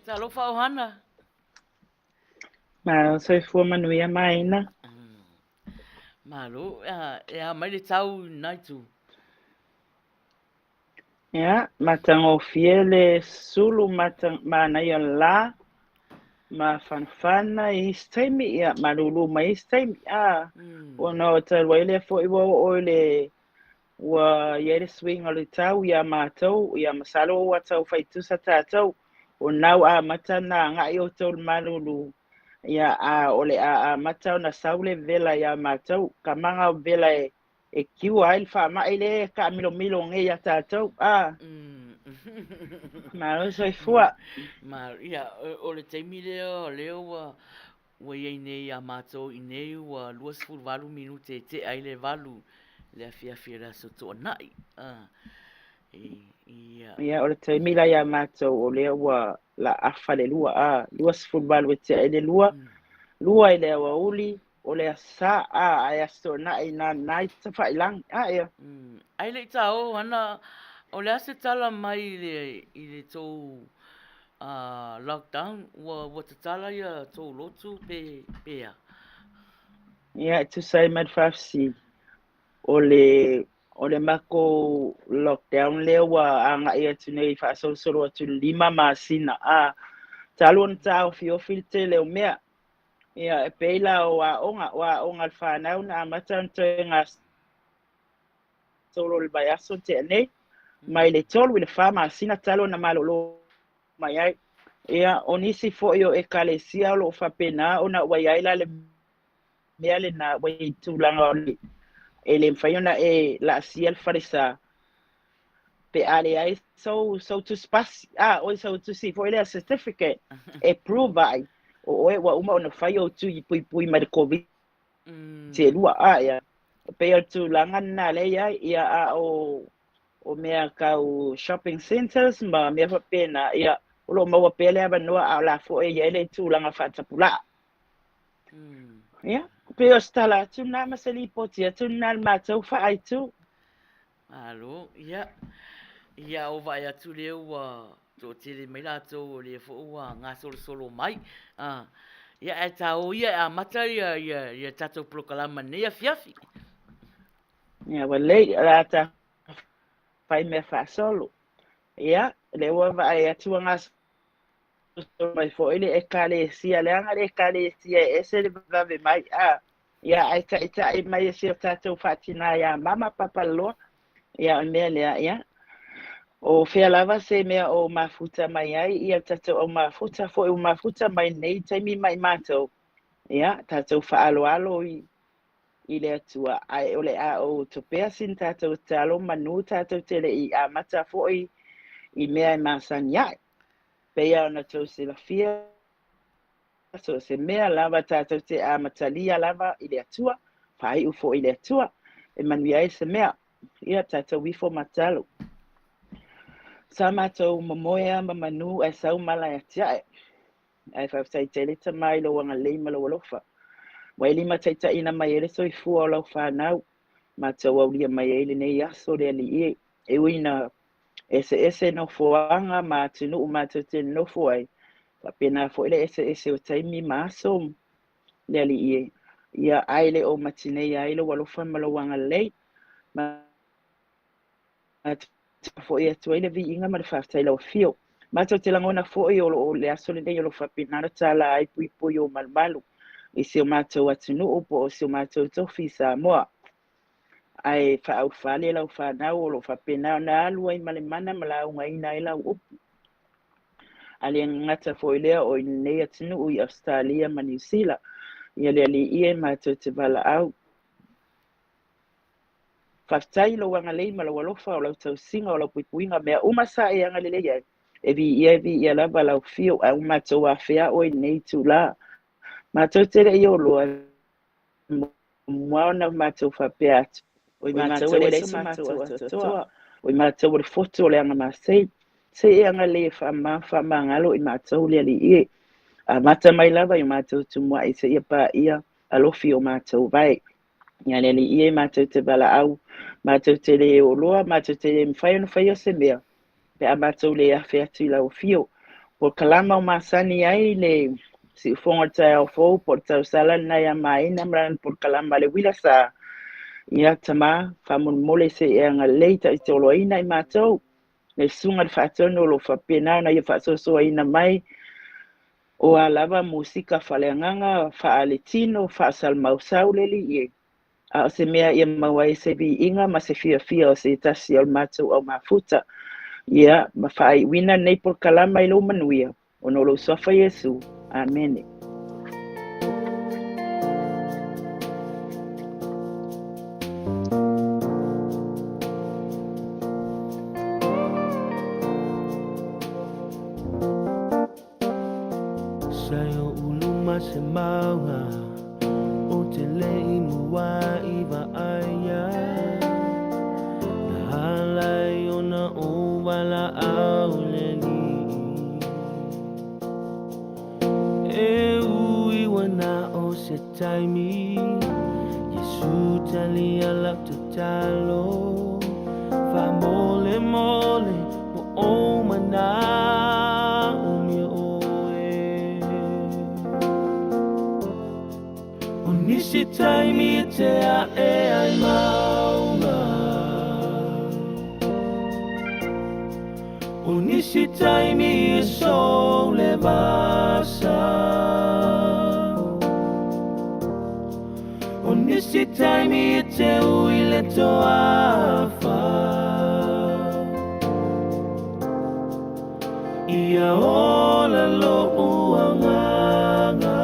Talofa ohana. Malo soifua manuia maina. Malo, e a mai le tau naitu. Ia, matagofie le sulu mata, manaia la, mafanafana i isi taimi, ia, malūlū mai isi taimi, a, ona o talu ai lea foi ua oo i le, ua i ai le suiga o le tau iā matou, ia masalo ua tau fai tusa tatou, o na ua amata ona agai outou i le malūlū, Ia, a o le a amata ona sau le vela iā matou, kamaga o vela e e kiua ai le faamai lea e taamilomilo nei iā tatou, a. Malo soifua. Malo, ia, o le taimi lea o lea ua ua i ai nei iā matou i inei ua 28 minute e tea ai le 8 i le afiafi o le Aso Toonai. A, ia. Ia, o le taimi la iā matou o lea ua laafa le 2, a, 28 e tea ai le 2, 2 i le aoauli, o le Aso Sa, a, ae Aso Toonai na na i Tafailagi, a, ia. Ae le i taoo ana, o le a se tala mai i le i le tou lockdown, ua ua tatala ia tou lotu pe pe a? Ia, e tusa ai ma le faafesili, o le o le matou lockdown lea ua agai atu nei faasolosolo atu i le 5 masina, a, talu ona taofiofi le tele o mea. Ia, e pei la o aoga, o aoga a le fanau na amata ona toe gasolo i le vaiaso na tea nei, mai le 3 i le 4 masina talu ona malolo mai ai. Ia, o nisi foi o ekalesia o lo o faapena ona ua i ai la le mea lena ua i ai tulaga o le e le mafai ona e laasia le falesa pe a leai sou sou tusi pasi, a oi sou tusi foi lea certificate e prove ai o oe ua uma ona fai ou tui puipui mai le Koviti e lua, a ia pei o le tulaga lena lea i ai. Ia, a o o mea tau shopping centres ma mea faapena, ia o lo o maua pea le avanoa, a o la foi e i ai le tulaga faatapulaa. Ia, pei o se tala atu lena ma se lipoti atu lena i le matou faaaitu. Malo, ia, ia o vaai atu lea ua toatele mai latou o lea foi ua gasolosolo mai. Ah, ia ae taoia e amata ia, ia, ia tatou polokalama nei afiafi. Ia, ua lelei, o le a ta fai mea faasolo. Ia, lea ua vaai atu ua gasolosolo mai foi le ekalesia, leaga le ekalesia e ese le vave mai, a. Ia, ae taitai mai e si o tatou faatina iā Mama Papalaloa. Ia, o le mea lea, ia, o fea lava se mea o mafuta mai ai, ia le tatou au mafuta foi ua mafuta mai nei taimi ma i matou, ia, tatou faaaloalo i, i le Atua, ae o le a ou topea sina tatou tatalo manu tatou te le i amata foi i mea e masani ai. Pei ona tou silafia, so o se mea lava tatou te amatalia lava i le Atua, faaiu foi i le Atua, e manuia ai se mea. Ia, tatou ifo ma tatalo. Sa matou momoe ma manu ae sau mala e atiae. Ae faafetai tele Tama i lou agalelei ma lou alofa. Ua e limataitaiina mai ai le soifua o lau fanau, matou aulia mai ai lenei aso le Alii e. E ui ina eseese nofoaga ma atunuu matou te nonofo ai, faapena foi le eseese o taimi ma aso le Alii e. Ia, ae le o matineia ai lou alofa ma lou agalelei. Matou faafoi atu ai le viiga ma le faafetai i lau afio. Matou te lagona foi o lo o le aso lenei o lo o faapena ona tala ai puipui o malumalu i si o matou atunuu po o si o matou tofi i Samoa. Ae faaaufale lau fanau o lo o faapena ona alu ai ma le mana ma laugaina ai lau upu. A le gata foi lea o i lenei atunuu i Ausetalia ma Niu Sila, ia le Alii e matou te valaau. Faafetai i lou agalelei ma lou alofa, o lau tausiga, o lau puipuiga, mea uma sa e agalelei ai, e viia e viia lava lau afio, ae ua matou afea oe i lenei itula. Matou te le i oloa, e muamua ona matou faapea atu, o i matou e leai so matou atoatoa, o i matou o le fotu o le agamasei, se i e agalelei e faamama faamagalo i matou le Alii e. Amata mai lava i o matou tumuai seia paia alofi o matou vae. Ia le Alii e, matou te valaau, matou te le oloa, matou te le mafai ona faia se mea, pe a matou le afe atu i lau afio. Polokalama o masani ai le siufogo o le taeao fou po o le tausala lena ia Maina ma lana polokalama le uila sa. Ia Tama, faamolemole se i e agalelei taitoloaina i matou, le susuga i le faatonu o lo o faapena ona ia faasoasoaina mai O a lava musika faaleagaga, faaletino, faasalamausau le Alii e, a o se mea ia maua ai se viiga ma se fiafia o se tasi o le matou au mafuta, ia, ma faaiuina lenei polokalama i lou manuia, ona o lou Suafa Iesu. Amene. se mauga Ou te le i muaʻi vaaia Na ala ai ona ou valaau i le Alii E ui ua na o se taimi Iesu talia lau tatalo Faamolemole ua ou manaomia oe O nisi taimi e te ae ai mauga O nisi taimi e sou le vasa O nisi taimi e te ui le toafa Ia ola loʻu agaga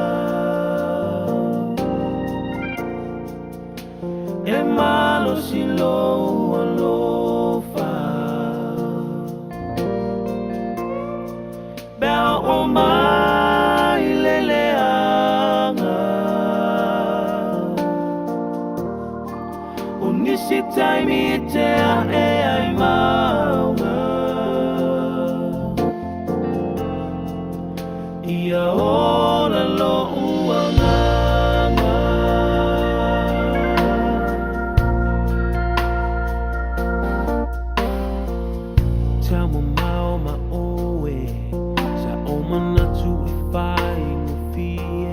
E malosi lou alofa Pe a oo mai le leaga O nisi taimi e te ae ai mauga Ia ola loʻu agaga. Taumamao ma ʻoe Sa ou manatu e faigofie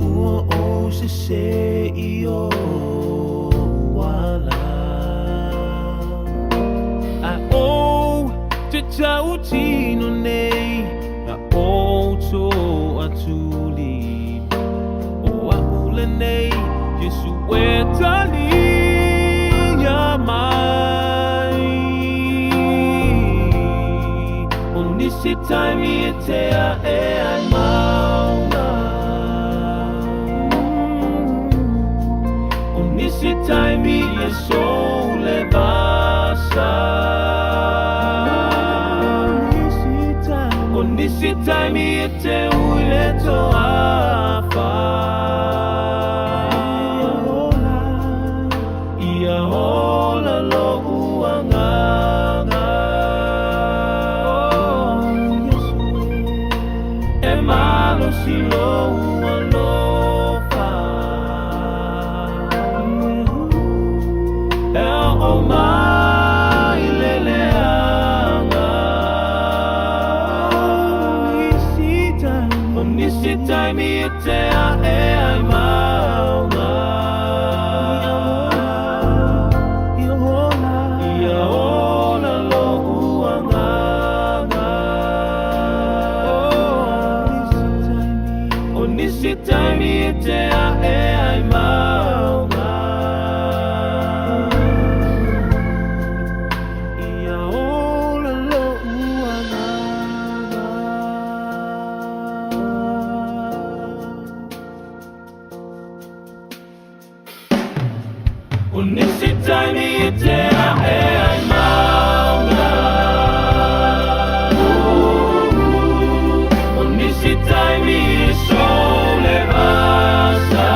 Ua ou sesē i ou ala Ae ou te tautino nei Na ou toatuli ʻO aʻu lenei Iesu e talia mai O nisi taimi e te ae ai mauga O nisi taimi e sou le vasa O nisi taimi e te ui le toafa Ia ola loʻu agaga E malosi lou alofa Pe a oo mai le leaga O nisi taimi e te ae ai mauga Ia ola loʻu agaga O nisi taimi e te ae ai mauga Ia ola loʻu agaga. O nisi taimi e te ae ai mauga O nisi taimi e sou le vasa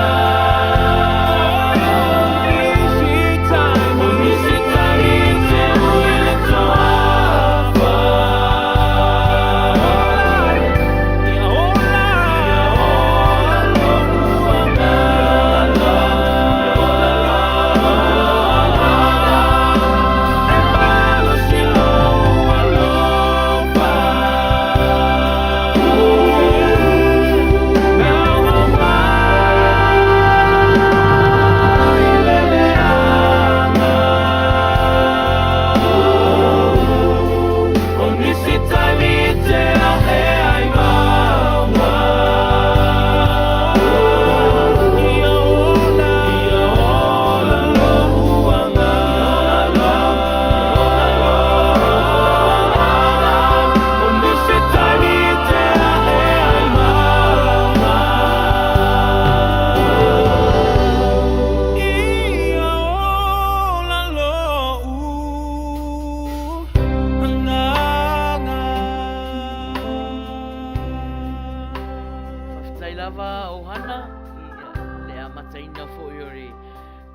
O nisi taimi e te ui le toafa Ia ola loʻu agaga.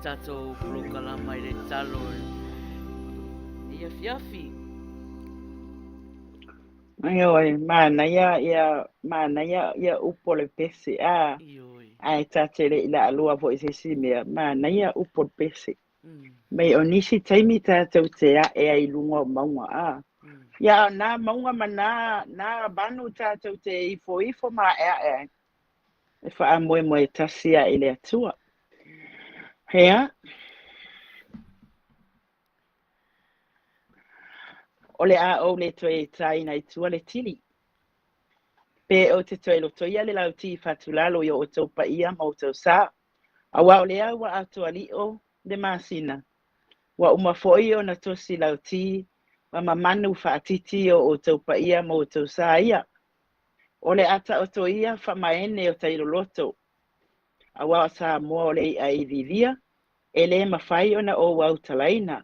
tatou polokalama i le talo i afiafi. Ioe, manaia ia manaia ia upu o le pese a. Ioe. Ae ta te le i laalua foi i se isi mea, manaia upu o le pese. Mm. Mai o nisi taimi tatou te ae ai i luga o mauga a. Mm. Ia o nā mauga ma nā nā manu tatou te ifoifo ma aeae ai. E faamoemoe tasi ae i le Atua. Ia. O le a ou le toe taina i tua le tili. Pe ou te toe lotoia le lauti i Fatulalo i o outou paia ma outou sa. Aua o lea ua atoa li'o le masina. Ua uma foi ona tosi lauti ma mamanu faatiti i o outou paia ma outou sa ia. O le a taoto ia faamaene o tailoloto. Aua o Samoa o le i'a iviivia, e lē mafai ona ou autalaina.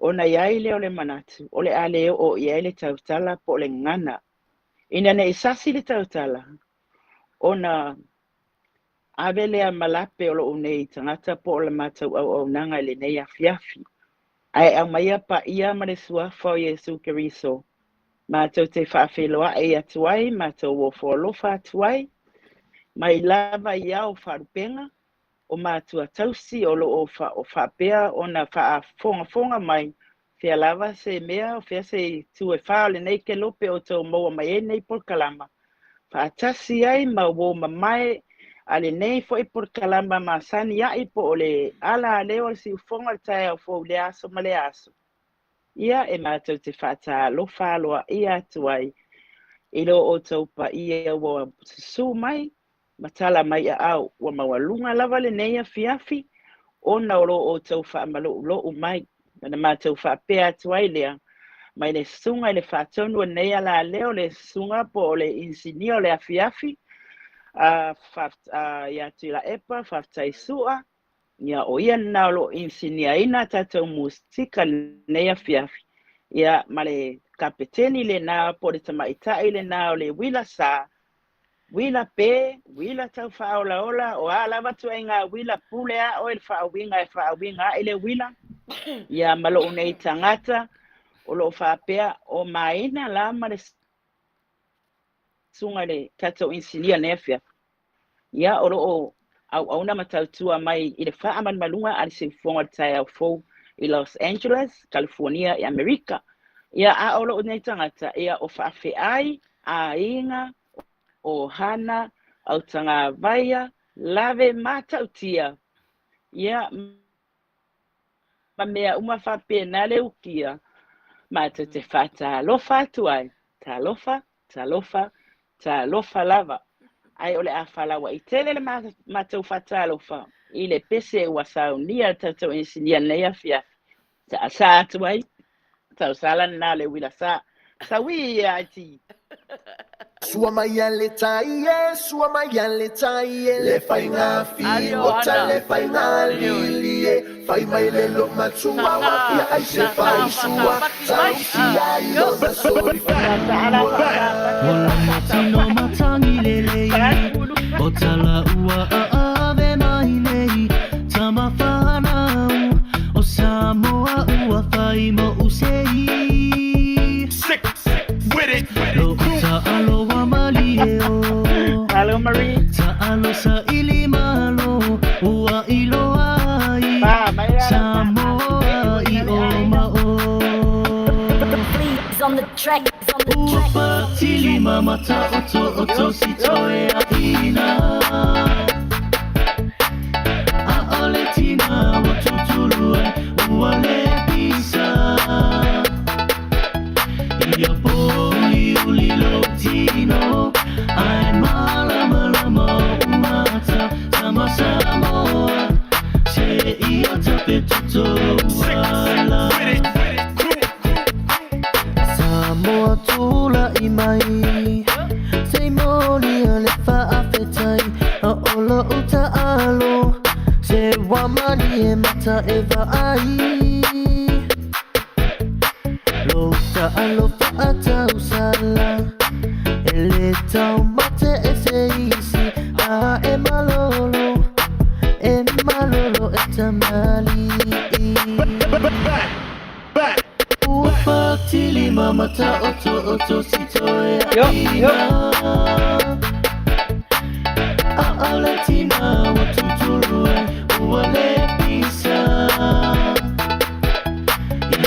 Ona i ai lea o le manatu, o le a le oo i ai le tautala po o le gagana. Ina ne i sasi le tautala, ona ave lea ma lape o lou nei tagata po o le matou auaunaga i lenei afiafi. Ae aumaia paia ma le suafa o Iesu Keriso. Matou te faafeiloai atu ai, matou ofo alofa atu ai, mai lava i ao faalupega, o matua tausi o loo faapea ona faafogafoga mai, fea lava se mea, o fea se itu e fā o lenei kelope o outou maua mai ai nei polokalama. Faatasi ai ma uō mamae a lenei foi polokalama masani ai po o le ala leo o le siufofoga o le taeao fou i lea aso ma lea aso. Ia e matou te faatalofa aloaia atu ai i lo outou paia ua susū mai ma tala mai aao ua maualuga lava lenei afiafi ona o lo outou faamaloulou mai. Ona matou faapea atu ai lea mai le susuga i le faatonu o lenei alaleo le susuga po o le inisinia o le afiafi a ia Tuilaepa faafetai Sua. Ia o ia lena o loo inisiniaina tatou musika lenei afiafi. Ia ma le kapeteni lena po o le tamaitai lena o le uila sa, uila pe, uila tau faaolaola, o a lava ituaiga uila pule a oe le faauiga e faauiga ai le uila. Ia ma lou nei tagata o loo faapea o maina la ma le susuga i le tatou inisinia lenei afiafi. Ia o loo auauna ma tautua mai i le faamalumaluga a le siufofoga o le taeao fou i Los Angeles, California i Amerika. Ia a o lou nei tagata, ia o faafeai, aiga, ohana, autagavaia, lave matautia. Ia ma mea uma faapena le ukia, matou te faatalofa atu ai. Talofa, talofa, talofa lava. Ae o le a falaua'i tele le matou faatalofa i le pese ua saunia le tatou inisinia lenei afiafi. Sa atu ai, tausala lena le uila sa. Saui ia ti. Sua mai a le tai e, sua mai a le tai e, le faiga figota le faiga lili e, fai mai le lo matua wa fia ai se fai sua, tausi ai lona soifua. Ola matino matangi lelei O tala ua ave mai nei Tama whanau O Samoa ua whai mo usei Sick with it. Lo ta alo wa mali e o Hello Marie. Ta alo sa ili malo Ua ilo ai Pa, mai la Samoa i o ma o Please on the track, on the Ua track. patili mamata o to o to si toe a ina A ole tina wa tutulu ai ua le pisa Ia poli uli lo tino Ai malama lama o mata Sama Samoa Se ia tape toto ala Samoa tula i mai Se moli o le faafetai A o lou taalo Se wa mali e mata e vaai Lo taalo faatausala E le taumate e se isi A e malolo E malolo e tamalii. Ua patili ma mataoto'oto si Yo, yo. toeaina. A'ole tina ua tutulu ai ua le pisa.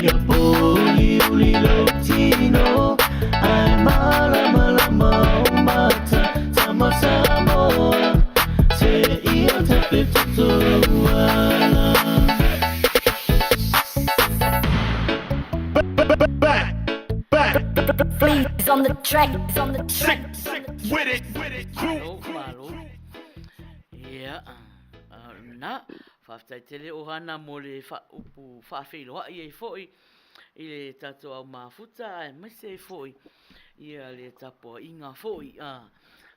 Ia pōuliuli lou tino ae malamalama ou mata. Tama Samoa seia tafe tutuala. Fleas on the track, on the track. Malo, malo. Ia, na, faafetai tele Ohana mo le upu faafeiloai ai foi i le tatou au mafuta aemaise ai foi ia le tapuaiga foi a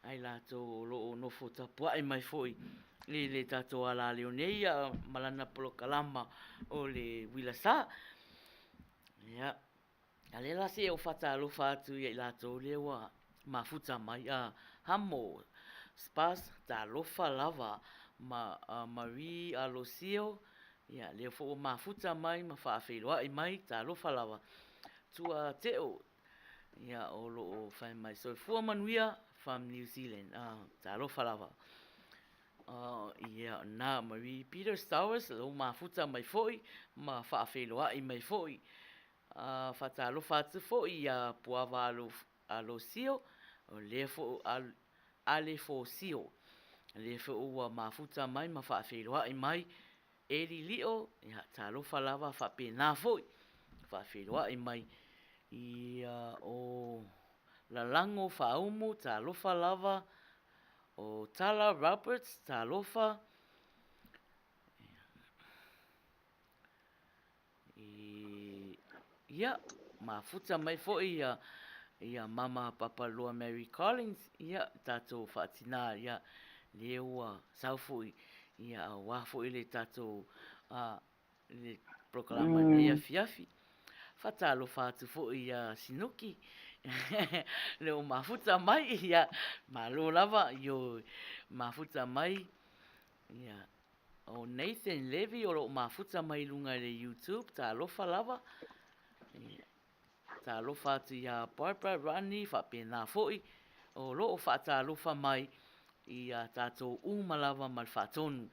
ai latou o lo o nofo tapuai mai foi i le tatou alaleo nei ma lana polokalama o le Uila Sa. Ia, a lea la seia ou faatalofa atu ia i latou lea ua mafuta mai, a Hamo Spas, talofa lava, ma Marie Alosio, ia, lea foi ua mafuta mai ma faafeiloai mai, talofa lava. Tua Teo, ia, o lo o fai mai, soifua manuia from New Zealand, a, talofa lava. Ia, na Marie Peter Stowers, lou mafuta mai foi ma faafeiloai mai foi. Faatalofa atu foi iā Puava Alosio, o lea foi Alefosio, lea foi ua mafuta mai ma faafeiloai mai. Eli Lio, ia, talofa lava faapena foi, faafeiloai mai. Ia, o Lalago Faaumu, talofa lava. O Tala Roberts, talofa. Ia, mafuta mai foi ia ia Mama Papaloa Mary Collins, ia, tatou faatinā, ia, lea ua sau foi, ia, aua foi le tatou, a, le polokalama i lenei afiafi. Faatalofa atu foi ia Sinuki, le ua mafuta mai, ia, malo lava, ioe, mafuta mai, ia, O Nathan Levy o lo o mafuta mai i luga i le YouTube, talofa lava. Talofa atu iā Barbara Rani faapena foi, o lo o faatalofa mai i a tatou uma lava ma le faatonu,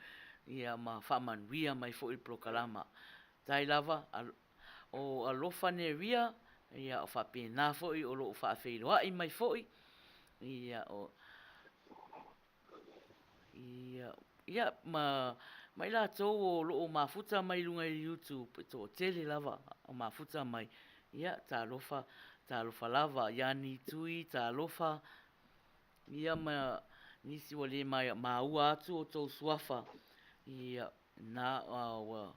ia ma faamanuia mai foi le polokalama. Tai lava, o Alofa Neria, ia o faapena foi o lo o faafeiloai mai foi, ia o Ia, ia, ma, ma i latou o lo o mafuta mai i luga i le YouTube, e toatele lava o mafuta mai. Ia, talofa, talofa lava. Ia ni tui, talofa. Ia ma nisi ua le maua atu o tou suafa. Ia, Na, ua,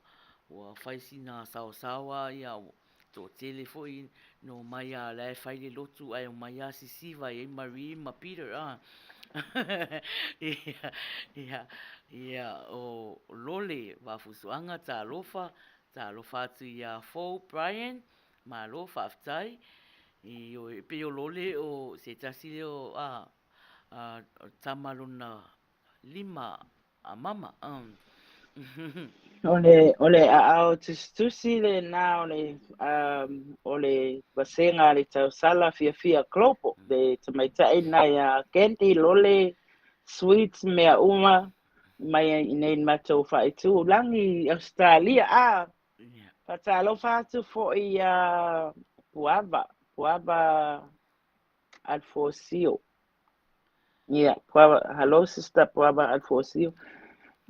ua fai sina saosaoa, ia, toatele foi na omai a la e fai le lotu ae omai a sisiva i ai Marie ma Peter, a. Ia, ia, ia, o Lole Vafusuaga, talofa, talofa atu ia Fou Brian, malo, faafetai. Ioe, e pei o Lole o se tasi lea o, a, a, tama lona lima a mama. O le, o le aao tusitusi lena o le, um, o le vasega a le tausala fiafia global, le tamaitai lena ia candy, lole, sweets, mea uma, mai i inei i le matou faaitu lagi i Ausetalia. A, faatalofa atu foi ia Puava, Puava Alfosio. Ia, Puava, hello sister Puava Alfosio.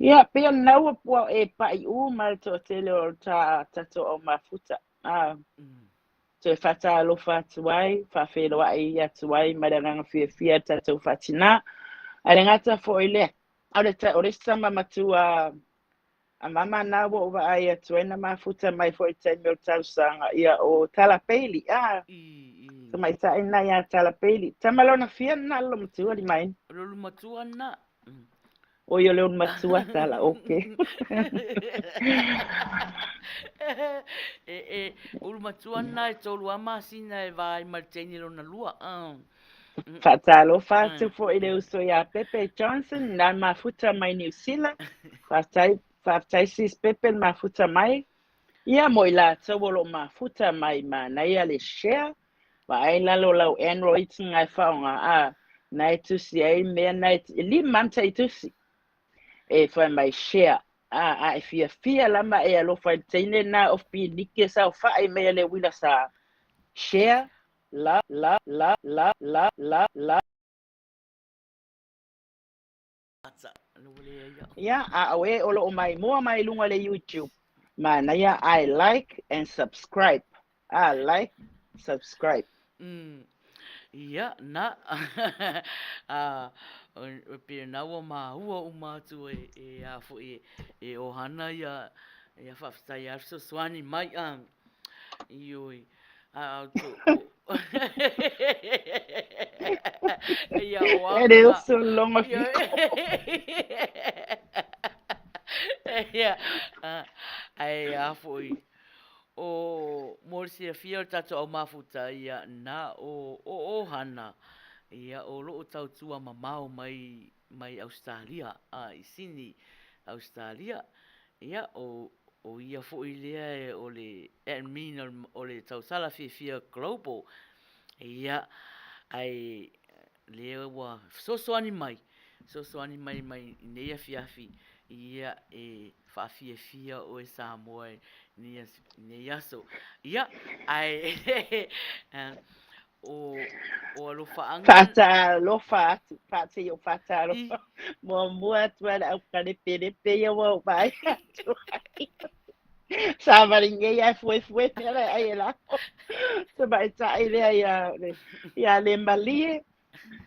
Ia, pei o lena ua ua e paʻi uma le toatele o ta tatou au mafuta. A, toe faatalofa atu ai, faafeiloai atu ai ma le agaga fiafia i le tatou faatinā. Ae le gata foi i lea, o le, o le isi tama matua A mama na ua ou vaai atu ai na mafuta mai foi i le taimi o le talosaga, ia o Tala Bailey, a, tamaitai lena ia Tala Bailey. Tama lona fia lena le lomatua Limaina? O le ulumatua lena. Oi o le ulumatua Tala, okay. E, e, ulumatua lena e tolu lava masina e va ai ma le teine lona lua. Faatalofa atu foi i le uso ia Pepe Johnson, na mafuta mai Niu Sila. Faafetai. Faafetai sis Pepe le mafuta mai. Ia mo i latou o lo o mafuta mai manaia le share. Vaai lalo o lau Androids nga e faaaoga a na e tusi ai mea na e lima lava matai tusi e fai mai share a a e fiafia la ma e alofa i le teine na o Finike saofai mai a le uila sa share la la la la la la la. Ia, a o e o lo o maimoa mai luga le YouTube, manaia I like and subscribe. A like, subscribe. Mm. Ia, na. A, pe na ua māua uma atu e, e a foi e, e ohana ia, ia whaafetai a fesoasoani mai a. Ioi. A, to, o, ia o E le oso longa fiko. Ia, ai a foi. O mo le silafia o le tatou au mafuta, ia na o o ohana, ia o loo tautua mamao mai mai Ausetalia, a i Sini, Ausetalia, ia o o ia foi lea o le admin o le tausala fiafia global, ia ae lea ua fesoasoani mai, fesoasoani mai mai i nei afiafi, ia e faafiafia oe Samoa i nei aso. Ia, ae o, o alofaaga... Faatalofa atu, faatei o faatalofa. Muamua atu a le aukalepelepe ia ua ou vaai atu ai. Savali nei ae fuefue mea la e ai e lako. Tamaitai lea ia, ia Lemalie.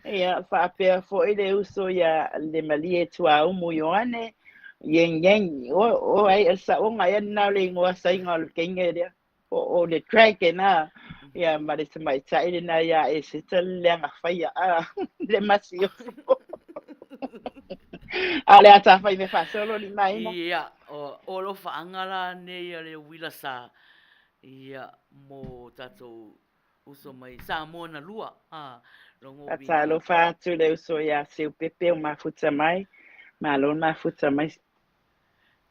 Ia, faapea foi le uso ia Lemalie Tuaumu Ioane, Yeng Yeng, o, o ai, o saoga ea lena o le igoa saiga o le teine lea, o, o le dragon a, ia, ma le tamaitai lena ia Eseta le leaga faia, a, le masiofo. A o le ata fai me faasolo limaina. Ia, o, o alofaaga la nei a le uila sa, ia, mo tatou Uso mai Samoa na lua, a, logo uiga. Faatalofa atu le uso ia Seupepe o mafuta mai. Malo le mafuta mai.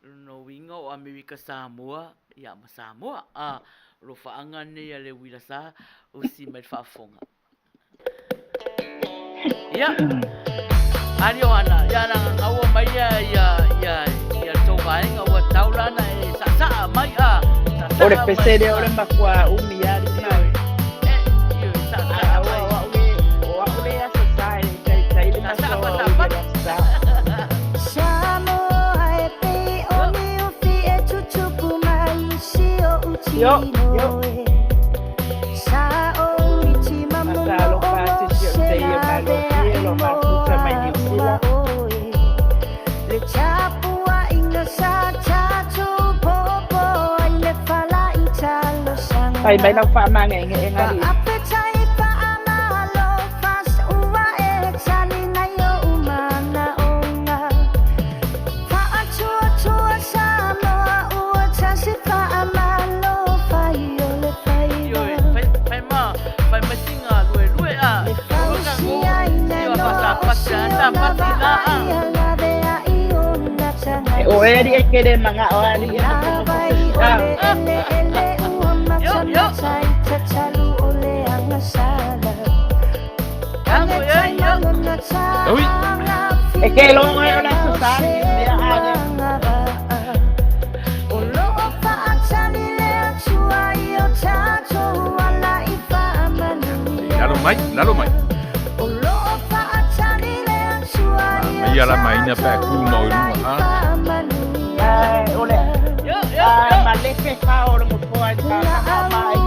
Lona uiga o Amerika Samoa, ia ma Samoa, a, alofaaga nei a le uila sa, usi mai le faafofoga. Ia, ali o ana, ia na gaua mai ia, ia, ia, ia le tou vaega ua tau lana e saasaa mai a, O le pese lea o le matua umi lava lima e. E, ioe, saasaa mai. O au le, o au le aso sa e taitai le matua umi o le aso sa. Io, io. Faatalofa atu si ou teie malofie lo mafuta mai Niu Sila. Fai mai lau faamagegega alii. Ioe, fai, fai ma, fai ma singa lue lue a. O ka ngo, i wa sa pati a sa pati la a. E o e alii e kele mangao alii e ma Yo, yo. Tango, yo, yo. Ui. E ke logo e o le aso sa alii mea a le. Lalo mai, lalo mai. Mai ala maina pe ku mau i lunga a. Ai, o le, Yo, yo, ai, yo. ma le fe fa o le mofoa i ka ka mai.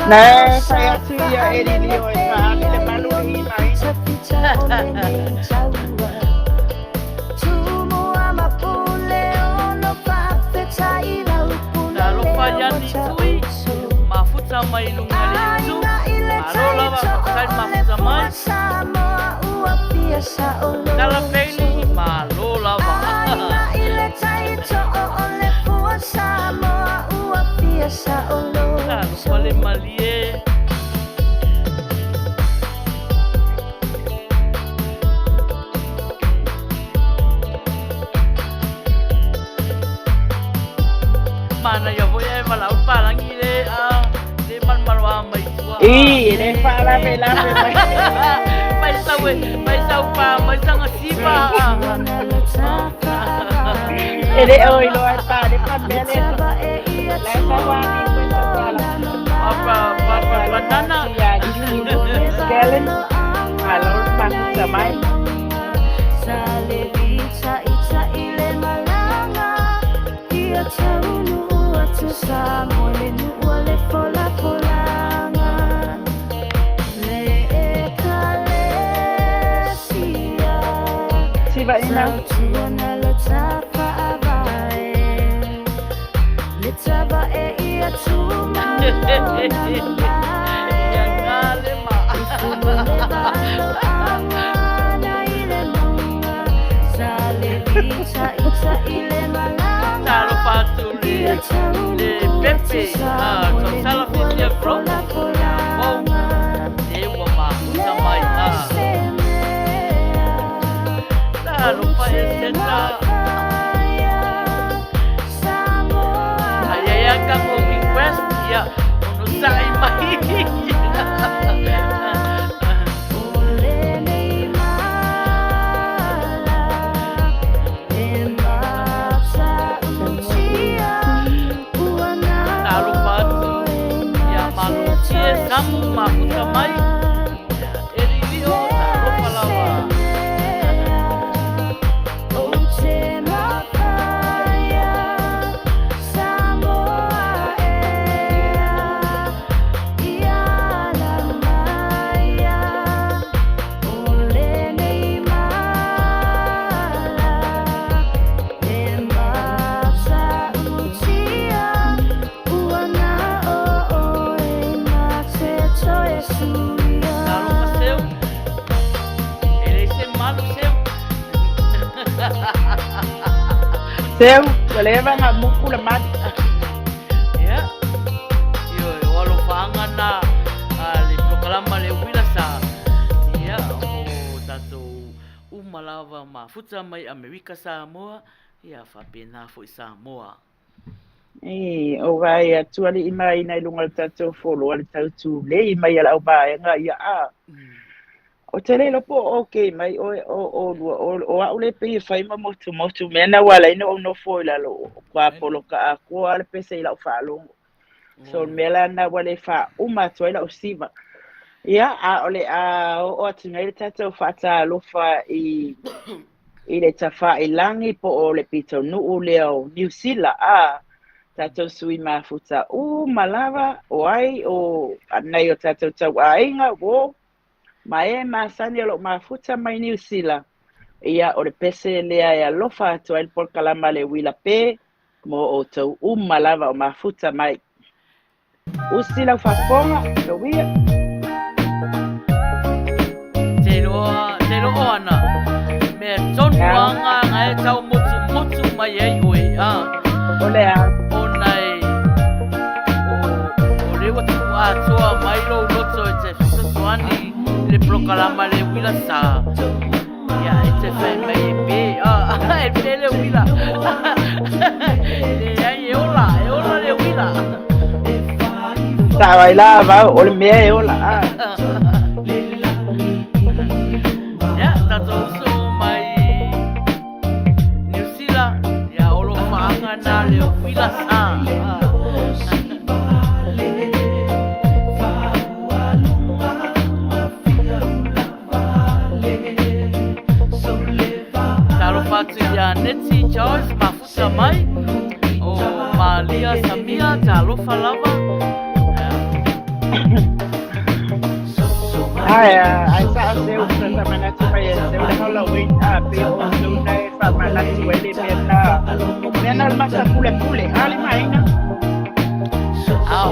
Na e fai atu ia e lilio e whaali le malu i mai. Talofa iani tui, mafuta mai luga le YouTube. Malo lava faafetai le mafuta mai. Tala Bailey, malo lava. Talofa le malie. Manaia foi ae valaau le palagi le a le malomaloa mai tua. I, e le whaalave lave mai. Mai sau e, mai sau pa, mai sanga siva. E le o i loa e pā le pa mea le. Le sa wani koe sa wala. Papa, papa, banana. Skellen. Malo mafuta mai. Siva ina. Ia ngā le ma. Talofa atu le, le Pepe, ah, Tausala Fifia Group. Ia mou, le ua mafuta mai. Ah. Talofa e seta. Ai ai a kango request, ia, ono sa'i mai. Talofa atu ia Malosi e Samu mafuta mai. Ia Elilio, talofa lava. Talofa Seu. E leai se malu Seu. Seu, ua leva na muku le mali. Ia. Ioe, o alofaaga na a le polokalama le uila sa. Ia, o tatou uma lava mafuta mai Amerika Samoa, ia faapena foi Samoa. E, o vai atu ali i mai i lunga o le tatou folo a le tautulei mai a le auvaega ia a. O te le iloa po o okay mai oe o olua o, o au le pei e fai ma motumotu mea na ua ala ai ona ou nofo i lalo o kua poloka atoa a le pese i lau faalogo. So o le mea la lena ua le faauma atu ai lau siva. Ia, a o le a oo atu nei le tatou faatalofa i i le tafailagi po o le pitonuu lea o Niu Sila, a tatou sui mafuta uma lava o ai o nai o tatou tauaiga uo ma e masani o loo mafuta mai Niu Sila. Ia, o le pese lea e alofa atu ai le polokalama le uila pē mo outou uma lava o mafuta mai. Usi lau faafofoga, Tauia. Te iloa, te iloa o ana mea tonu anga nga e tau motumotu mai ai oe, a. O le a? Ona e, o, o le ua tupu atoa mai lou loto e te fesoasoani i le polokalama le uila sa. Ia, e te fai mai e pe, a, e pe le uila. Leai, e ola, e ola le uila. Sao ai la vau, o le mea e ola, a. Ia, tatou uso mai Niu Sila, ia o lo whaanga nā le uila sa. Talofa atu ia Neti Charles mafuta mai o Malia Samia talofa lava. Ai, ai sa'o seu sa sa manatu mai e seu le Halloween a pe o seu na e fa manatu ai le mea na mea na le masa pule pule a le maina. Ao.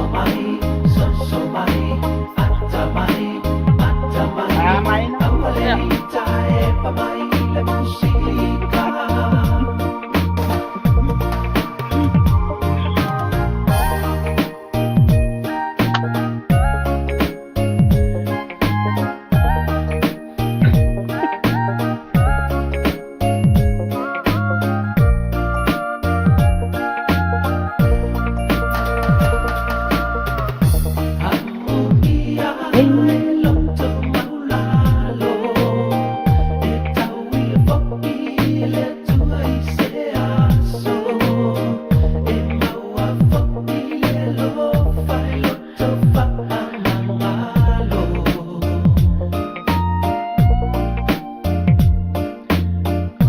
A maina. Ia.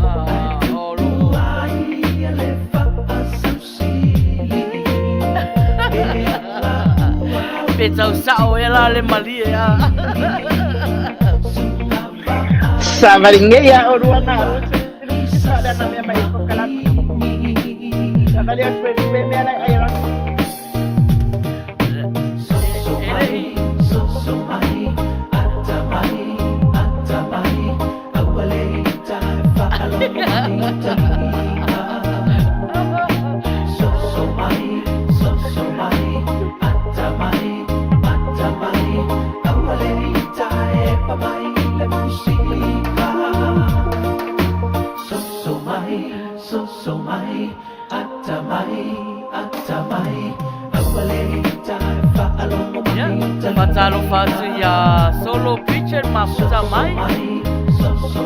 Ah, o loo. Pe tau sao ea la le malie a. Savali nei a o rua na o te sa na mea mai ko kalama. Savali atu e me mea lai ai ra. E le i. Ia, faatalofa atu iā Solo Pritchard mafuta mai.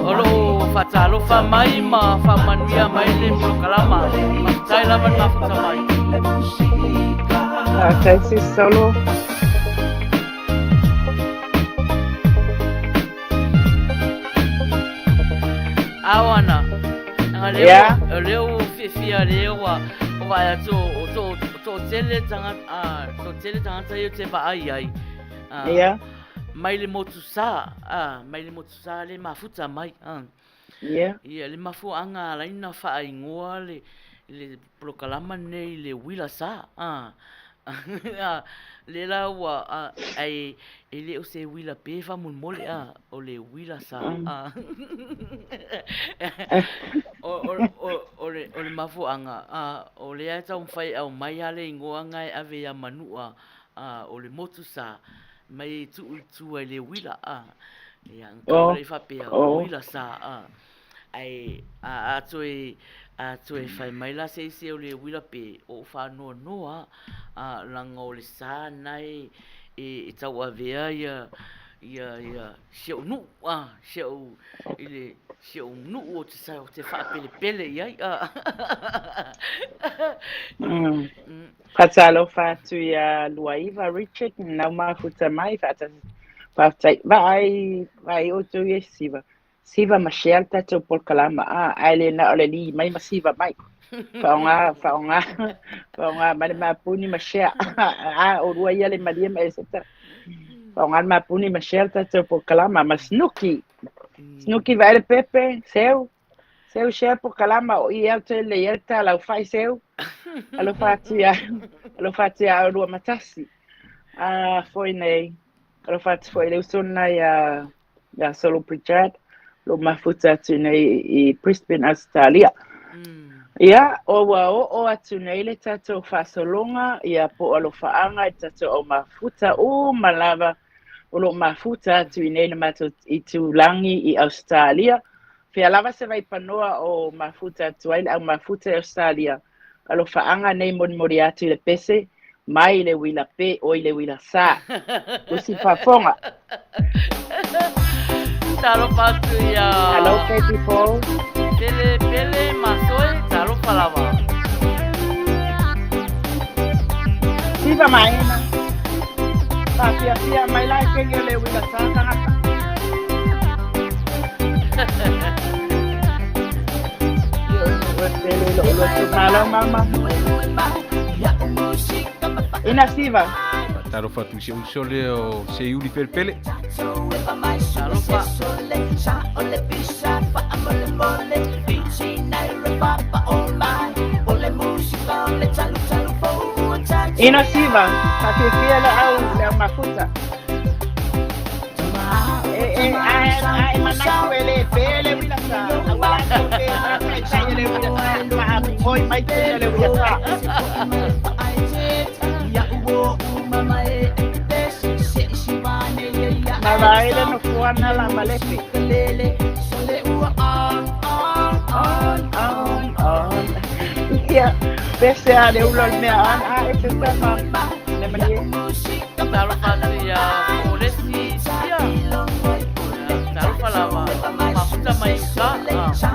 O loo faatalofa mai ma faamanuia mai le polokalama. Faafetai lava le mafuta mai. Faafetai sis Solo. Ao ana. Anga lea Yeah. ua, lea ua fiafia lea ua vaai atu o to toatele tagata, a, toatele tagata ia ou te vaai ai. A, Yeah. mai le motu sa, a, mai le motu sa le mafuta mai. A. Yeah. Ia, le mafuaaga ala ai na faaigoa le, le polokalama lenei i le uila sa. A, a, lea la ua, a, ae e le o se uila pe faamolemole, a, o le uila sa. A. O, o, o, o le, o le mafuaaga, a, o lea e taumafai e aumai lava le igoa na e ave ia Manua, a, o le motu sa, mai e tuu i tua i le uila, a. Ia, na tau lea faapea, uila sa, a. Ae, a, a toe, a toe fai mai la se isi o le uila pe, o ou faanoanoa, a, leaga o le sa na e, e tauavea ia, ia, ia, si ou nuu, a, si ou, i le, si ou nuu ou te, ou te faapelepele i ai, a. Faatalofa atu iā Luaiva Richard, nau mafuta mai, faafetai. Vaai, vaai outou ia siva. Siva ma share le tatou polokalama, a, ae le na o le li mai ma siva mai. Faaaoga, faaaoga, faaaoga mai le mapuni ma share. A, o lua ia le malie ma eseta. Faaaoga le mapuni ma share le tatou polokalama ma Snooki. Snooki vaai le pepe, seu. Seu share polokalama o i au te le ia le talau fai seu. Alofa atu ia, alofa atu ia oulua ma tasi. A foi nei, alofa atu foi i le uso lena ia, ia Solo Pritchard, lo mafuta atu nei i Brisbane, Australia. Ia, o ua oo atu nei le tatou faasologa, ia po o alofaaga i tatou au mafuta uma lava o lo o mafuta atu i nei le matou itulagi i Ausetalia. Fea lava se vaipanoa o mafuta atu ai le au mafuta i Ausetalia, alofaaga nei molimoli atu i le pese mai le uila pe oi le uila sa. Usi faafofoga. Talofa atu ia. Hello baby Paul. Pele pele masoe talofa lava. Siva maina. Faafiafia mai la e kenge o le uila sa tagata. Malo mama. Ina Siva. Talofa atu i si ou uso lea o Seiuli Pelepele. Talofa. Ina Siva, fafiafia le au le au mafuta. E e a a e manatu e le pe le uila sa. A ua latou pe ma taitai e le uila sa. Ma hoi mai te le uila sa. Na vae le nofoana la malepe. On, on, on. Ia, pese a le ula o le mea on, a e se tama. Le malie. Talofa atu ia Polesi Sia. Talofa lava. Mafuta mai uka.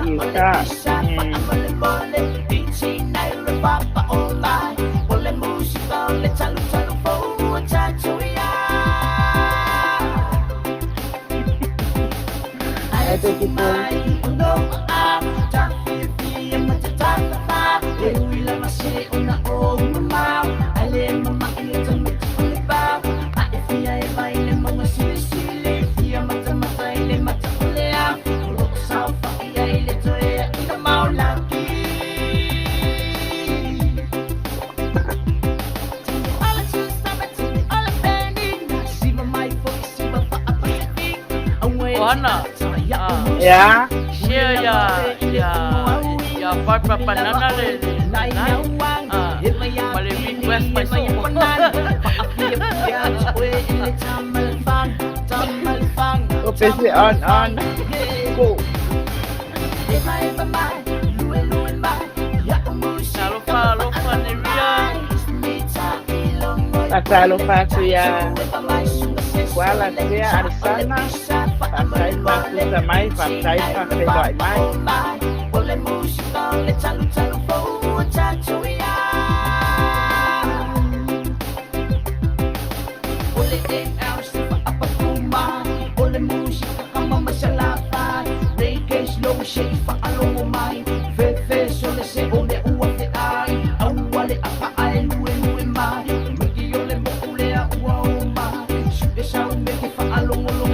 I uka. Ai te ki pō. Ohana. Ia. Share ia ia ia Barbara Banana le le like ah ma le request mai so. O pese on, on. Go. Talofa alofa Neria. Fatalofa atu ia Kuala Tea Arisana. Faafetai le mafuta mai, faafetai le faafeiloai mai. Alo lema.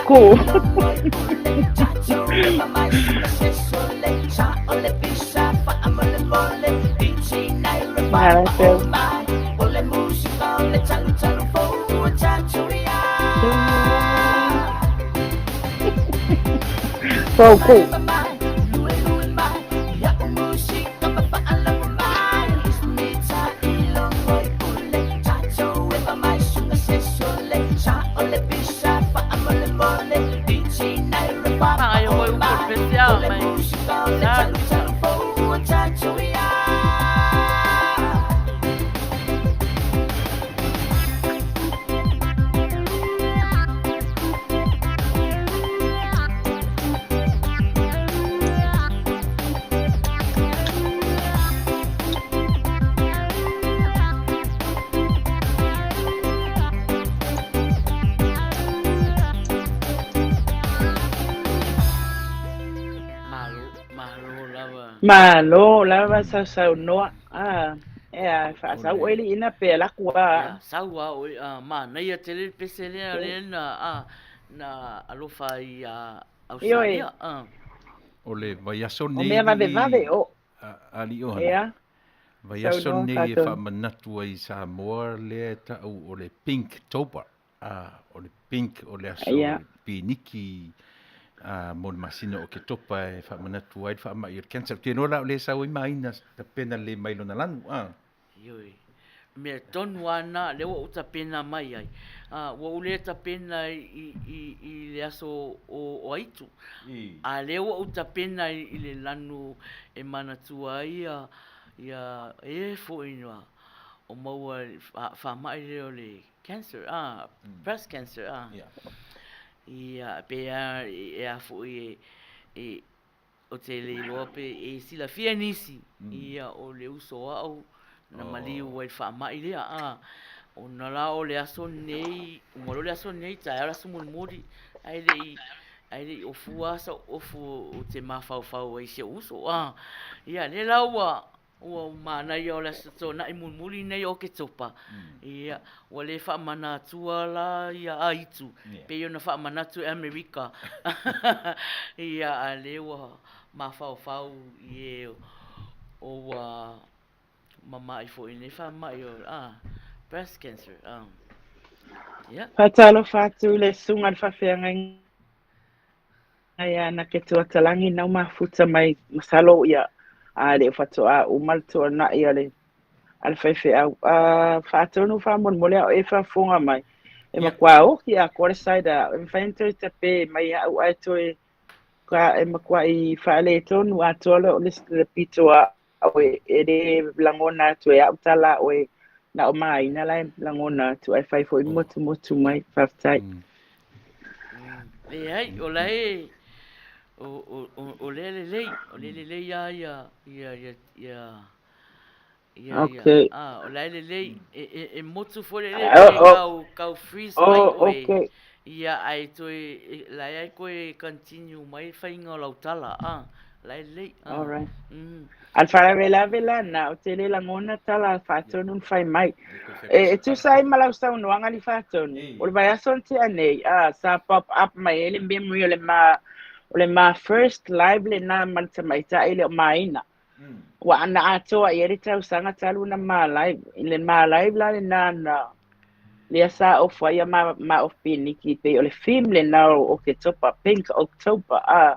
Cool. Mara teu. So cool. Ai oi o pese a mai. Sa. Malo, malo lava. Malo lava sausaunoa. Ah, ea, faasau oe liina pe ala aku a. Ia, sau a oe, a, manaia tele le pese lea lea na, a, na alofa ai ia Australia. A. O le vaiaso O nei mea vavevave o. Alii Ohana. Ea. Vaiaso Saunoa nei e tatou. faamanatu ai i Samoa lea e taʻu o le Pinktober. A, o le pink o le aso Ia. piniki a, mo le masina o Oketopa e faamanatu ai le faamaʻi o le cancer. Ou te iloa la o lea e sau ai maina tapena lelei mai lona lanu. A. Ioe. Mea tonu lava na, lea ua ou tapena mai ai. A, ua ou le tapena i, i, i le aso o, o Aitu. A lea ua ou tapena i, i le lanu e manatua ai ia, ia e foi na o maua i le faamai lea o le cancer, a, breast cancer, a. Ia, pe a, e a foi e, e, Ou te le iloa pe e silafia nisi, ia o le uso au na maliu ai i le faamai lea, a, ona la o le aso nei, uma loa le aso nei, taeao le aso mulimuli, Ae le i ae le i ofua lava sa'u ofu ou te mafaufau ai i si o'u uso, a. Ia, lea la ua ua manaia o le Aso Toonai mulimuli lenei o Oketopa, ia, ua le faamanatua la ia aitu, pei ona faamanatu e Amerika. Ia, a o lea ua mafaufau i e o ua mama'i foi i lenei faamai o, a, breast cancer, a. Ia. Faatalofa atu i le susuga i le faafeagaiga ia Naketuatalagi nau mafuta mai masalo ia a le o faatoa uma le tuanai a le a le faifeau. A faatonu faamolemole a o e faafofoga mai e matua oki atoa le side a e mafai ona toe tape mai au ae toe ka e matuai faaletonu atoa le le pito a au e le lagona atu e au tala a oe na o maina la e lagona atu ae fai foi motumotu mai. Faafetai. Leai, o la e o o o o lea lelei, o lea lelei lava ia ia ia ia ia ia Okay. a o la e lelei e e e motu foi lele pe Oh, oh, kau kau freeze mai oh, oe okay. ia ae toe e la e toe continue mai le faiga o lau tala a la e lelei a All right. mm. A le faalavelave la na, ou te le lagona tala faatonu na fai mai. E, e tusa ai ma lau saunoaga li faatonu, o le vaiaso na tea nei, a, sa pop up mai ai le memory o le ma, o le ma first live lena ma le tamaitai le o Maina. Ua na atoa i ai le tausaga talu na ma live. I le ma live la lena na, lea sa ofo ai ma, ma off piniki, pei o le theme lena o Oketopa, Pink October, a.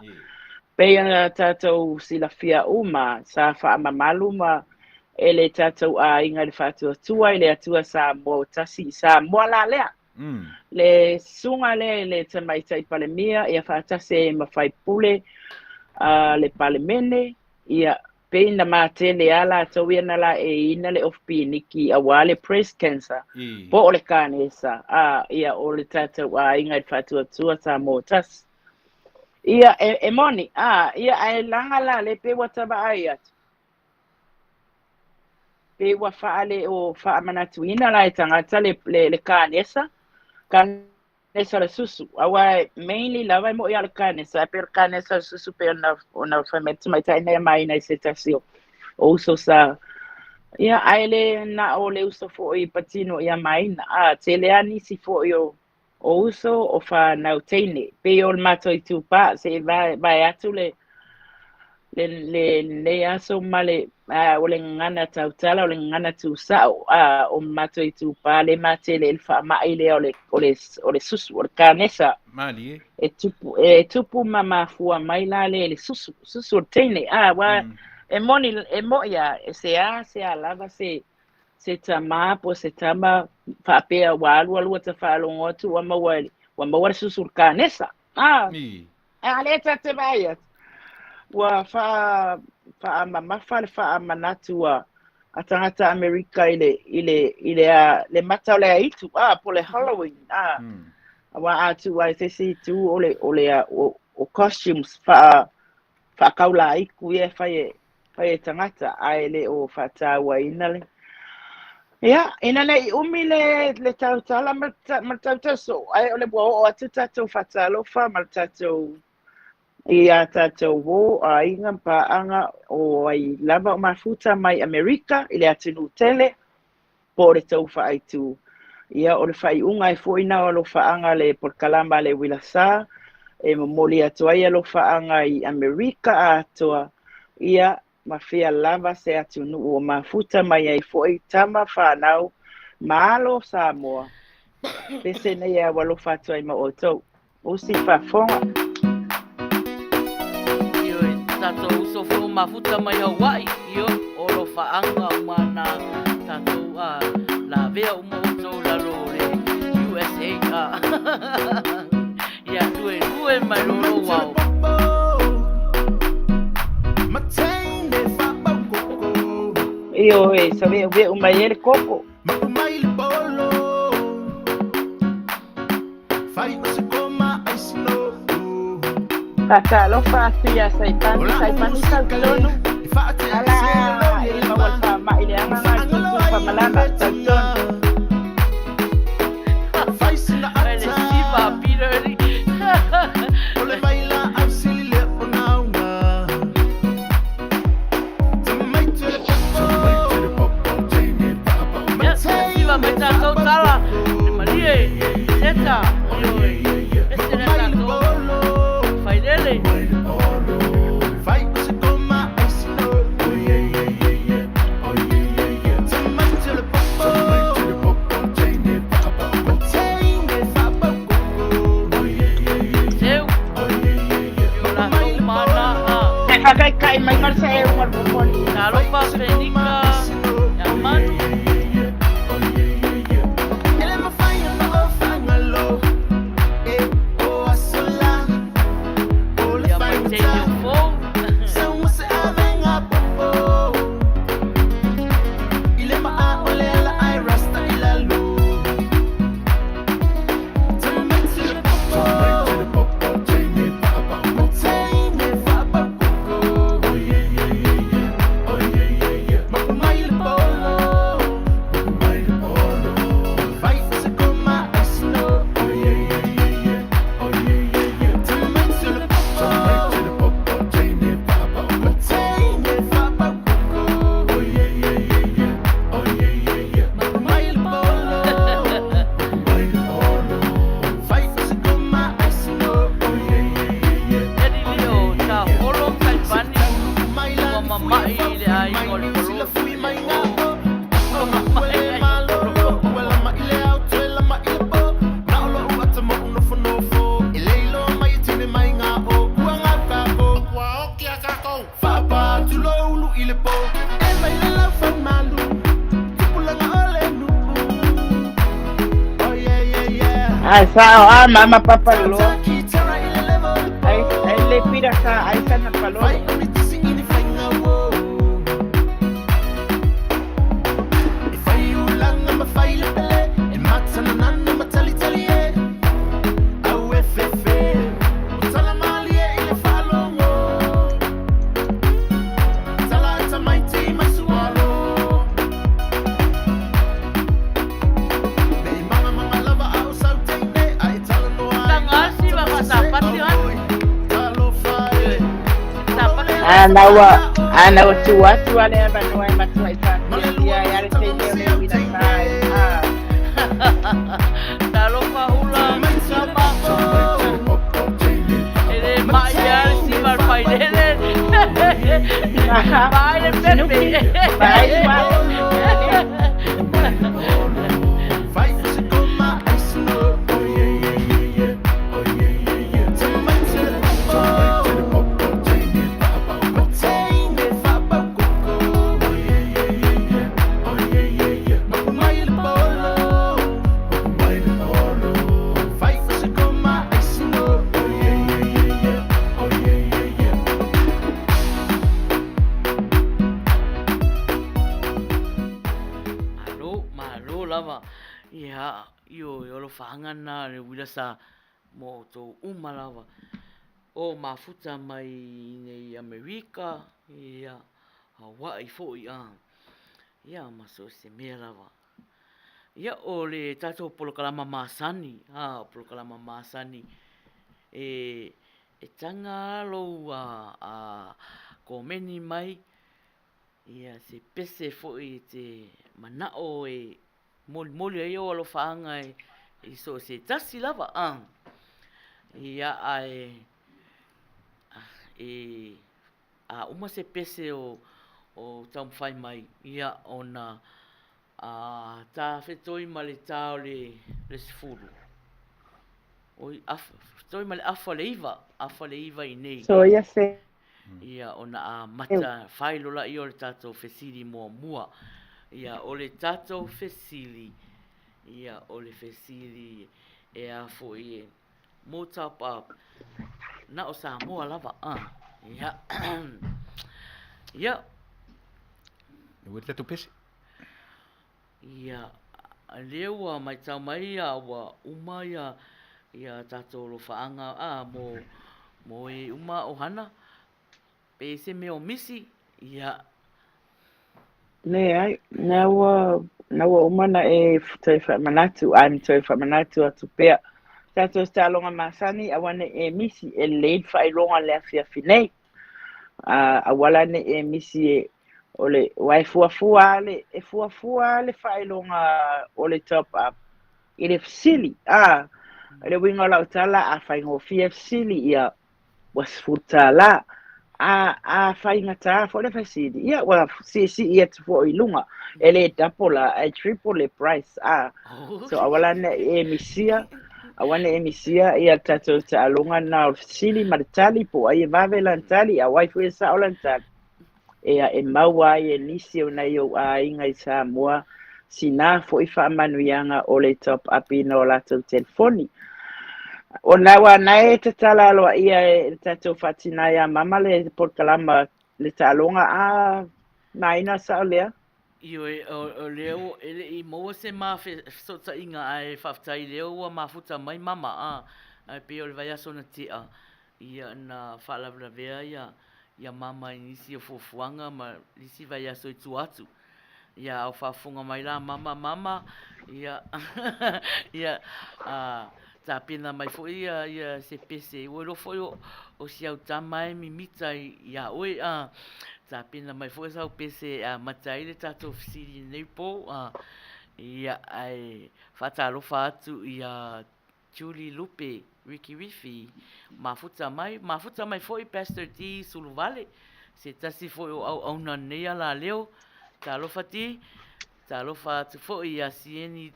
Pei ona tatou silafia uma, sa faamamalu ma e le tatou aiga i le faatuatua i le Atua Samoa ua tasi i Samoa la lea. Le susuga lea i le Tamaitai Palemia ia faatasi ai ma faipule a le Palemene, ia pei na matele a latou ia na laeiina le ofu piniki aua le breast cancer po o le kanesa, a ia o le tatou aiga i le faatuatua Samoa ua tasi. Ia, e, e moni, a, ia, ae laga la le pei ua ta vaai atu, pei ua faale o faamanatuina la e tagata le, le, le kanesa, kanesa o le susu. Aua e mainly lava e mo'i a le kanesa, ae pei o le kanesa o le susu pei ona, ona fai mai le tamaitai nei a Maina i se tasi o, o uso sa, ia, ae le na o le uso foi patino ia Maina, a, tele a nisi foi o, o uso o fanau teine. Pei o le matou itupa, se i vae, vae atu le, le, le, lenei aso ma le, a, o le gagana tautala, o le gagana tusao, a, o matou itupa le matele i le faamai lea o le, o le, o le susu, o le kanesa. Malie. E tupu, e tupu ma mafua mai la le le susu, susu o le teine. A, ua, e moni, e mo'i a, e se a, se a lava se, se tama po o se tama faapea ua alualu ua ta faalogo atu ua maua ua maua le susu o le kanesa. A, a lea ta te vaai atu. Ua faa, faamamafa le faamanatu a, a tagata Amerika i le, i le, i le, a, le mata o le aitu, a, po o le Halloween, a. Aua a tuu ai se isi itu o le, o le, o, o costumes faa, faakaulaiku ia e fai e, fai e tagata, ae le o faatauaina le. Ia, ina ne i umi le, le tautala ma le, ma le tautaso, ae o le ua oo atu tatou faatalofa ma le tatou i a tatou uō, aiga, paaga o ai lava o mafuta mai Amerika i le atunuu tele, po o le tou faaitu. Ia, o le faaiuga ai foi na o alofaaga le polokalama a le Uila Sa, e momoli atu ai alofaaga i Amerika atoa, ia, ma fea lava se atunuu o mafuta mai ai foi tama fanau ma alo o Samoa. Pese nei e au alofa atu ai ma outou. Usi faafofoga. Ioe, tatou uso foi o mafuta mai Hawaii, io, o alofaaga uma na tatou a lavea uma outou lalo o le USA a. Ia luelue mai lolo wao. Ioe, sa ve'uve'u mai ai le koko. Faatalofa atu ia Saipani, Saipani tau tonu. Ala e maua le faama'i le agaga i tutu famalama tau tonu. Ai le siva a Peter ali. Fai tatou tala, le malie, seta, ioe, ese le tatou, failele. Seu, i o latou mana, ha. E whakaikai mai ngā se e unga popoli. Talofa Fenika, ia Manu. Ia Vaitaimi o Fou. Eli leo, ta holo Taipani, ua mama'i i le aiga o le Kololo. Ua mama'i i le aiga o le Kololo. Ai sao a mama papa lo. Ai ai le pira sa ai sana palolo. Tagasi ma fatapati hana. Tapati. Ana ua ana ua tu atu ale avanoa e matua i whātia ia le teine o le uila sa e a. Talofa hula sama. E le mai ia le siva le failele. Mai le pepe. Vai vai. Malo, malo lava. Ia, ioe, o alofaga lena le uila sa mo outou uma lava. O mafuta mai i nei Amerika, ia, Hawaii foi a. Ia, ma so o se mea lava. Ia, o le tatou polokalama masani, a, polokalama masani, e, e taga lou a, a komeni mai, ia, se pese foi e te mana'o e molimoli ai ou alofaaga i so o se tasi lava, a. Ia, ae, e a uma se pese o o taumafai mai, ia, ona a tafetoi ma le ta o le le 10. Oi, afa, fetoi ma le afa o le 9, afa o le 9 i nei. So ia se. Ia, ona amata failo laia o le tatou fesili muamua. Ia, o le tatou fesili, ia, o le fesili e a foi e mo top up, na o Samoa lava, a. Ia, ia. Ua le tatou pese. Ia, lea ua matau mai ia ua uma ia ia tatou alofaaga a mo mo e uma ohana pe se mea o misi ia. Leai, na ua na ua uma na e toe faamanatu, ae na toe faamanatu atu pea. Tatou taaloga masani aua ne i e misi e lelei le faailoga i le afiafi nei. Aua la ne i e misi e O le, aua e fuafua lava le, e fuafua lava le faailoga o le top up i le fesili, a. O le uiga o lau tala, a faigofie fesili, ia, ua $10. A, a faigata foi le fesili, ia, ua siisii atu foi i luga. E le double la, ae triple le price, a. So, aua la ne i e misia, aua ne i e misia ia le tatou taaloga lena o le fesili ma le tali, po o ai e vave lana tali, a o ai foi e sao lana tali. Ia, e maua ai e nisi o nai ou aiga i Samoa sina foi faamanuiaga o le top up-ina o latou telefoni. Ona ua na e tatala aloaia e le tatou faatina ia Mama le polokalama le taaloga a maina sao lea. Ioe, o lea ua, e le i maua se ma fesootaiga ae faafetai lea ua mafuta mai Mama a, ae pei o le vaiaso na tea, Ia na faalavelavea ia ia mama i nisi o fuafuaga ma nisi vaiaso i tua atu. Ia a o faafofoga mai la mama, mama, ia ia a tapena mai foi ia ia se pese, ua iloa foi o o si au tama e mimita iā oe a tapena mai foi sau pese e amata ai le tatou fesili i lenei po a ia ae faatalofa atu ia Julie Lupe Rikirifi, mafuta mai, mafuta mai foi Pastor Dee Suluvale, se tasi foi o auauna o lenei alaleo. Talofa Dee, talofa atu foi ia Sieni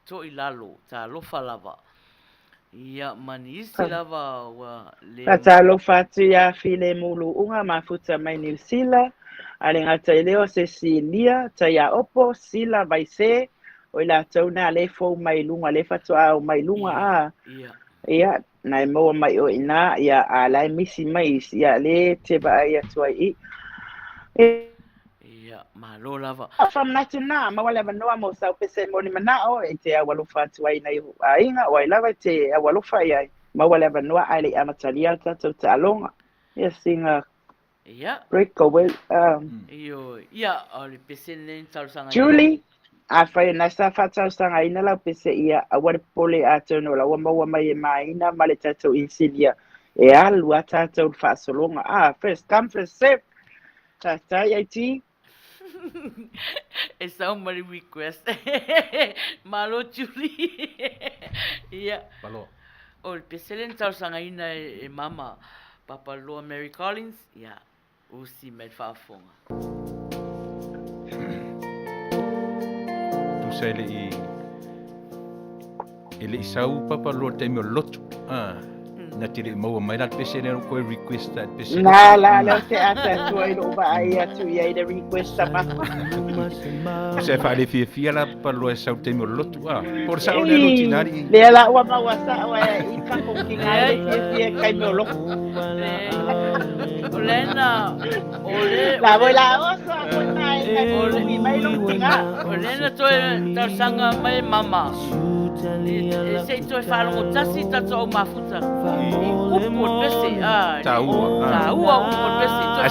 Toilalo, talofa lava. Ia, ma nisi lava ua le. Faatalofa atu ia Filemu Luuga, mafuta mai Niu Sila, a le gata i lea o Cecilia Taiaopo, Sila Vaise, O i latou na lea e fou mai luga, lea faatoa ao mai luga, a. Ia, na e maua mai oe i ina, ia, a la e misi mai isi, ia, lea e te vaai atu ai i. Ia, malo lava. Faamanatu na, maua le avanoa mo sau pese moni manao e te au alofa atu ai i nai ou aiga, o ai lava e te au alofa i ai, maua le avanoa ae le i amatalia le tatou taaloga. Ia, sina Ia. Break away. Ioe. Ia, o le pese lenei na talosagaina. Julie, afai o na sa faatalosagaina lau pese ia, aua le popole atonu o la ua maua mai e Maina ma le tatou inisinia e alu a tatou le faasologa. Ah, first come, first serve. Faafetai IT. E sau ma le request. Malo Julie. Ia. Malo. O le pese lea na talosagaina e Mama Papaloa Mary Collins, ia, usi mai le faafofoga. Tusa e le i e le i sau Papaloa i le taimi o le lotu. Ah. Na te le i maua mai la le pese lea o koe request le pese. Na la lea te ata atu ai lou vaai atu i ai le request a mama. Tusa e faalefiafia la Papaloa e sau i le taimi o le lotu. Ah. Po o le sao lea lo tinali. Lea la ua maua sao e i kako ki ngā le fiafia i taimi o lotu. O le na, o le... La voi la oso a koe nā e kai o mai lo tinga. O le na toe talosaga mai mama. E se i toe faalogo tasi tatou au mafuta i upu o le pese. Tāua. Tāua upu o le pese. Toe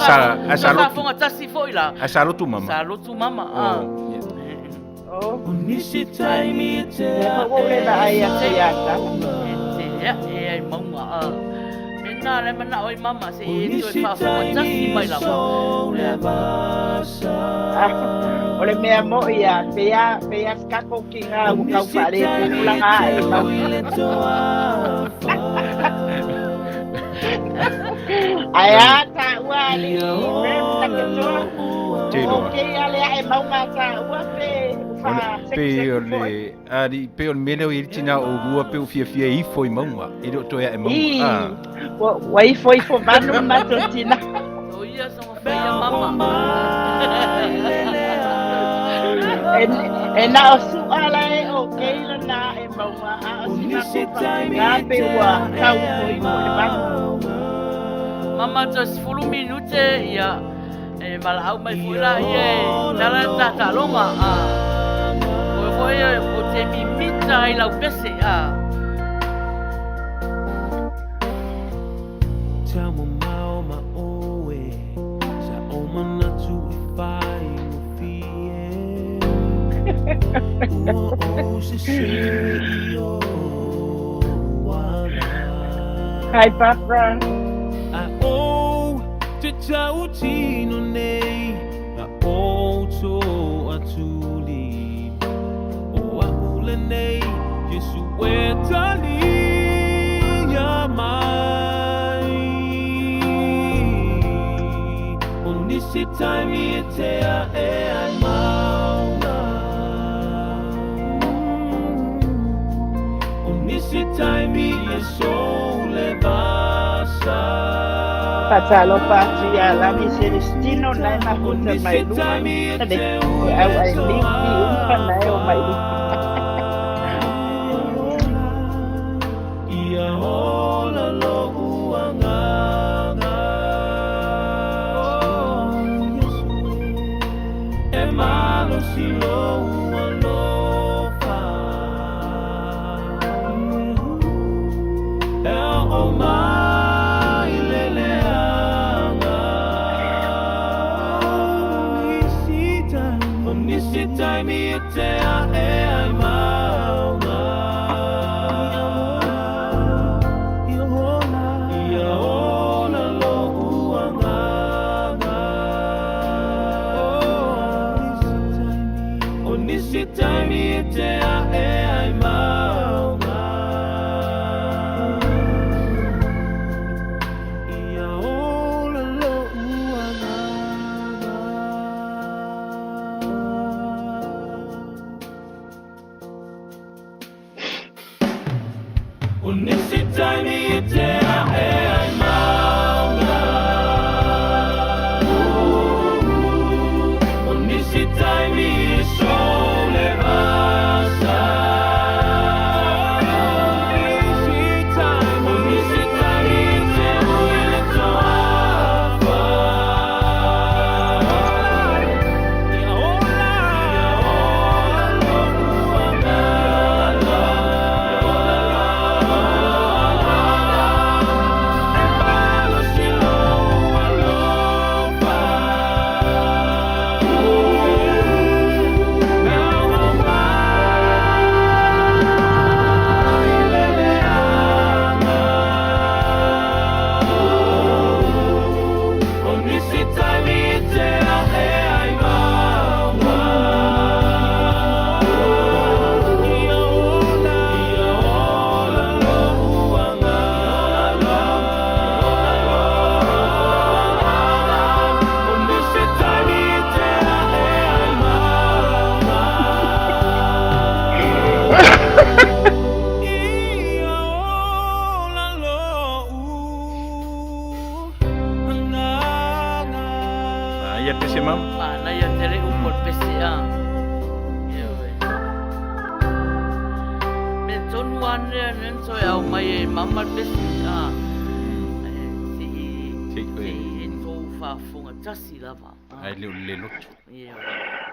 faafofoga tasi foi la. Ae sa lotu mama. Sa lotu mama. Oh. Lea foi ua ou le vaai atu ia Tala. E te ae ai maunga a. Mena le manao ai mama se i e toe faafofoga tasi mai lava. O le mea moʻi ia, pei a, pei a se kako ki ngā ua kau whaare te tulaga ae mau. Ae a tā ua ali Rem na katoa. Te iloa. O kei ale ae mau ngā tā ua pe Pei o le, ali, pei o le mea lea o i ai le tina o lua pei ua fiafia e ifo i mauga, e le o toe ae mauga. Ii, ua ifo ifo vanu le matou tina. O ia soga fai a mama. E na o suʻa la e o kei lana ae mauga, a o si matou whakingā pe ua tau ifo ifo i le vanu. Mama toe 10 minute ia. E valaau mai foi la ia e tala le tataloga a. Oe foi o te mimita ai lau pese a. Hi Barbara. Faatalofa atu ia Lani Celestino nae mafuta mai luma le au ai liu i uma nae o mai luma. Ia pese mau. Manaia tele upu o le pese a. Ioe. Mea tonu lava lea lea na toe ao mai e mama le pese a. Se'i se'i e tou faafofoga tasi lava. Ae le o le loto. Ioe.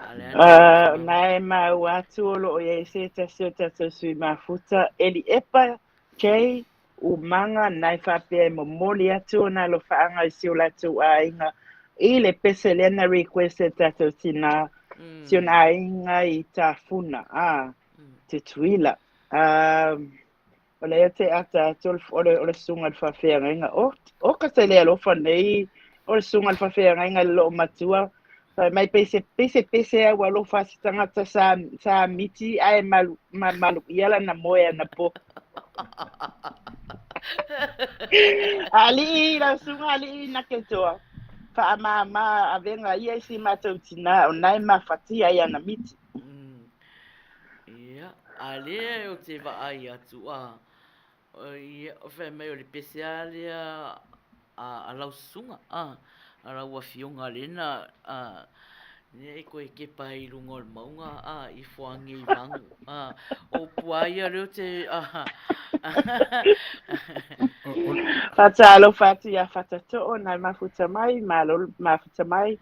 A lea na. Na e maua atu o lo o i ai se tasi o tatou sui mafuta, Eliepa J. Umaga nae faapea e momoli atu ona alofaaga i si o latou aiga i le pese lea na request e tatou tina si ona aiga i Tafuna a Tutuila. O lea te ata atu o le o le susuga i le faafeagaiga o o ka se le alofa nei o le susuga i le faafeagaiga i le loomatua fai mai pei se pei se pese au alofa se tagata sa sa miti ae malu ma maluia lana moe anapo. Alii, lau susuga alii na ke toa. Faamama avega ia i si matou tina o na e mafatia ai ana miti. Ia, a lea ou te vaai atu a, ia, fai mai o le pese lava lea a lau susuga, a lau afioga lea na, lea e koe kepa ai i luga o le mauga, a, i Fuage i Vago, a, o upu lava ia lea ou te, a. Faatalofa atu ia Fatatoo, nai mafuta mai, malo mafuta mai.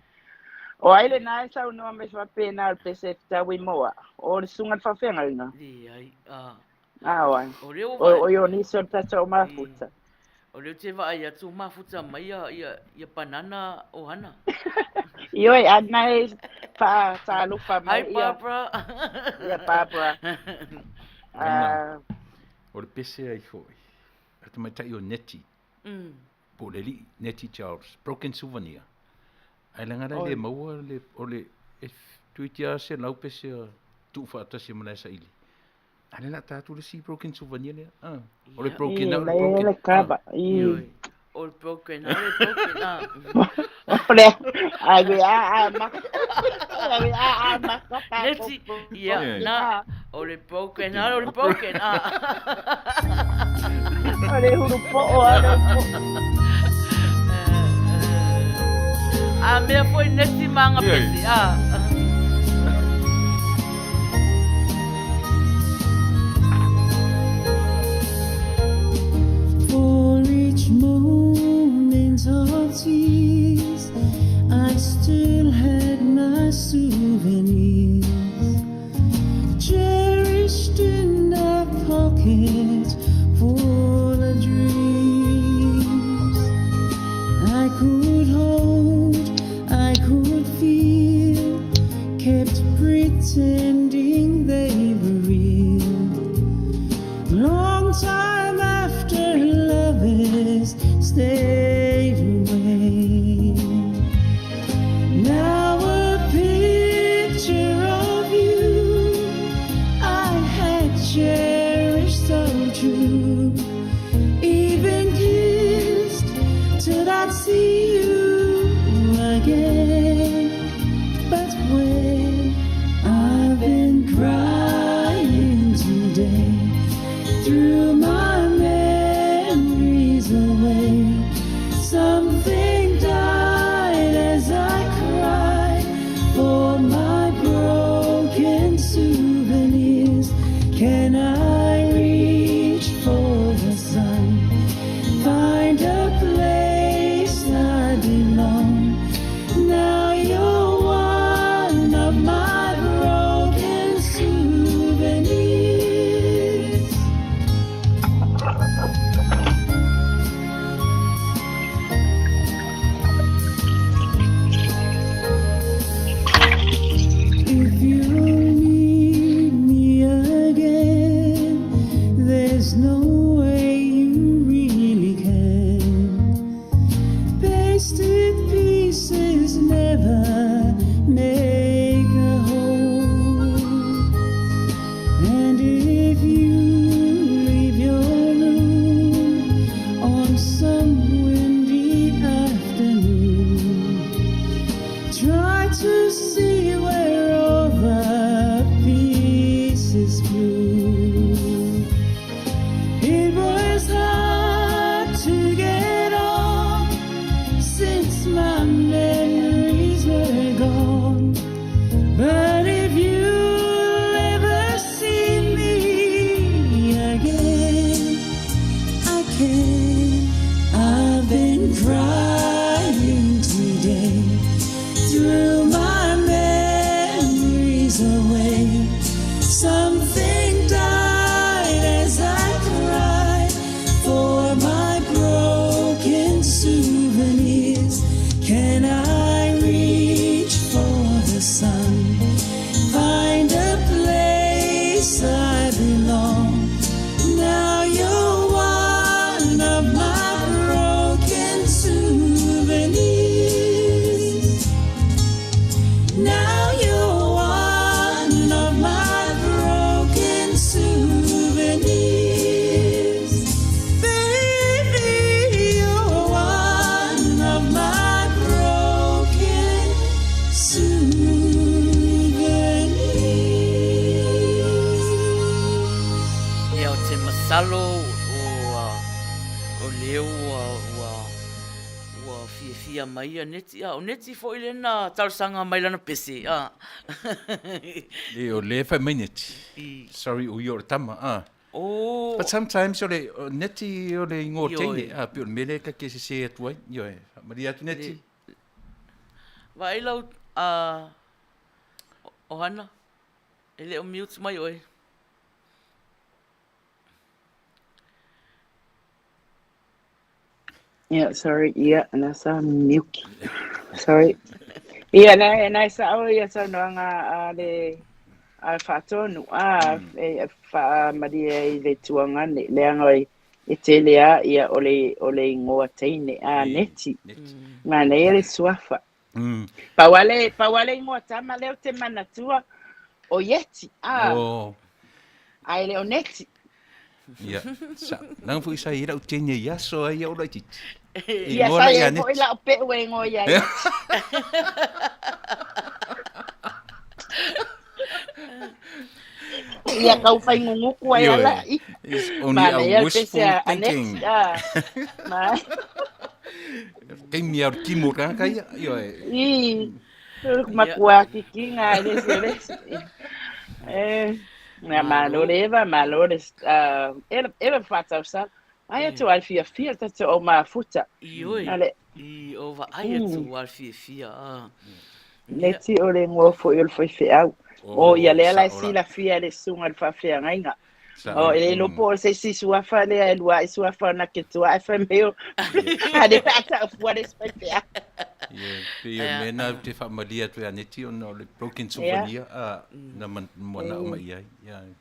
O ai lena e saunoa mai faapena o le pese e fetaui moa, o le susuga i le faafeagaiga? Leai, a. A o ai? O lea ua O, o i o nisi o le tatou mafuta. O lea ou te vaai atu ua mafuta mai ia, ia, ia banana ohana. Ioe, a nae faatalofa mai Hi ia. Barbara. Ia Barbara. Lena, o le pese ai foi, a le tamaitai o Nettie, po o le alii, Nettie Charles, Broken Souvenir. Ae leaga la e le maua le, o le, e toeitiiti lava 100 pe se tuufaatasi ma la e saili. A o lea o le a ta atu le isi broken souvenir lea. Ah, o le broken Ia, o le e broken. le kava. Ioe. O le broken, o le broken, ah. O le a a a ma. A a ma ka pa. Neti, ia, na, o le broken, o le broken, ah. O le hulu po'o a le po'o. A mea foi neti ma aga pese, ah. For each moment of tears, I still had my souvenirs, cherished in a pocket full of dreams. I could hold, I could feel, kept pretending they were real. Long time after lovers stayed away. Now a picture of you I had cherished so true, even kissed till I'd see you again. But when I've been crying today, threw my memories away. Something died as I cried for my broken souvenirs. Can I reach for the sun? Find a place I belong. Now you're one of my broken souvenirs. If you need me again, there's no way you really can. Pasted pieces never make a whole. And if you leave your room on some windy afternoon, try to see where all the pieces flew. It was hard to get on since my memories were gone. But if you'll ever see me again, I can. I've been crying today, threw my memories away. Something died as I cried for my broken souvenirs. Can I reach for the sun? Find a place I belong. Now you're one of my broken souvenirs. Now you're one of my broken souvenirs. Baby, you're one of my broken souvenirs. Ia, ou te masalo o, o lea ua, ua, ua fiafia mai ia Neti. A, o Neti foi lea na talosaga mai lana pese. A. E o lea fai mai Neti. Sorry, o ia o le tama. A. Oh. But sometimes o le o Neti o le ingoa Ioe. teine. A, pei o le mea lea ta te sese atu ai. Ioe. Faamalie atu Neti. Vaai lau a Ohana, e le o mute mai oe. Yeah, sorry. Ia, na sa mute. Sorry. Ia, na, na sa o ia saunoaga a le a le faatonu a e faamalie ai le Itu Agai leaga e e tele a ia o le o le igoa teine a Neti. Manaia le suafa. Pau lava le, pau lava le igoa tama lea ou te manatua, o Ieti, a, Oh. ae le o Neti. Ia, sa, leaga foi sa i ai lau teine i aso ai ia o laitiiti. E Ia, igoa sa la i ia ai foi Neti. lau peu e igoa ia Ieti. Ia kau faiguguku ai Ioe. ala i. It's only a Manaia le pese wishful a Neti, thinking. a. Ma, Taimi lava o le timu o le tagata ia. Ioe. i, Ia. matua kikiga e le isi o le isi. E, ia malo Malo. le eva, malo le, ela, ela faatausala. Ai atu ai fiafia le tatou au mafuta. Ioe. Na le, I o vaai atu ua le fiafia. Ah. Ia. Neti o le igoa foi o le faifeau. O ia Oh, lea la e sao la. silafia e le susuga i le faafeagaiga. Sao. O e le iloa po o se isi suafa lea e lua ai suafa o na ke tua ai fai mai o a le pe a taufua le isi faifeau. Ia, pei o le mea lena ou te faamalie atu ia Neti ona o le broken Ia. souvenir a na manao mai i ai. Ia, e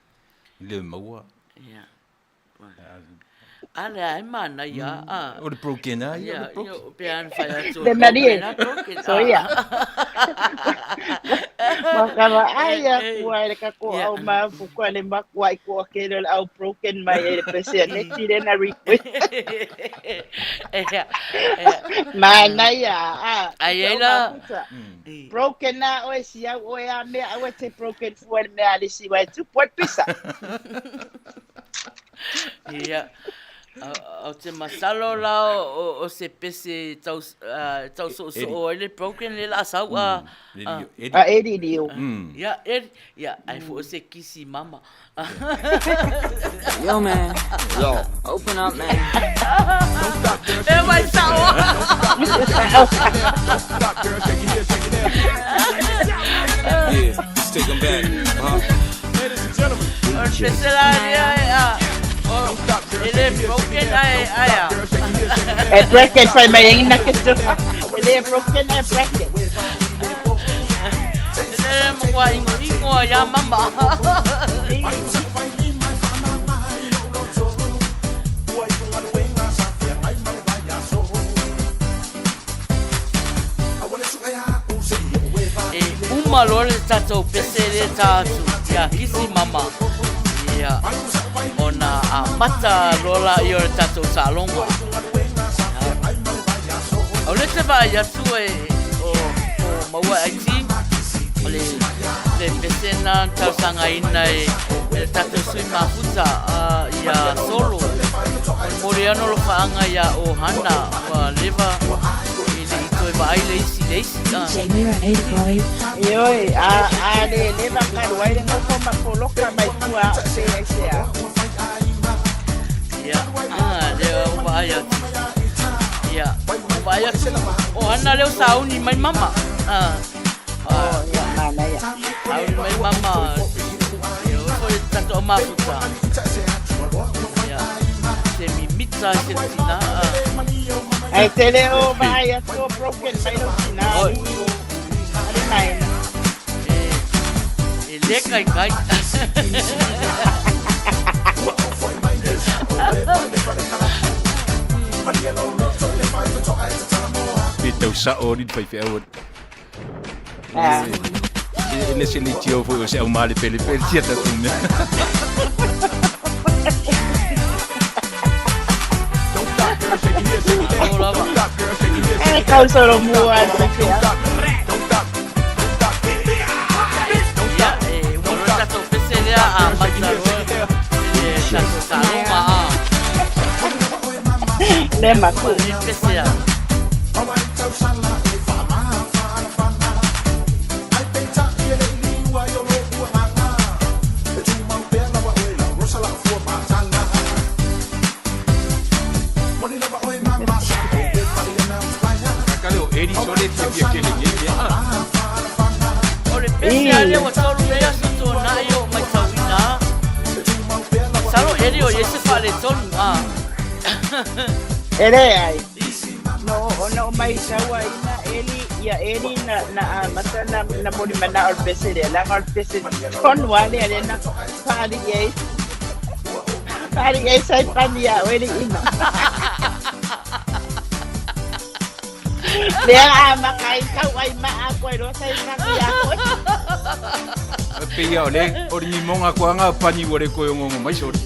le maua. Ia. A lea e manaia a. O le broken lava ia, o Ia, le broken. ia, pe a na fai atu o Le malie. broken a broken. Soia. Ma ka vaai Eh, aku ai le tatou Ia. au mafuta le makuai toatele o le au broken mai e le pese a Neti lea na request. Ia, ia. Manaia a. Ai Te ai au la. mafuta. I. Broken na oe siau oe a mea aua e te broken fua le mea a le isi uae tupu ai le pisa. Ia. Ou te masalo la o se pese tau tau soosoo ai le broken le la sau a. Le lio, Eddie. A Eddie Lio. Ia, Eddie. Ia, ai foi o se kisi mama. Yo, man. Yo. Open up, man. E vai sao. Yeah, let's take 'em back. Huh? O le pese la ia ia. O e le broken ai ai a. E bracket fai mai ai na ke tua. E le broken e bracket. Le mo ingo ingo ia mama. E uma loa le tatou pese le tātu ia kisi mama. Ia ona amata loa laia o le tatou taaloga. O le te vaai atu e o o maua ai ti o le le pese na talosagaina e e le tatou sui mafuta a ia Solo. O le moliano o lofaaga ia Ohana ua leva e le i toe vaai le isi le isi a. DJ Mira 85. Ioe, a, a le leva kalu ai le ngofo ma poloka mai tua o se ai se a. Ia, a lea ua vaai atu. Ia, ua vaai atu. O Hana lea ua sauni mai mama. A. Oh, ia, manaia. Sauni mai mama. Ia, oe foi le tatou au mafuta. Ia, se mimita se le tina. A. Ai te le o vaai atu o broken mai lo tina. Oi. Ali mai. E, e le kaikai. Pe tau sao alii le faifeau. Ah. E le se le tio foi o se au malepelepele sia tatou mea. O lava. E kau solo mua le faifeau. Ia, e uma loa le tatou pese lea amata loa i le tatou taaloga a. Le maku. Le pese a. Kale o Eddie sole fiafia tele i ai mea. O le pese a lea ua tolu nei aso tuanai o matauina a. Masalo Eddie o i ai se faaletonu a. E le ai. No, ona o mai sauaina Eli, ia Eli na na amata na na moli mana o le pese lea, leaga o le pese tonu lava lea lea na faali i ai. Faali i ai sai pani ia oe le ina. Lea a makai tau ai maa koe loa sai fangi ia koe. Pe ia o le o le nimoga koaga pani ua le koe ogogo mai sole.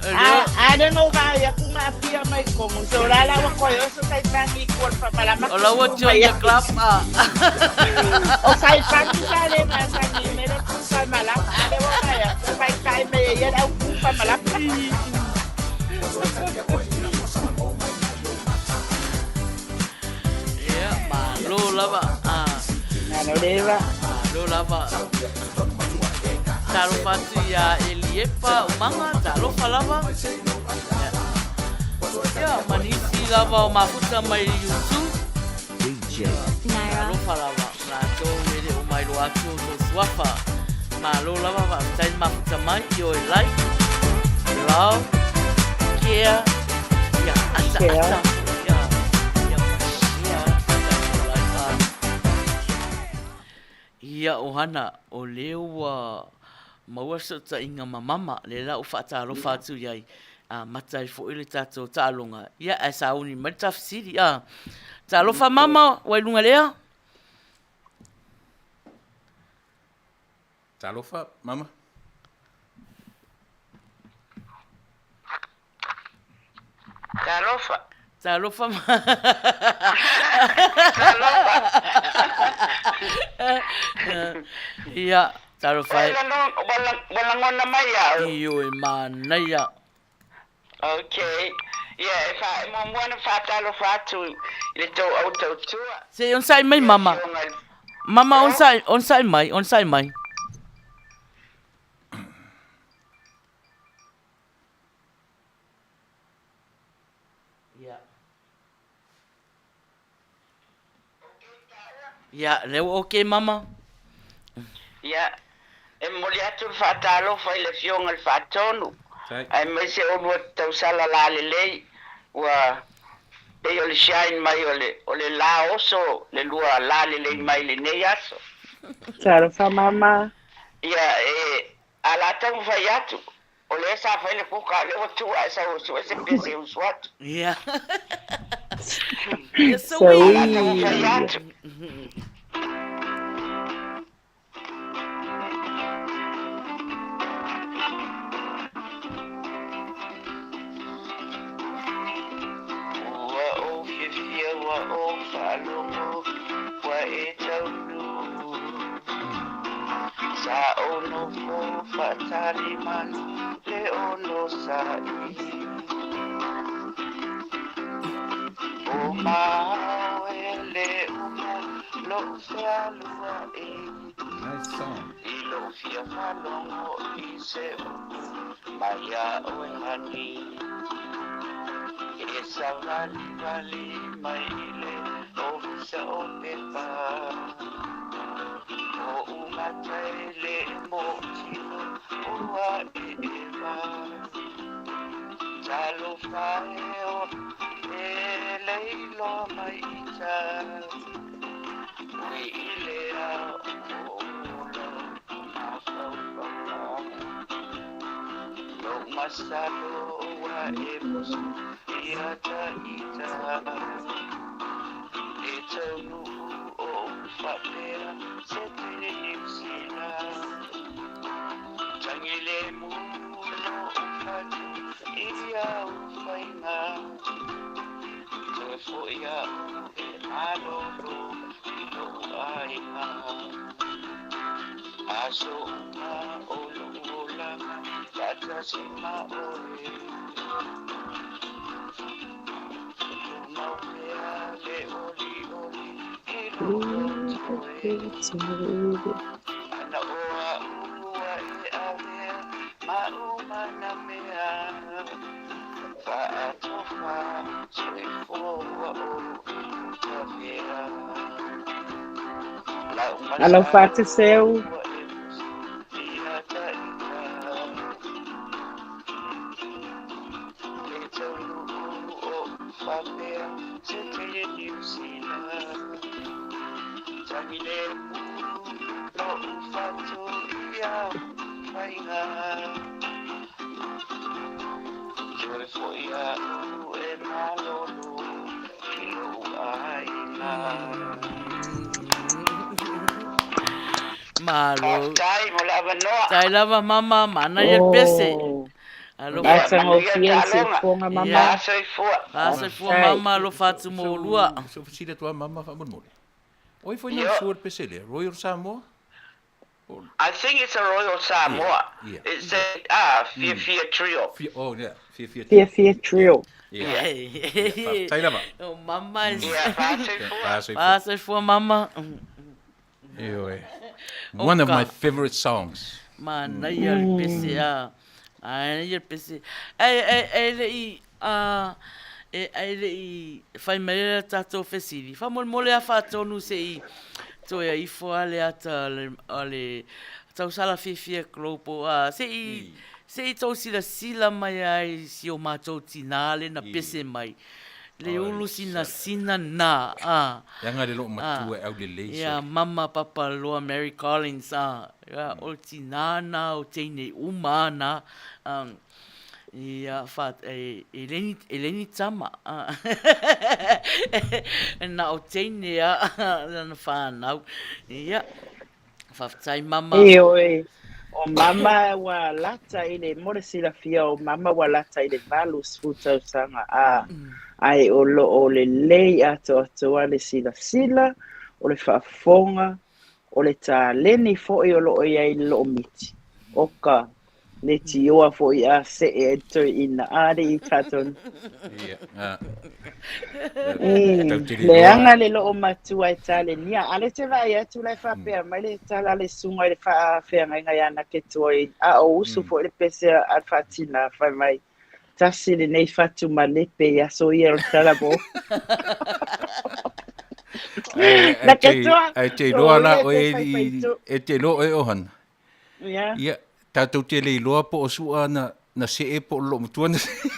A a le no va ia ku ma pia mai kongo. So la la wa koe oso sai fangi ku al fa malama. O la ua join the club a. O sai fangi sa le ma sangi me le ku fa malama. A le wa ia ku fai kai me ia au ku fa malama. Ia, malo lava. Ah. Malo leva. Malo lava. Talofa atu ia Eliepa Umaga, talofa lava. Ia, ia ma nisi lava o mafuta mai i YouTube. DJ. Talofa lava, latou e le o mailoa atu o tou suafa. Malo lava faafetai le mafuta mai, ioe like, love, care, ia ata ata, ia, ia ma share tatou live a. Ia ohana, o lea ua maua fesootaiga ma mama, lea la ua faatalofa atu i ai, amata ai foi le tatou taaloga, ia ae sauni mai le ta fesili a. Talofa mama, ua i luga lea? Talofa, mama. Talofa. Talofa. Talofa. Ia, talofa e. Ua lagona mai au. Ioe, manaia. Okay. Ia, e fa, e muamua ona faatalofa atu i le tou au tautua. Se i onosai mai mama. Mama onosai, onosai mai, onosai mai. Ia. Ia, lea ua okay mama. Ia, e momoli atu le faatalofa i le Afioga i le Faatonu, aemaise oulua tausala lalelei, ua pei o le shine mai o le, o le la oso le lua lalelei mai lenei aso. Talofa mama. Ia, e, a la taumafai atu, O lea sa fai le kuka, o lea ua tu ae sau sue se pese usu atu. Ia. Ia saui. Ala taumafai atu. Ua ou fiafia, ua ou faalogo, ua e taunuu. Sa ou nofo faatali ma le onosai. O māo e le uma lo'u fealua'i. Nice song. I lo'u fia faalogo i se upu mai iā oe honey. E savalivali mai i le ofisa o pepa. Oʻu mata e le motino ua ʻeʻewa. Talofa e o e leiloa mai ita. Ui i le ao o lou mafaufauga. Lou masalo ua e musu ia ta ita. E taunuu ou faapea se tele Niu Sila. Tangi le mu lou fatu i au faiga. Toe foi au e malolo i lou aiga. Aso uma o lou olaga faatasi ma oe. Tumau pea le olioli i lou loto e. Ana o a'u ua e avea ma uma na mea. Faatofa soifua ua ou tavea. Lau Alofa masalo atu seu. ua e musu ia ta ita. E taunuu ou faapea se tele Niu Sila. Tangi le mu lou fatu i au faiga. Toe foi a'u e malolo i lo'u aiga. Malo. Faafetai mo le avanoa. Tai lava mama, manaia le pese. Oh. Alofa. Matagofie le Manuia siufoga Ia. mama. Soifua. Faasoifua Faafetai. mama, alofa atu mo olua. Se ou fesili atu lava mama faamolemole. O ai foi na sua le pese lea? Royal Samoa? I think it's a Royal Samoa. Yeah. It's a ah, Fiafia Trio. Fia, oh, yeah. Fiafia Trio. Fiafia Trio. Yeah. Faafetai lava. O mama e Ia, faasoifua. Faasoifua. Faasoifua mama. Ioe. One of Oka. my favorite songs. Manaia le pese a. Manaia le pese. Ai ai ai le i a e ai le i fai mai le tatou fesili. Faamolemole a faatonu se i toe ifo a le ata a le, a le tausala fiafia global a se i se i tou silasila mai ai si o matou tinā le na pese mai. Le ulu sinasina na a. Leaga le loo matua e aulelei Ia sole. mama papa loa Mary Collins a ia o le tinā na o teine uma a na ia fa e e le ni e le ni tama a na o teine a lana whanau ia faafetai mama. Ioe, o mama ua lata i le, mo le silafia o mama ua lata i le 80 tausaga, a, ae o lo o lelei atoatoa le silasila, o le faafofoga, o le taleni foi o lo o i ai i le loomiti. Oka, le tioa foi a see ai le toeaina, a alii tatou. Ia, a. Mm, Tau te le iloa. leaga le loo matua e talenia. A le te vaai atu la e faapea mai le tala a le susuga i le faafeagaiga ia Naketoa a o usu foi le pese a le faatina fai mai. Tasi lenei fatu malepe i aso ia o le tala mo. Ae, ae te, Naketoa, ae te o iloa la ia oe te i, faifaitu. e te iloa oe ohana. Ia. Ia, tatou te le iloa po o sua na, na see po o le loomatua na see.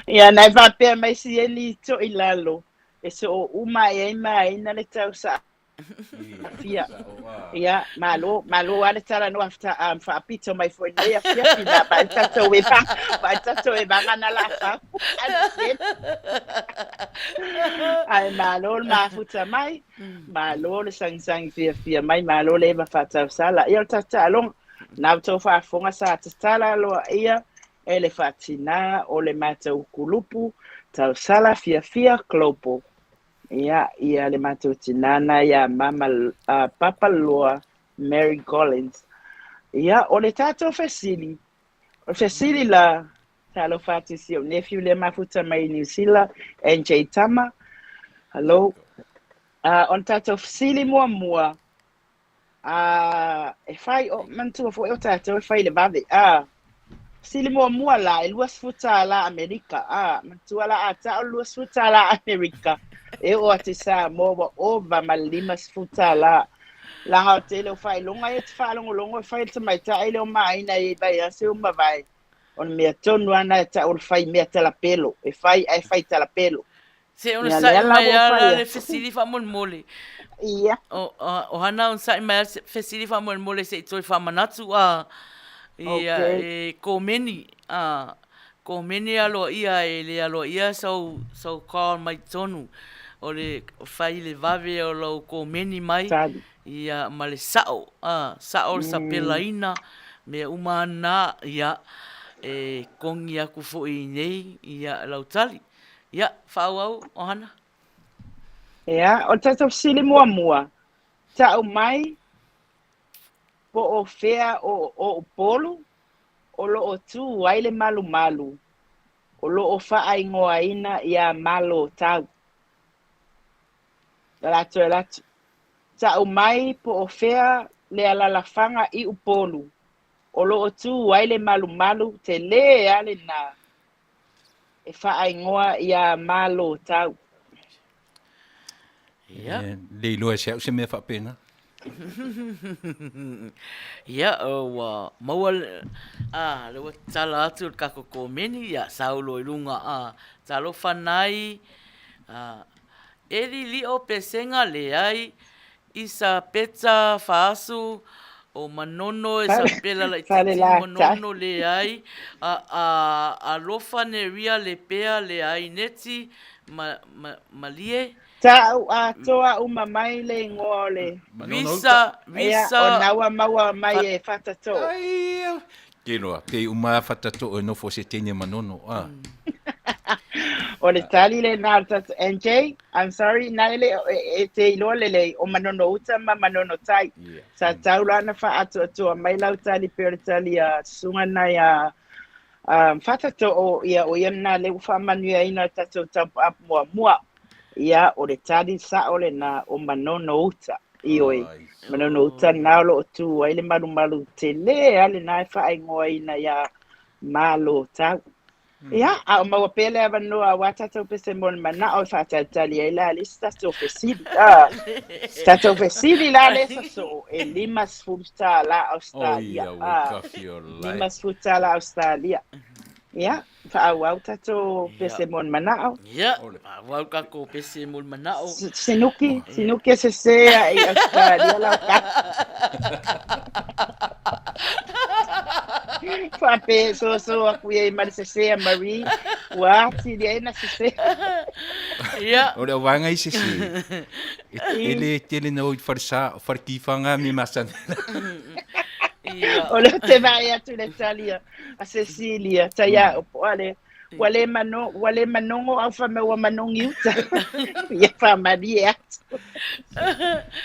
Ia, na e faapea mai sieni i Toilalo, e soo uma ae ai ma aina le tausaga fia. Ia, malo, malo lava le talanoa faapito mai foi i lenei afiafi na vaai tatou e vaai tatou e vaga na lafau. Ae malo le mafuta mai, malo le sagisagi fiafia mai, malo le eva faatausala. Ia o le tatou taaloga, na outou faafofoga sa tatala aloaia e le faatinā o le matou kulupu tausala fiafia global. Ia, ia le matou tinā na ia Mama Papa Loa Mary Collins. Ia, o le tatou fesili, o le fesili la, talofa atu i si ou nephew lea mafuta mai i Niu Sila, NJ Tama. Hello. O le tatou fesili muamua, e fai, o, manatua foi o tatou e fai i le vave. Fesili muamua la, e $20 Amerika. Manatua la a tau le $20 Amerika, e oo atu i Samoa ua ova ma le $50. Leaga o le tele o faailoga ia e te faalogologo e fai e le tamaitai lea o Maina i vaiaso ua mavae. O le mea tonu lava lena e tau o le fai mea talapelo. E fai ae fai talapelo. Se Ia onosai lea la mai ua ou lava fai le atu. fesili faamolemole. Ia. O, o Hana onosai mai lava le fesili faamolemole se i toe faamanatu a ia Okay. e komeni a komeni aloaia e le aloaia sau sau call mai totonu o le fai le vave o lau komeni mai Tali. ia ma le sa'o a sa'o le sapelaina mea uma na ia e kogi aku foi i inei ia lau tali. Ia, faaauau, Ohana. Ia, o le tatou fesili muamua, tau mai po o fea o o Upolu o lo o tu ai le malumalu o lo o faaigoaina iā Malotau. O le a toe alu atu. Tau mai po o fea le alalafaga i Upolu o lo o tu ai le malumalu telē lava lenā e faaigoa iā Malotau. Ia. E le iloa e se au se mea faapena. Ia, ua maua le, a, le ua tatala atu le kako komeni, ia, saulo i luga, a, talofa nai, a, e lilio pesega leai, Isa Peta Faasu o Manono e sapela laitiiti Manono leai a a alofa Neria Lepea leai Neti ma, ma, malie. Ta'u atoa uma mai le igoa o le. Visa, Ia, visa. o na ua maua mai e Fatatoo. Ai, ke loa, pe uma Fatatoo e nofo se teine Manono, a. O le tali lenā o le tatou NJ, I'm sorry, na e le e, e te iloa lelei o Manono uta ma Manono tai. Yeah. Sa tau la na whaatoatoa mai lau tali pe o le tali a susunga nai a Fatatoo, ia o ia na le ua faamanuiaina o tatou taupa'a muamua. Ia o le tali sa'o lenā o Manono uta. Ioe, Manono uta na o loo tu ai le malumalu telē a lenā e faaigoaina iā Malo Tau. Ia, a o maua pea le avanoa auā tatou pese mo le mana'o e faatalitali ai la le isi tatou fesili. Ah, tatou fesili la le sasoo e $50 Australia. Ah, $50 Australia. Ia, faaauau tatou pese mo le mana'o. Ia, faaauau tatou pese mo le mana'o. Sinuki, sinuki e sesē ae i Australia lau tali. Faapea e soso aku i ai ma le sesē a Marie, ua atili ai na sesē. Ia. O le auvaega i sesē, e le tele na o i falesa, faletifaga me masani. Ia. O lea ou te vaai atu i le tali a Cecilia, tai a po o le ua le mano, ua le manogo au fai mai ua manogi uta. Ia faamalie atu.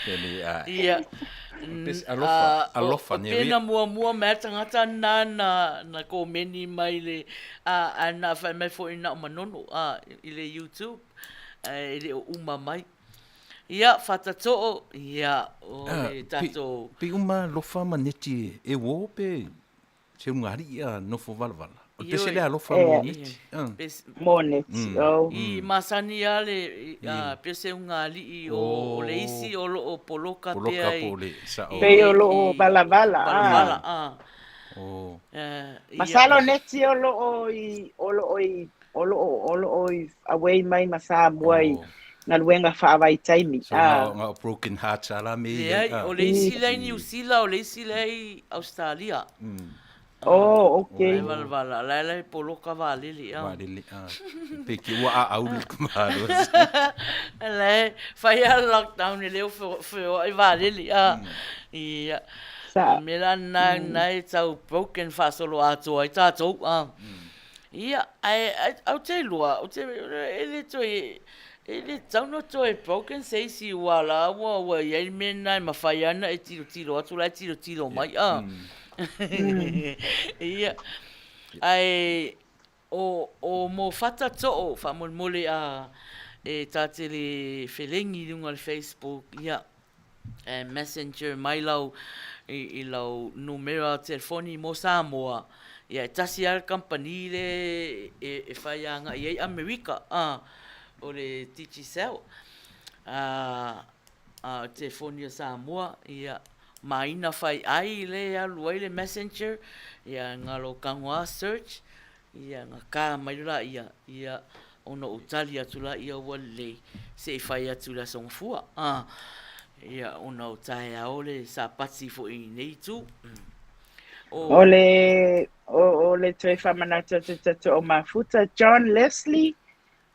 Tele a. Ia. Pese alofa, alofa O ne pena muamua mai a tagata na na na komeni mai le a a na fai mai foi na o Manono a i le YouTube ae e le o uma mai. Ia Fatatoo, ia o le tatou Pe uma alofa ma neti e uo pe Se ugali'i a nofo valavala. O le pese lea alofa mo neti. Mo neti, oh. I masani a le pese ugali'i o le isi o loo poloka pea i. Poloka po o le sa'o. Pei o loo valavala. Valavala, a. Masalo neti o loo i, o loo i, o loo, o loo i away mai ma Samoa i galuega faavaitaimi. So na o broken hearts a la me ia. Leai, o le isi la i Niu Sila, o le isi la i Australia. Oh, okay. Lai valavala, lai lai poloka vaalele. Vaalele, a. Pe ki ua aau le malo. Lai, fai a lockdown e le o feoai vaalele. Ia. Sa. Me la na, na e tau broken faasolo atoa ai tatou. Ia, ae ou te iloa, ou te, e le toe, e le tatau ona toe broken se isi aua la ua, ua i ai le mea lena e mafai lava ona e tilotilo atu la e tilotilo mai, a. Ia, ae o, o mo Fatatoo, faamolemole a e ta te le felegi i luga o le Facebook, ia, e messenger mai lau i lau numera telefoni mo Samoa, ia e tasi lava le kamupani le e fai agai ai Amerika, a, o le Digicel, a, a telefoni a Samoa, ia, maina fai ai le alu ai le messenger, ia galo tago lava search, Ia, na kā mai la ia, ia, ona ou tali atu la ia ua lelei, se i fai atu i le Aso Gafua. A, ia, ona o taeao le Sapati foi i nei itu. O, o le, o, o le toe faamanatu atu i tatou au mafuta, John Leslie,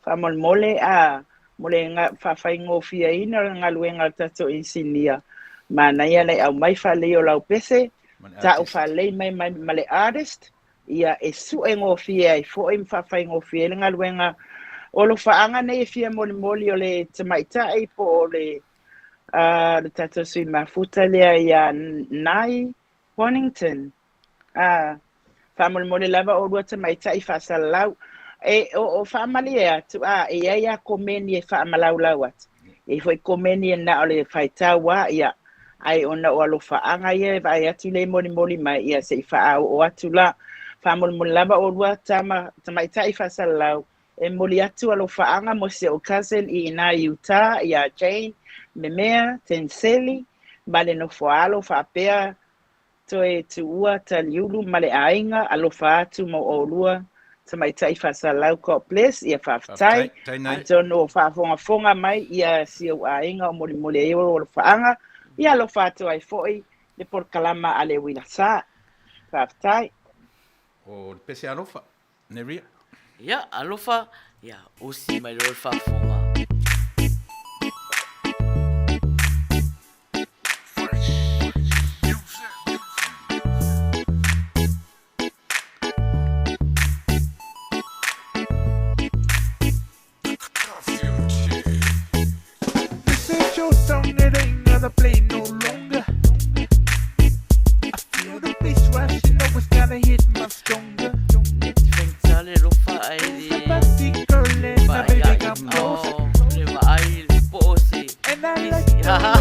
faamolemole, a, mo le faafaigofieina o le galuega a le tatou inisinia, manaia le aumai faalelei o lau pese, ta'u faalelei mai mai ma le artist, ia e su'e gofie ai foi ma faafaigofie ai le galuega. O alofaaga nei e fia molimoli o le tamaitai po o le uh, le tatou sui mafuta lea ia Nai Bonington. Uh, faamolemole lava oulua tamaitai faasalalau. E o, o faamalie atu, a, e i ai a komeni e faamalaulau atu. E i ai foi komeni e na o le faitau a, ia, Ae ona o alofaaga ia e vaai atu le molimoli mai, ia se i faaoo atu la. Faamolemole lava oulua tama tamaitai faasalalau e moli atu alofaaga mo si ou cousin i ina i Utah ia Jane Memea Tenseli ma le nofoaalo faapea Toe tuua Taliulu ma le aiga alofa atu mo oulua tamaitai faasalalau God bless ia faafetai atonu o faafogafoga mai ia si ou aiga o molimoli ai o alofaaga ia alofa atu ai foi le polokalama a le uila sa faafetai. O le pese alofa, Neria. Ia, alofa. Ia, osi mai loa le faafofoga. This is your song, it ain't gonna play no longer. I feel the bass rush, you know it's gonna hit much stronger. Net le lofa ai Move le your body, girl, and now baby, come closer. Oh, le vaai le po o se And I like isi. the way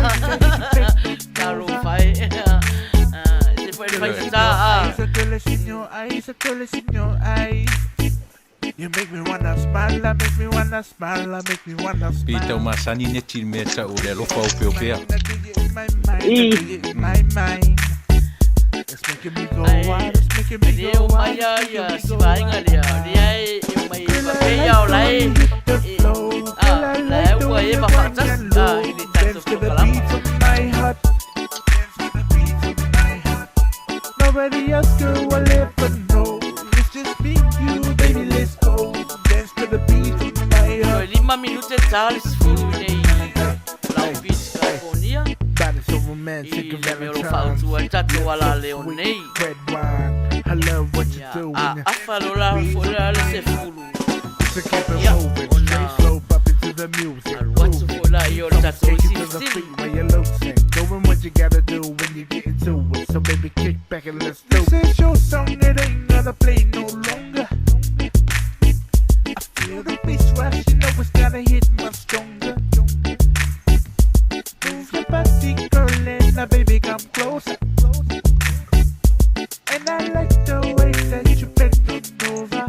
that you bend Talo over. fai. Ah, se foi Girl, fai it's in sa. your Ah. eyes, girl, it's in your eyes, girl, it's in your eyes. You make me wanna smile, I make me wanna smile, I make me wanna Pe tau smile. masani neti le mea tau o le alofa o peo pea. I get you in my mind, I I. get you in my mind. It's making me go Ai, wild, it's making me le go o wild, mai it's a making ia me si go vaenga lea. wild. Lea e e mai Girl, ma I pe like iau the lai. way you hit the E flow. Girl, ah, I la like the ua way e you ma grind faatas. and Ah, low. i le tatou Dance to the polokalama. beat of my heart. Dance to the beat of my heart. Nobody else, girl, will ever know. It's just me, you, baby, let's go. Dance to the beat of my Toe heart. lima minute ta le sefulu i nei Long Beach, California. Body so romantic, I le mea o lo Valentine's. faautua ai tatou Lips ala so leo sweet, nei. red wine. I love what you Ia, do a when you afa lola squeeze foʻi la le mine. sefulu. So keep it Ia, moving, ona straight slow, bump into the music, alu atu grooving. foʻi la ia o le Don't tatou take it to the silisili. feet where you're losing. Doing what you gotta do when you get into it. So baby, kick back and let's do it. This is your song, it ain't gonna play no longer. I feel the bass rush, you know it's gonna hit much stronger. Move your body, girl, and now baby, come closer. And I like the way that you bend on over.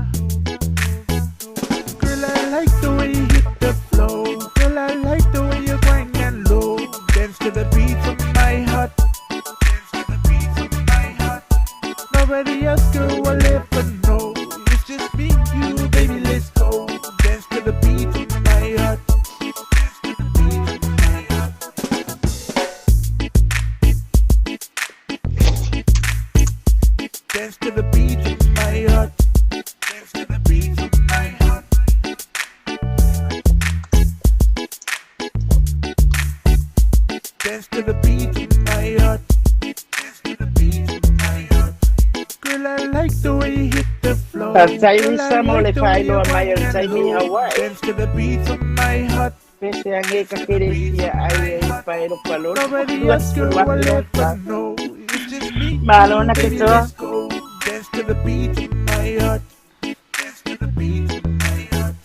Girl, I like the way you hit the flow. Girl, I like the way you grind and low. Dance to the beat of my heart. Dance to the beat of my heart. Nobody else, girl, will ever know. It's just me, you, baby, let's go. Dance to the beat of my heart. Dance to the beat of my heart. Dance to the beat of my heart. Dance to the beat of my heart. Dance to the beat of my heart. Dance to the beat of my heart. Girl, I like the way you hit the flow. Faafetai Girl, I Wisa mo like le the way you faailoa mai grind o le and taimi i low. Hawaii. Dance to the beat of my heart. Pe se age Dance ka to the kere beat sia of ai my e heart. pae lo palolo. Nobody Lua else, girl, sefulu afe will le ever fa. know. It's just me, Malo you, na ke baby, toa. let's go. Dance to the beat of my heart. Dance to the beat of my heart.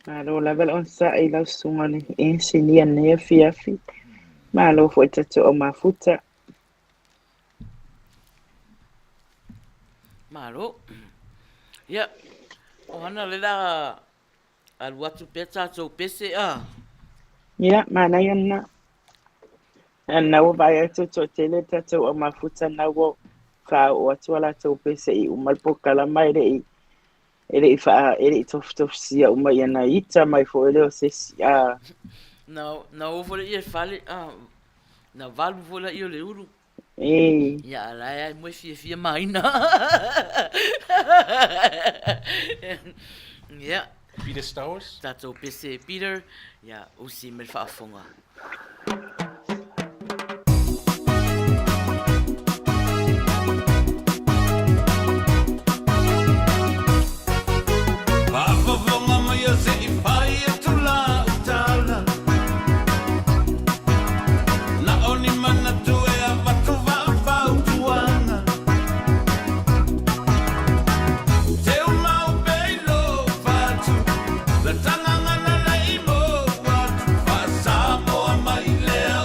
Malo lava le onosai i lau susuga le enisinia i lenei afiafi. Malo foi tatou au mafuta. Malo. Ia, o hana le la alu atu pea tatou pese a. Ia, manaia lena. Na ua vaai atu le toatele le tatou au mafuta na ua faaoo atu a latou pese i uma le polokalama e le i e le i faa e le i tofutofusia uma ia na ita mai foi lea o se isi a. Na na o foi ia fale a na valu foi la ia o le ulu. E. Ia a la e ai mo e fiafia maina. Ia. Peter Stowers? Tatou pese Peter, ia usi me le faafofoga. Faafofoga mai a se i fai atu lau tala. Na o ni manatu e avatu faafautuaga. Teumau pea i lou fatu, le tagaga na le i mou atu. Faa-Samoa mai lea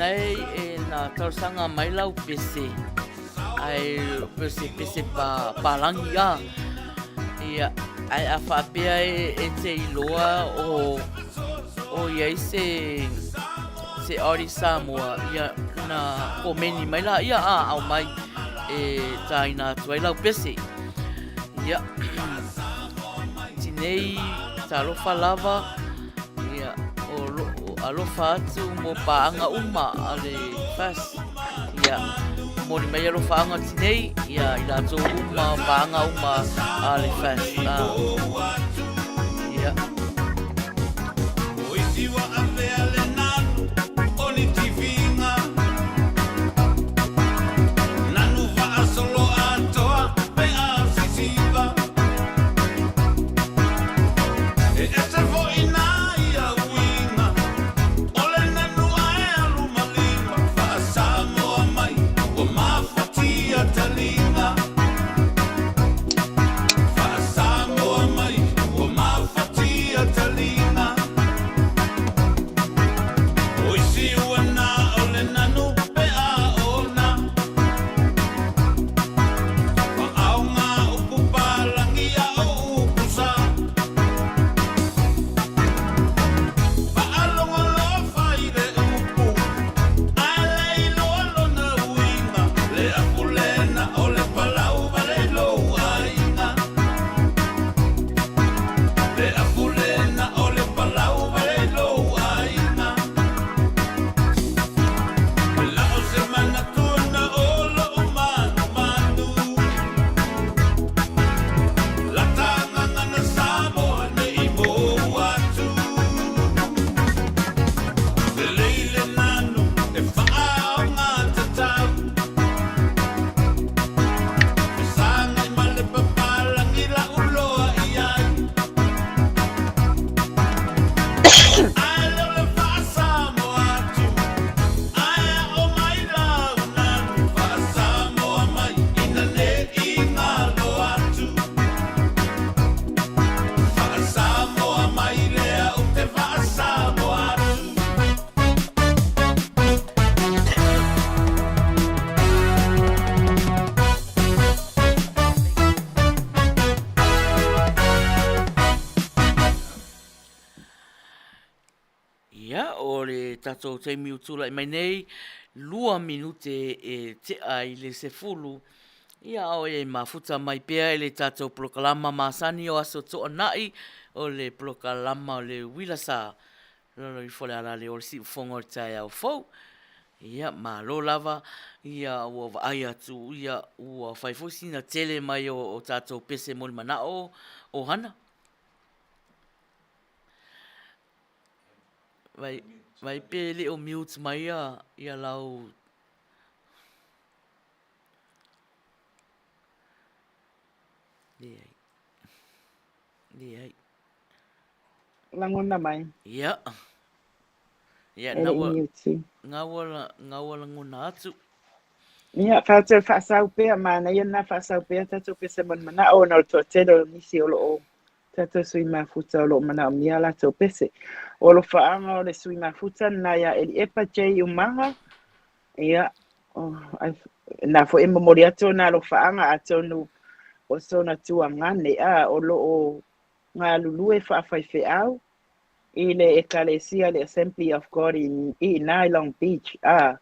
Nei e na talosaga mai lau pese, ae pei o se pese pa, palangi a. Ia, ae a faapea e, e te iloa o, o i ai se, se artist Samoa, ia, na komeni mai la ia a aumai e tāina atu ai lau pese. Ia, tinei talofa lava, ia, o lo'o alofa atu mo paaga uma a le FAS. Ia, momoli mai alofaaga tinei, ia, i latou uma, paaga uma a le FAS. Ia. Ia, o le tatou taimi ua tulai mai nei, 2 minute e tea i le 10, ia o e mafuta mai pea i le tatou polokalama masani o Aso Toonai, o le polokalama o le Uila Sa, lalo ifo le alale o le siufofoga o le taeao fou. Ia, malo lava, ia ua vaai atu, ia ua fai foi sina tele mai o tatou pese mo le manao o Hana. Vai, vai pe le o mute mai ia, ia lau... Leai. Leai. Lagona mai. Ia. Ia, E le i mute. Ngā ua lagona atu. Ia, tatou faasau pea, manaia lena faasau pea tatou pese mo le manao ona o le toatele o nisi o lo o tatou sui mafuta o lo o manaomia a latou pese. O alofaaga o le sui mafuta lena ia Eliepa J. Umaga, ia, na foi e momoli atu ona alofaaga atonu o sona tuagane a o lo o galulue faafaifeau i le Ekalesia le Assembly of God i ina i Long Beach a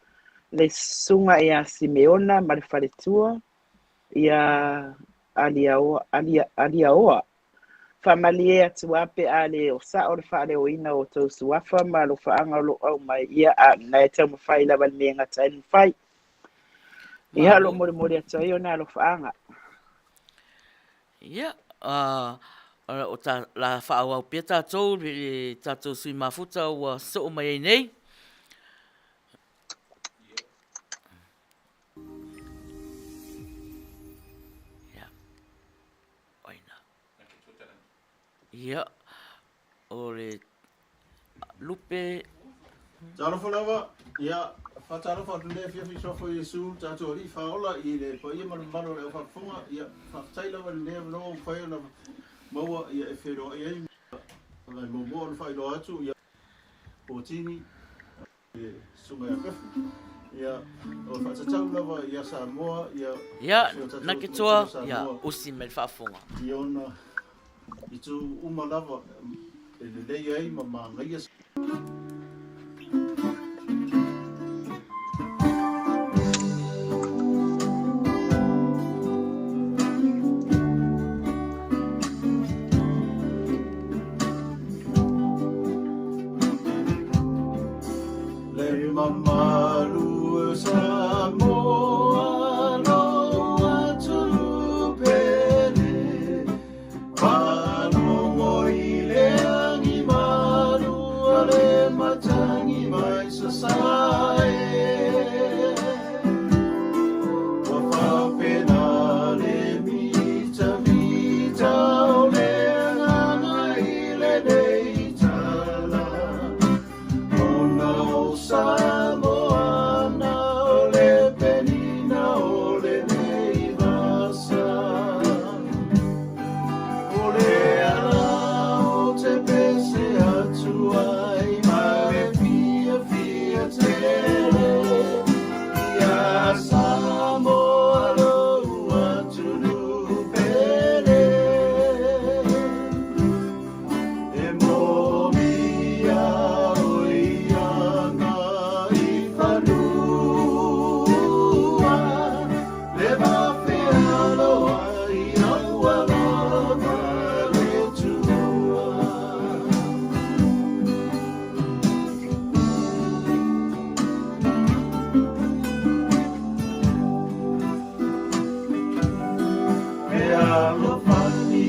le susuga ia Simeona ma le faletua ia Aliaoa, Alia, Aliaoa. Faamalie atu lava pe a le o sao le faaleoina o tou suafa ma alofaaga o lo o aumai, ia, a na e taumafai lava i le mea e gata ai le mafai. Ia, o lo o molimoli atu ai ona alofaaga. Ia, o ta, la faaauau pea tatou i le tatou sui mafuta ua soo mai ai nei. Ia. Oina. Ia, o le lupe. Talofa lava, ia, faatalofa atu i lenei afiafi i suafa o Iesu, tatou Alii Faaola i le paia ma le mamalu o le aufaafofoga, ia, faafetai lava i lenei avanoa ua mafai ona maua, ia, e feiloai ai ma, e muamua ona faailoa atu, ia, Potini. Susuga ia Pefu. Ia, o le faatatau lava ia Samoa, ia Ia, si o tatou na ke atunuu toa, o ia, Samoa. usi mai le faafofoga. I ona itu uma lava e lelei ai ma manaia. Le mamalu o Samoa lou atunuu pele, Faalogo i le agimalu a le matagi mai sasae. Ua faapena le mitavita o le agaga i lenei tala. Ona o Samoa na o le penina o lenei vasa. O le ala o te pese atu ai ma le fiafia tele ia Samoa lou atunuu pele. E moomia o ia na i fanua, le va fealoai auala ma le tua. E alofani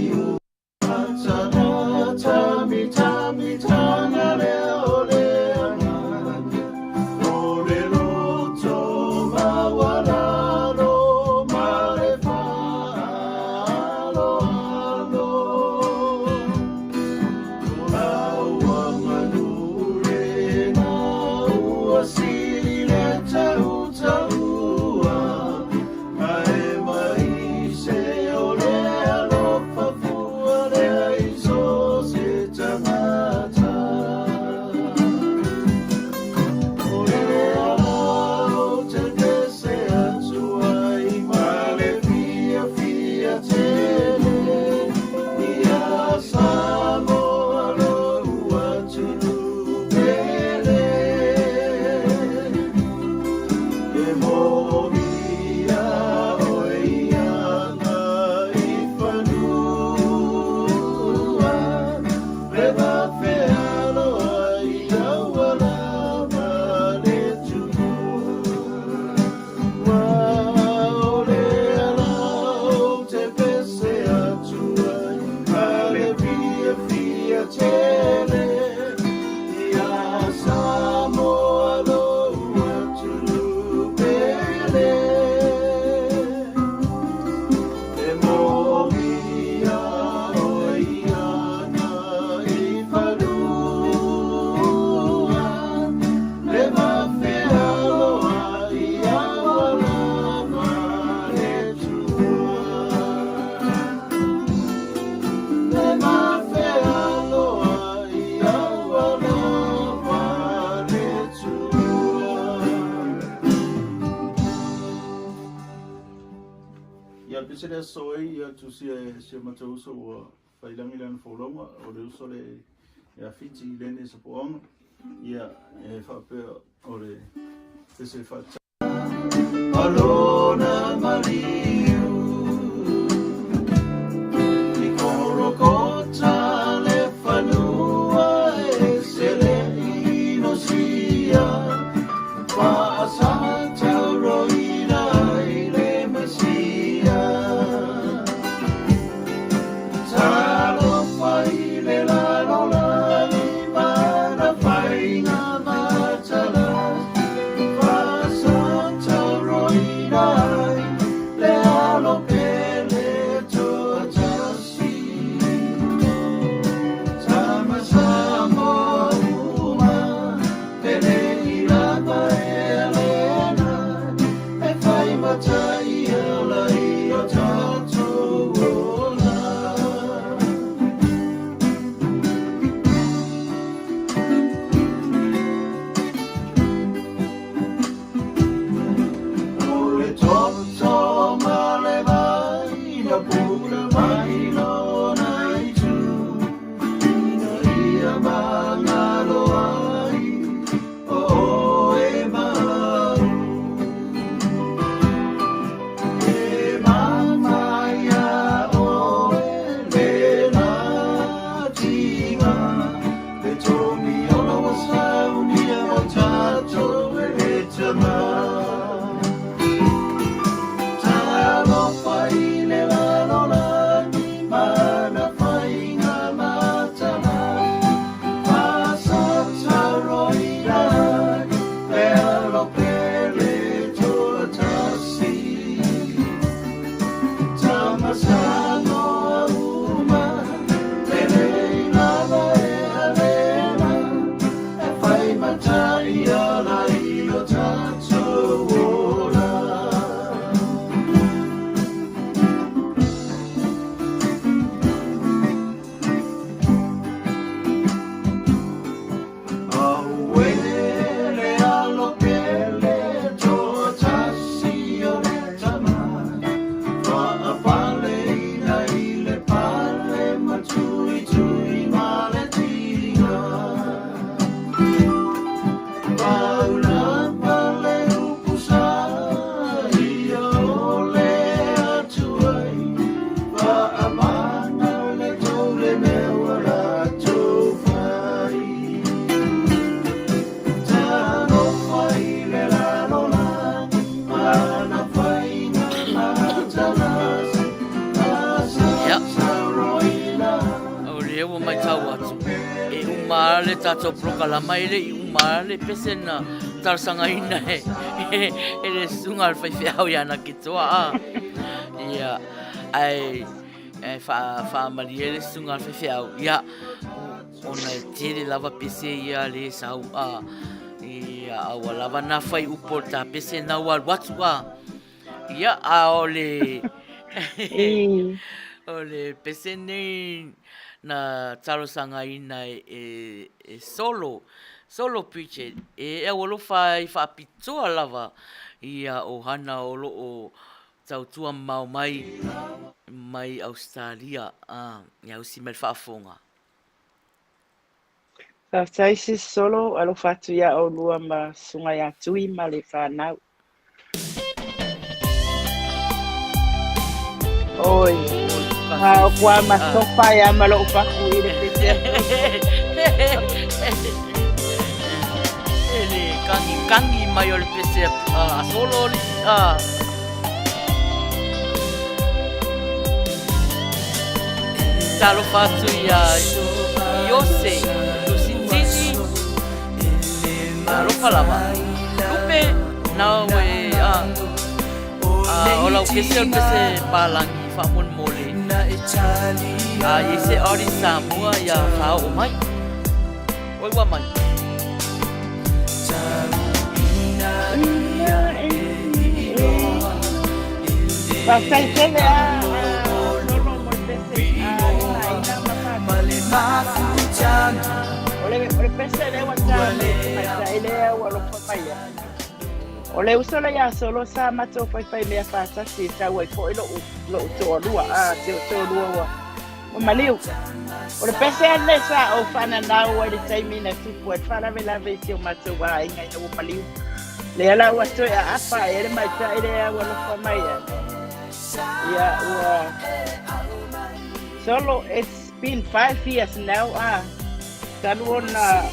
Ia le pese lea sosoo ai ia tusia e si o matou uso ua faiilagi lana folauga o le uso lea ia Fiti Lene Sopoaga ia e faapea o le pese faatatau Alona maliu i Korokota le fanua e sele inosia faasatauroina ai le Mesia. Talofa i le lalolagi ma faiga matala faasatauroina ai le alo pele toatasi. Tama Samoa uma pele i lava e alena e fai matai ola i o tatou ola. le tatou polokalama e le i uma le pese na talosagaina e, e le susuga a le faifeau ia Naketoa a. Ia, ae e faamalie le susuga a le faifeau, ia, ona e tele lava pese ia le sau a. Ia, a ua lava nā fuaiupu o le ta pese na ua alu atu a. Ia, a o le o le pese nei na talosagaina e, e Solo, Solo Pritchard, e aualofa ai faapitoa lava ia ʻohana o lo o tautua mamao mai mai Ausetalia, a, ia usi mai le faafofoga. Faafetai sis Solo, alofa atu iā ʻolua ma Susuga ia Tui ma le fanau. Oi, ma o kua ma sofa ia ma lou paku i le pese. E le kangi kangi mai o le pese a Solo li. Talofa atu ia Iose Lusitini. Alofa lava. Lupe, nau e a a o lau pese o le pese palangi faamolemole. A i se ori Samoa ia faaoo mai. Oi ua mai. Faafetai tele a Solo mo le pese a ina ma faatasi. O le, o le pese lea ua ta mai lea ua alofa mai ai. O le uso lea ia Solo sa matou faifai mea faatasi e tau ai foi lo'u lo'u toalua a si ou toalua ua ua maliu. O le pese lava lenei sa ou faananau ai i le taimi na tupu ai le faalavelave i si o matou aiga ina ua maliu. Lea la ua toe aapa ai le maita'i lea ua alofa mai ai. Ia ua Solo, it's been 5 years now ah. Talu ona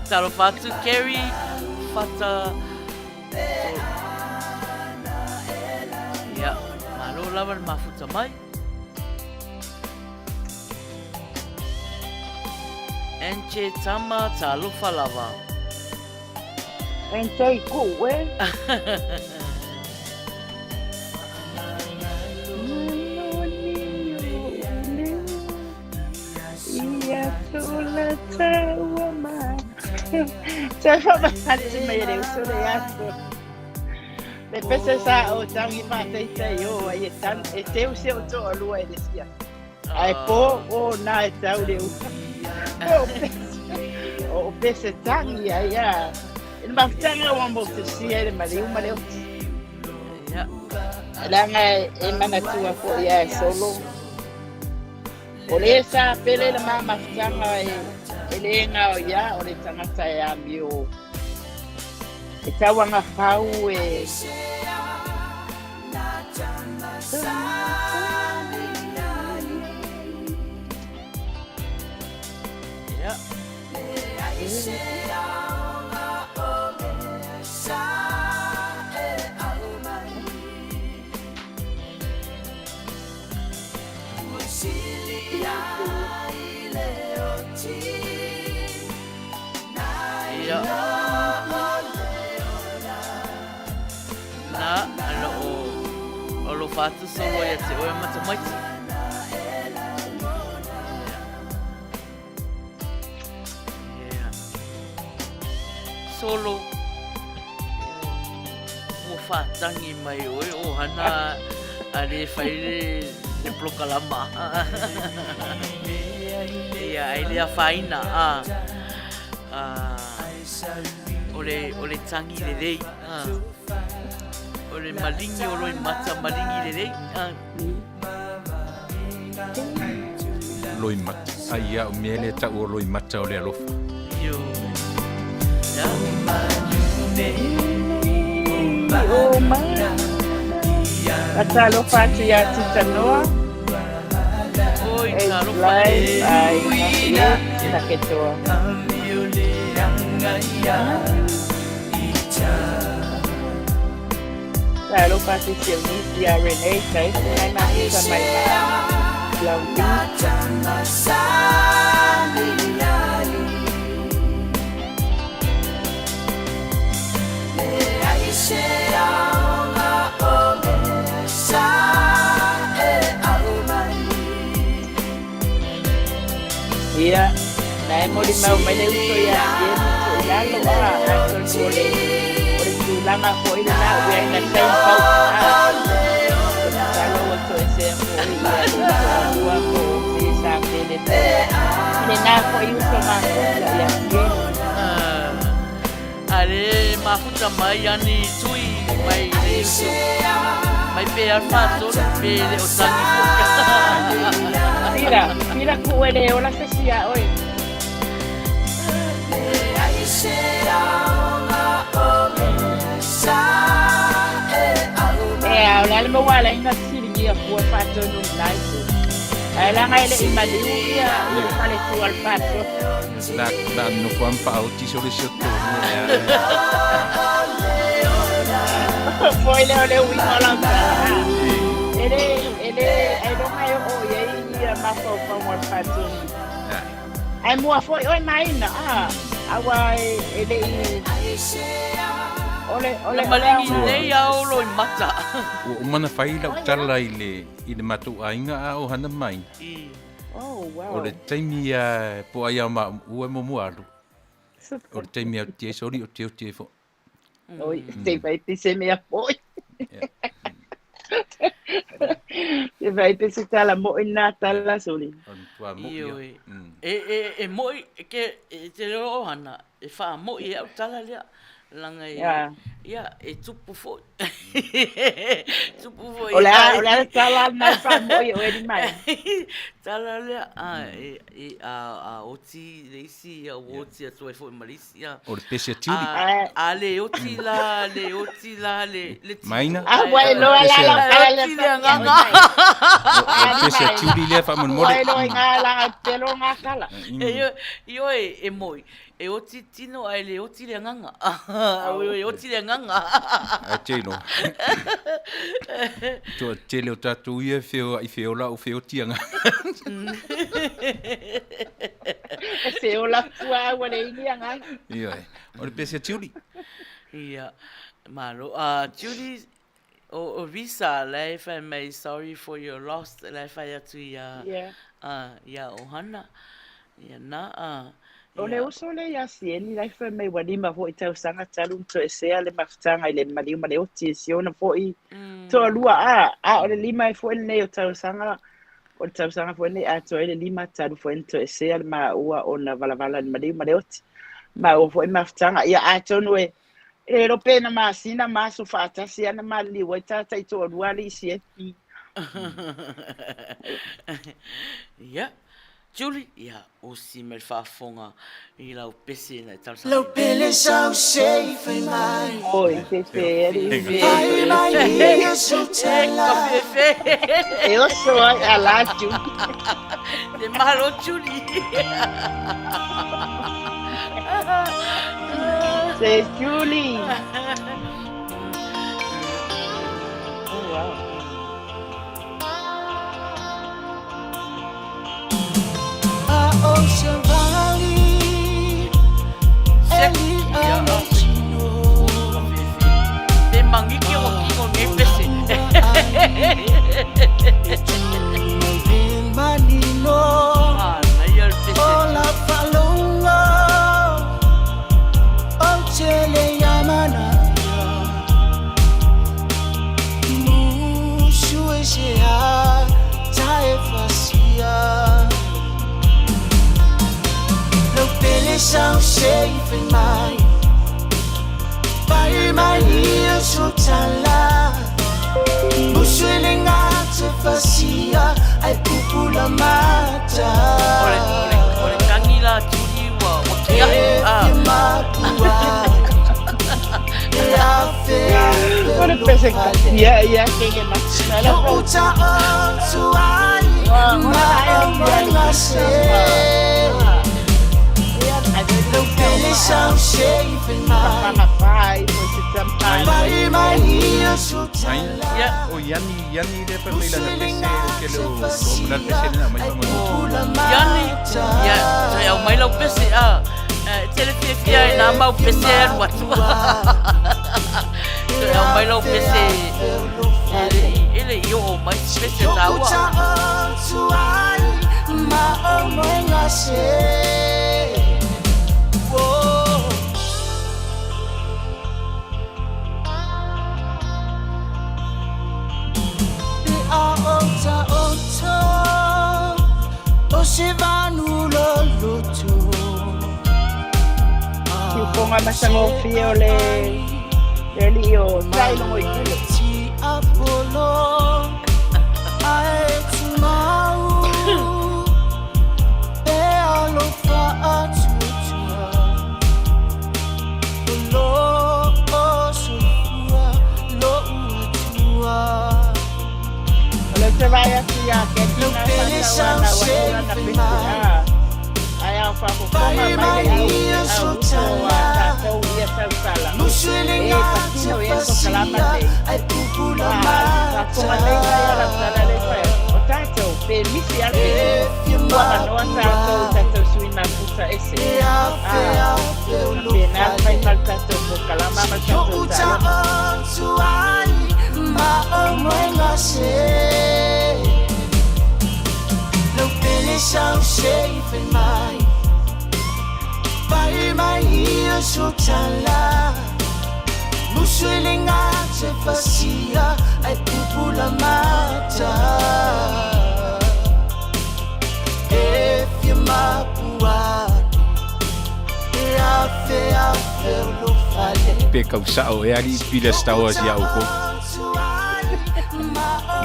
Talofa atu Kerry Whata Ia, malo lava le mafuta mai. Anche tama talofa lava. Anche ku e. Ia tula taua mai. Te whakamahatu mai e le uso le aso. Le pese sa o tangi whāteitei o ai e, tan, e teu se o toa lua e le sia. Ae po o nā e tau le uka. O pese, o pese tangi ai a. E le mafutanga ua mo te sia e le maliu ma le oti. Leaga e manatua foi ia e Solo. O le sa pele le ma mafutanga e, e le ngao ia o le tangata e amio. E tauanga fau e. Ia. Ia. Na, alo o alofa atu Solo ia te oe ma tamaiti. Ia. Solo, ua whātangi mai oe o hana a le whai le, le polokalama. Ia, ai lea whaina, a, a, o le, o le tangi lelei, a, o le malingi o loi mata malingi lelei, a. Loimata. Ai ia o mea lea tau o loimata o le alofa. Io. Ia. O mai. Talofa atu iā Tutanoa. Oi, E talofa Lai, e. ai, ia, Taketoa. Talo faatasi e nisi ia Renee Taefu na e mafuta mai ma Long Beach. Ia, na e molimau mai le uso ia Ieni Tuilalo a atonu o le o le tulaga foi lena ua i ai na taimi faugata. Ou te masalo ua toesea foi ia le uso alua po o se sa pele foi i lena foi uso mafuta ia Ieni. A le mafuta mai ani tui mai le uso mai pe al faatolu pe le o tagi foi. Pila, pila ku e le ola se si a oe. Ea, o le a le maua ala ai na fesiligia fua faatonu i lena itu. Ae leaga e le i maliu ia i le faletua o le faatonu. La la nofo lava ma faaoti se o le isi o tolu e a. Foi lea o le uiga o lau tala, ha. E le, e le, ailoga e oo i ai ia mafaufauga o le faatonu. Ae mua foi oe Maina, a, aua e le i, o le, o Na le, o le maligi aoga. nei a olo i mata. Ua uma ona fai lau tala i le i le matou aiga a o hana maina. Oh, O wow. le taimi a po ai a ma ua muamua alu. O le taimi a te sori o te o te fo. Oi, te vai pe se mea foi. Te vai pe se tala mo ina tala soli. O le matua mo'i ia. Ioe. E, e, e mo'i, e ke, e te reo o hana, e whaamo'i e au tala lea. Langa e, ia, e tupu foi. Tupu foi O le a, o le a le tala na e whaamo'i e oe ni mai? Tala lea, a, e, e, a, a oti le isi, ia ua oti atu ai foi ma le isi, ia. O le pese a Tiuli. A, a le oti la, le oti la, le, le tino. Maina. A ua e loa la lau tala lea Oti le whaamo'i e oe agaga. mai. O le pese a Tiuli lea faamolemole. Ua e loa i ngā langa pelo ngā kala. E, ioe, e moi. E oti tino ae le oti le agaga. E oti le agaga. Ae te iloa. Toatele o tatou ia e feoai feola o feoti agaga. E feola fua au ua leai ni agaga. Ioe. O le pese a Julie. Ia, malo. Julie, o Risa la e fai mai sorry for your loss la e fai atu ia ia Ohana. Ia na a. O le uso lea ia Sieni la e fai mai ua lima foi tausaga talu ona toesea le mafutaga i le maliu ma le oti e si ona foi toalua a a o le lima ai foi lenei o tausaga o le tausaga foi lenei atoa ai le lima talu foi ona toesea le maua ona valavala i le maliu ma le oti maua foi mafutaga ia atonu e E le iloa pe na masina ma aso faatasi ana maliliu ai tata i toalua alii Sieti. Ia, Julie, ia, osi mai le faafofoga i lau pese na e talosaga Lau ai. pele sau se i fai mai. Oi, fefe, alii Fai mai ia sou E tala. ka fefe. E oso ai a la Julie. Te malo Julie. Se Julie. Oh, wow. A Ocean Valley. Eli Ia, a Chino. ka fefe. Te mangiki o kingo nei pese. Manino. Manaia le pese. Ola falongo. O tele yamana. Mushu e shea. Tae fasia. Lau pele sau se i fai mai. Fai mai ia sou tala. Musu e le ngā te fasia. Ai pupula mata. O le, o le, o le tangi la Julie ua, ua kia. E Ah. fia mapua. E afe afe O le pese ka ia ia ke ke na. Lo uta o tuai ma o mai se. Lau pele sau se i fai mai. Fai foi se tampana. Fai mai ia Ai, o Iani, Iani lea fai mai lana pese, ou te le o loa ma lana pese lena aumai faamolemole. Iani, ia, toe aumai lau pese, a. E te le fiafia i nā mau pese e alu atu. Toe aumai lau pese e le i, e le i oo mai se pese taua. Siufoga matagofie o le le alii o Tailogoikule. O lea ou te vaai atu ia Katina e faatau ana ua atu lana pese a ae ao faafofoga mai le au au uso a tatou i ia tautala e patino i ai le kokalama nei a faafofoga nei mai a lau tala lea e fai atu o tatou pe misi a le pese ua avanoa tatou i tatou sui mafuta ese a faapena le fai ma le tatou kokalama ma le tatou taaloga. Pe kau sao e ali pila stawa si au ko.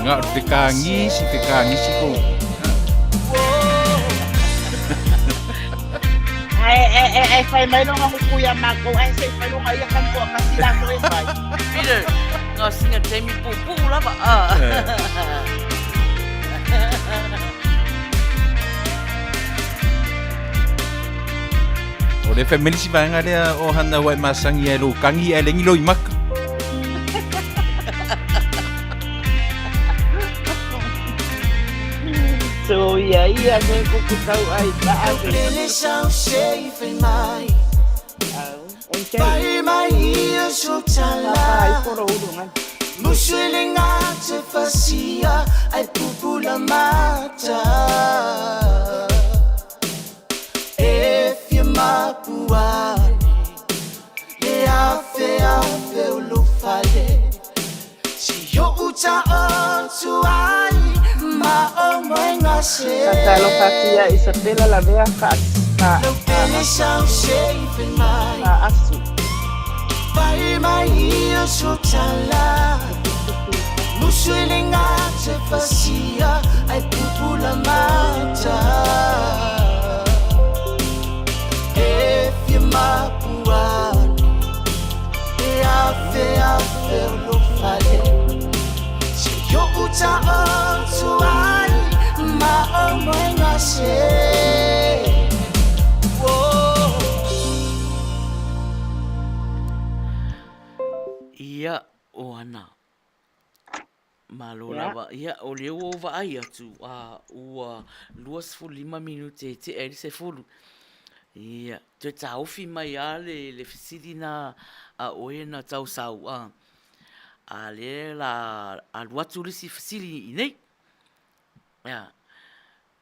Nga o fekagisi fekagisi ko. Ae ae ae ae fai mai longa kuku ia makou ae se i fai longa ia kani toakasi latou e fai. Peter, nga singa taimi puupuu lava a. O le fai mai le isi vaega lea o hana ua e masani ai i lou kagi ae leai ni loimaka. So ia ia se kuku tau ai taa se. Au, oi tei. Papa ai poro ulu ngai. Tatalo atu ia Isabela Lavea fa fa fa asu. Ia, o ana. Malo lava. Ia, o lea ua ou vaai atu, a, ua 25 minute e tea ai le sefulu. Ia, toe taofi mai lava le, le fesili na a oe na tausau, a, a lea la alu atu le isi fesili i nei. Ia,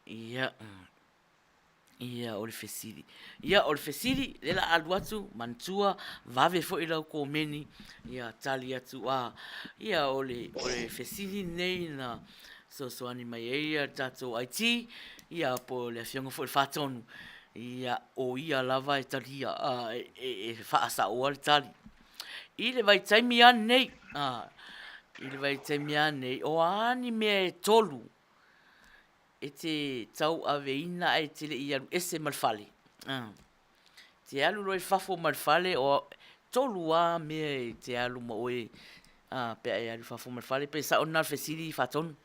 ia. Ia, o le fesili. Ia, o le fesili, lea la a alu atu, manatua, vave foi lau komeni, ia, tali atu a. Ia, o le, o le fesili lenei na fesoasoani mai ai le tatou IT, ia, po o le Afioga foi i le Faatonu, ia, o ia lava e talia, a, e, e faasaoa le tali. I le vaitaimi lava lenei, a, i le vaitaimi lava lenei, o a ni mea e tolu e te tauaveina ae te le i alu ese ma le fale. Te alu loa i fafo ma le fale, o tolu lava mea e te alu ma oe pe a e alu i fafo ma le fale. Pe sao lena o le fesili Faatonu?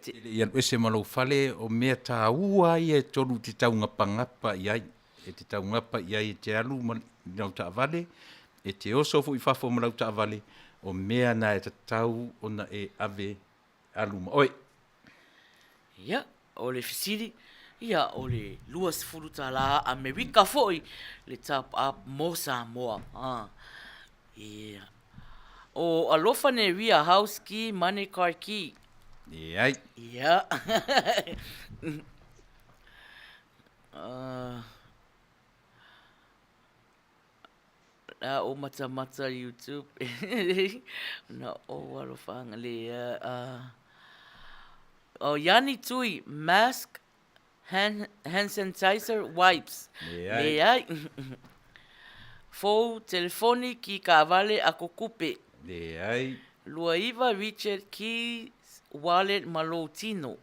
Te le i alu ese ma lou fale, o mea taua ia e tolu e te taugapagapa i ai. E te taugapa i ai e te alu ma lau taavale, E te oso foi i fafo ma lau taavale, o mea na e tatau ona e ave alu ma oe. Ia, o le fesili, ia, o le 20 tala Amerika foi le top up mo Samoa. Ha. Ia. O Alofa Neria House Key Money Car Key. Leai. Ia. A o matamata YouTube na o alofa lea o Yani Tui mask hand, hand sanitizer wipes leai fou telefoni ki kaavale ako kupe leai 29 Richard Keys wallet ma lou tino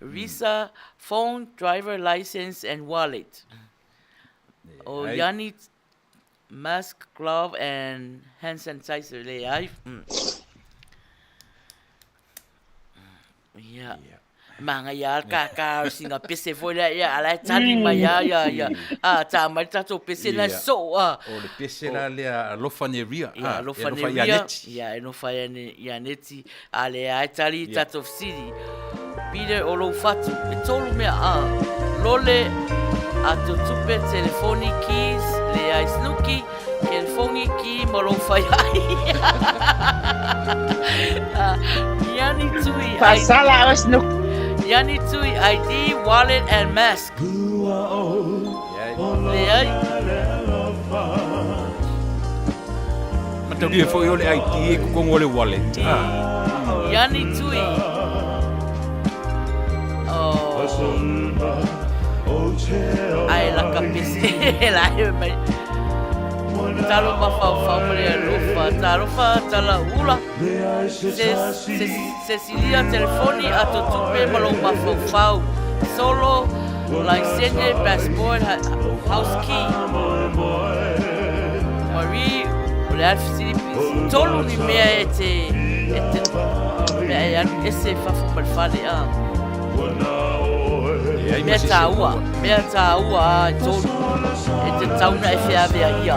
visa phone driver license and wallet O Yani mask, glove and hand sanitizer leai. Ia. Manaia lava le kākā o sina pese foi lea, ia, a la e tali mai lava ia, ia. A, tā mai le tatou pese la e soo, a. O le pese la lea alofa Neria, a, e alofa ia Neti. Ia, e alofa ia Neti. A lea lava e tali i tatou fesili. Peter o lou fatu, e tolu mea a, lole, ato tupe, telefoni, keys, leai snooki, kelefoni, ki ma lou fai ai. Yani Tui, Faasala oe Snooki. Yani Tui, ID, wallet and mask. Leai. Mataulia foi o le ID e kokongo o le wallet. Yani Tui. Oh. Ai la ka pese la e mai. Talo mafaufau ma le alofa, talofa tala ula. Cecilia telefoni ato tupe ma lou mafaufau. Solo laisene passport house key. Marie o le a le fesili please. Tolu ni mea e te e te mea e alu ese i fafo ma le fale a. Mea tāua, mea tāua a e tolu. E te tauna e wheawea ia.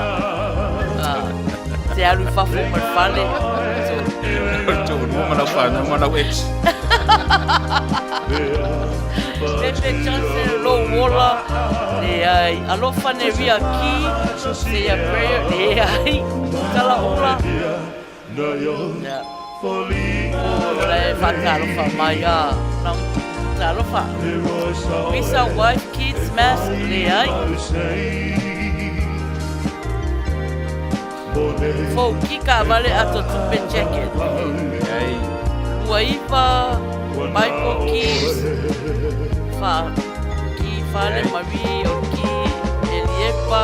Te alu i fafo ma le fale. Tolu ma lau whanau ma lau ex. Pepe Johnson lou ola, leai. Alofa Neria Ki, say a prayer, leai. Tala ola. Ia. O la e whakalofa mai a. Talofa. Visa, wife, kids, mask, leai. Fou ki kaavale ato tupe jacket. Leai. 29 Bible keys. Wha ki whale Marie o ki Eliepa.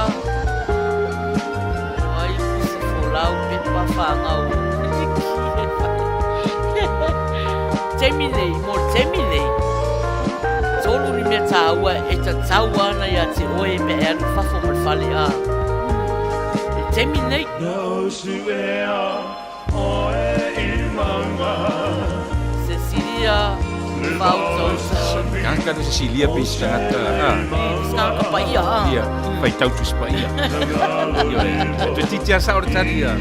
Wai pusi folau pepa whangau. Taimi nei, mō te taimi nei, tolu ni mea tāua e tatau ana ia te oe me e alu fafo ma le fale a. I taimi nei. Cecilia Fautauta. Kaka le Cecilia pe se tagata a. Se tagata paia a. Ia, faitau tusi paia. Ioe. Toeitiiti lava sao le tali a.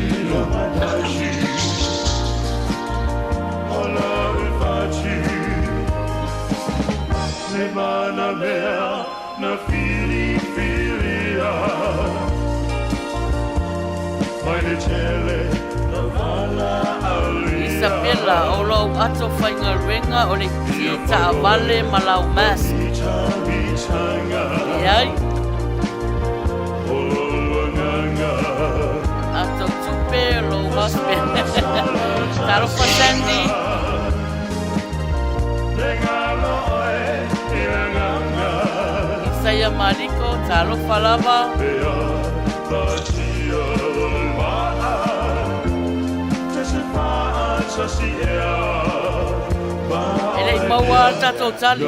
Isabella, o lou ato faigaluega o le ki taavale ma lau mask. Leai. Ato tupe o lou husband. Talofa Sandy. Isaia Mariko, talofa lava. E le i maua le tatou tali.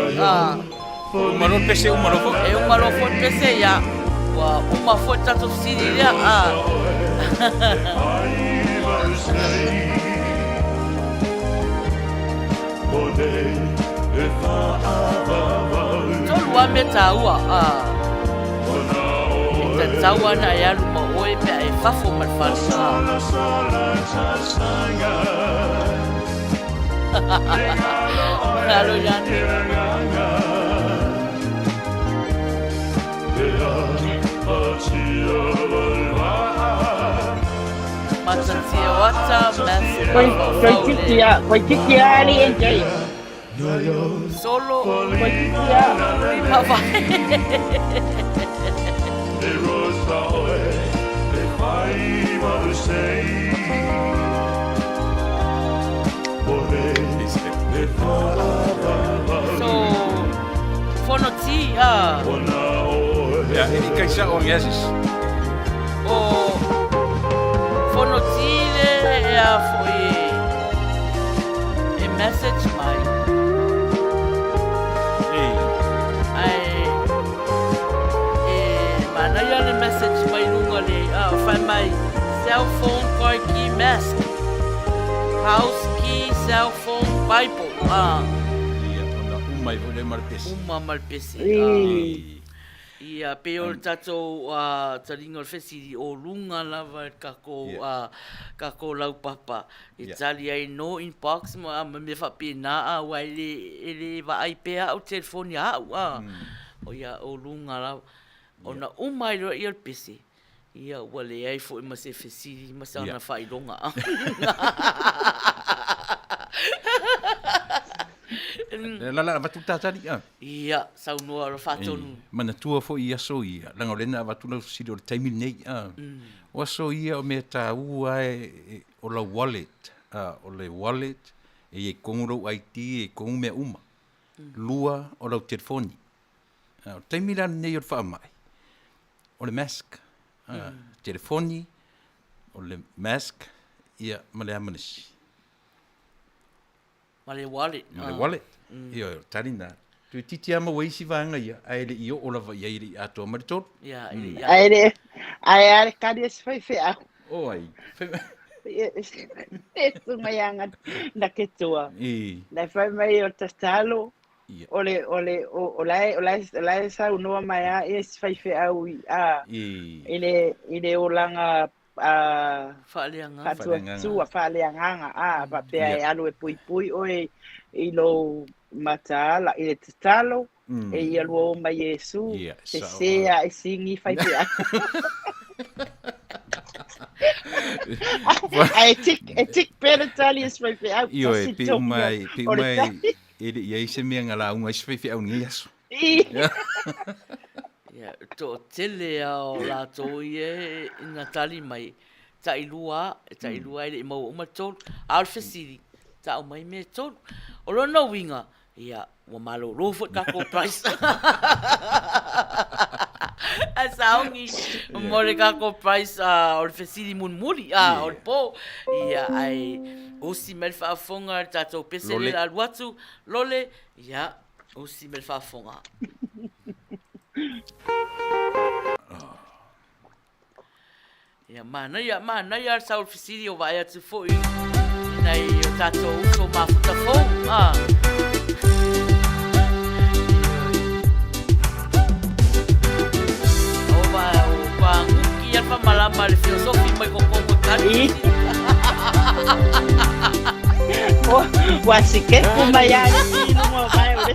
Uma loa le pese, uma loa foi. E uma loa foi le pese, ia. Ua uma foi le tatou fesili lea. Tolu lava mea taua. E tatau ana e alu ma oe. fafo ma le fale. Alo Iani. Matatia Wata, Massive Koe a, koe titi a ali NJ. Solo. Koe titi a. So, fono ti, ah. Ia, e i kai sao ang asis. O, fono ti le e a foi e message mai. Ei. Ai, e manaia le message mai lunga le, ah, fai mai, cell phone, car key, mask. House key, cell phone, Bible. Ah. Ia, ona uma ai foi lea ma le pese. Uma ma le pese. Ah. Ia, pei o le tatou taliga o le fesili, o luga lava i le kakou, kakou laupapa e tali ai no inbox ma mea faapena, a aua e le, e le vaai pea au telefoni a au, a. O ia, o luga lava. Ona uma ai loa ia o le pese, ia ua leai foi ma se fesili ma sana faailoga. La la avatu le tatali a. Ia, saunoa o faatonu. E, manatua foi i aso ia, leaga o lea na avatu lau fesili o le taimi lenei a. O aso ia o mea taua e, o lau wallet, a, o le wallet e i ai tonu lou ID, e i ai tonu mea uma. Lua, o lau telefoni. O le taimi la lenei o le faamai, o le mask, telefoni, o le mask, ia, ma le a ma le isi? Ma le wallet. Ma le wallet. Ia, o le tali lena. Toeitiiti lava maua ai isi vaega ia, ae le i oo lava i ai, e le i atoa mai le tolu. Ia, e le i Ae le, ae a le kali e se faifeau. O ai? E tunga ia na ke tua. La fai mai o tatalo, o le o le o la o la o la e saunoa mai a ia se faifeau i a i le olaga a faaleagaga faatuatua faaleagaga a faapea e alu e puipui oe i lou mataala i le tatalo e ia lua o mai Iesu sese a e sigi faifeau. Ae tik e tik pea le tali e se faifeau. Ioe, pe uma ai, pe uma ai, e le i ai se mea na lauga ai se faifeau i lenei aso. Ia, toatele lava o latou ia na tali mai, tailua, tailua e le i maua uma le tolu. A o le fesili, tau mai mea e tolu. O lona uiga, ia, ua malolo foi le tatou price. Ae saogi mo le tatou price o le fesili mulimuli o le po. Ia, ae usi mai le faafofoga i le tatou pese lea o le a alu atu, lole, ia, usi mai le faafofoga. Ia, manaia, manaia le sau o le fesili o vaai atu foi i nai o tatou uso mafuta fou. Ah. O va o paguki alfa malama le filosofi mai kokomo tali. Ua sikepu mai ai i lunga o vai o le.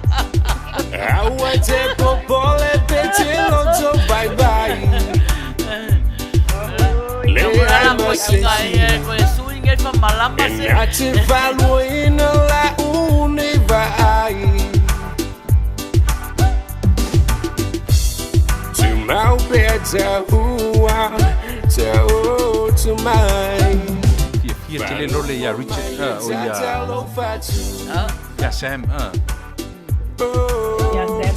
Aua te popole pe te loto bye bye. Le ai ma se E na te valuina la uni vaai. Tu mau pea te ua te o tu mai. Fiafia tele lole ia Richard, o ia, ia Sam. Ia Sam.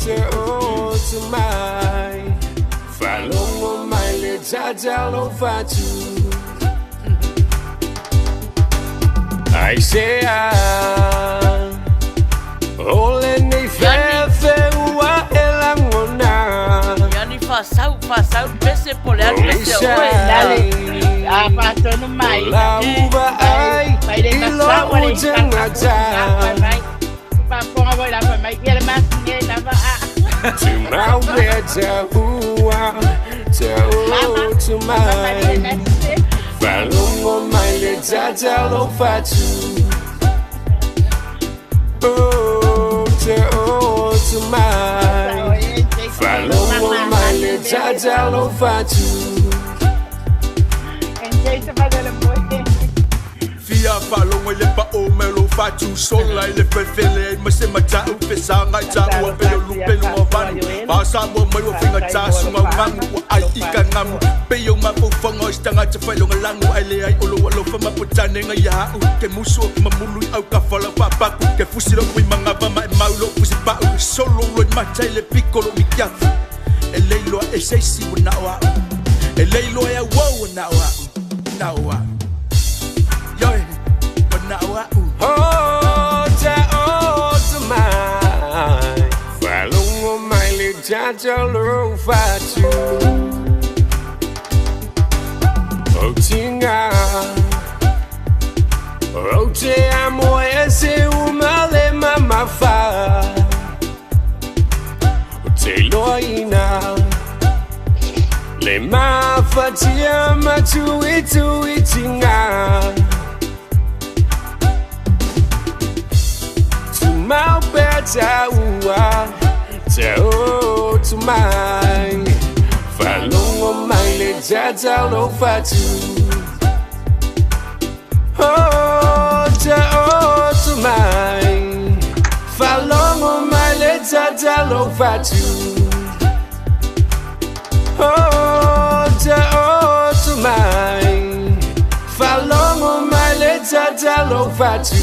Te o tu mai. Whalongo mai le tatalo fatu. Ai se a O le nei fefe ua e langona. Iani faasau, faasau le pese po o le a le pese a oe. Dale, a faatonu mai. La uva ai Mai le i masau le lou tagata. Mai. Faafofoga foi lava mai ia le masigi lava a. Tu mau pea te ua te o otu mai. Faalogo mai le tatalofa atu. Ou te otu mai. Faalogo mai le tatalofa atu. Fia faalogo i le pao mai o lou fatu Sola i le felefele ai ma se matau Fesaga i taua pele o lupe luga o vanu Faa-Samoa mai ua faigata Sugaugagu ua ai i kagamu Pei o mafaufauga o se tagata failogalagu Ae leai o lou alofa ma potanega ia a'u Ke musu o ke mamulu i aukafa lau faapaku Ke fusi lou fuimagava ma e mau lou fusipa'u Solo loimata i le piko o lou mitiafu E le iloa e se isi ua na o a'u E le iloa e auau ua na o a'u Na o a'u Ioe ua na o a'u Oh, te otu mai. Faalogo mai le tatalofa atu. O tiga Ou te amo ese uma le mamafa. O te iloaina Le mafatia matuituitiga. Tumau pea taua Te otu mai. Faalogo mai le tatalofa atu. Oh, te otu mai. Faalogo mai le tatalofa atu. Oh, te otu mai. Faalogo mai le tatalofa atu.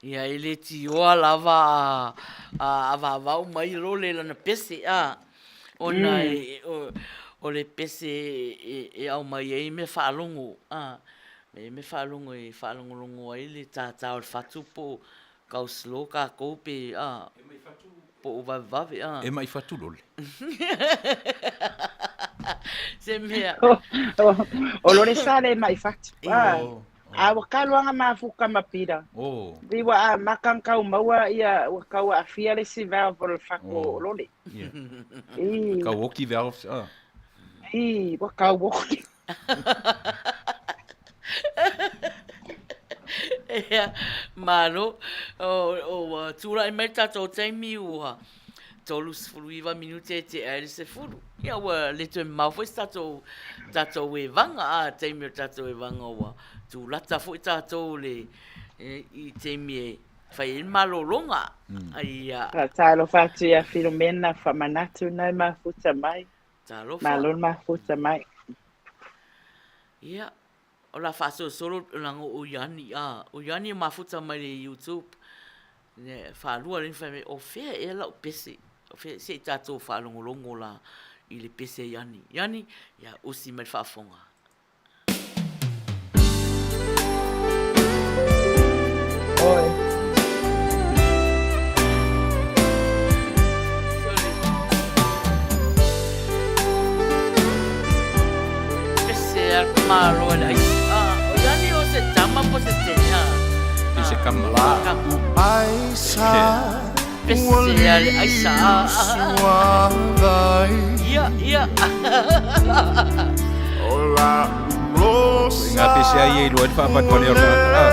Ia, e le tioa lava a avaavau mai lo le lana pese, a, ona e, o le pese e aumai ai mea faalogo, a, e mea faalogo e faalogologo ai le tātā o le fatu po o kau slow kākou pe, a, po o vavevave, a. E mai fatu lole. Se mea. O lole sa le mai fatu. A ua kaloaga mafuka ma pira. Vi ua a maka kau maua ia ua kau aafia le isi valve o le fatu o lole. Yeah. Kau oki valves. Ah. I, ua kau oki. Ia, malo, ua tulai mai le tatou taimi ua 39 minute e tea ai le 10. Ia, ua le toe mamao foi se tatou, tatou evaga, a, taimi o le tatou evaga ua tulata foi tatou le, i taimi e fai ai le malologa. Ia. Faatalofa atu ia Filomena, faamanatu nai mafuta mai. Talofa. Malo le mafuta mai. Ia, O la faasolosolo leaga o Iani a, o Iani e mafuta mai le YouTube ne faalua lea na fai mai o fea ea lau pese, o fea se i tatou faalogologo la i le pese a Iani. Iani, ia usi mai le faafofoga. Oi. Pese a le malo e le aisa. Ah, o Iani o se tama po se tene. Ah. I se kama. Kama. Pese a le aisa. Ah. Ia, ia. Ngā pese ai e iloa ai le faapatupale o le tagata. Ah.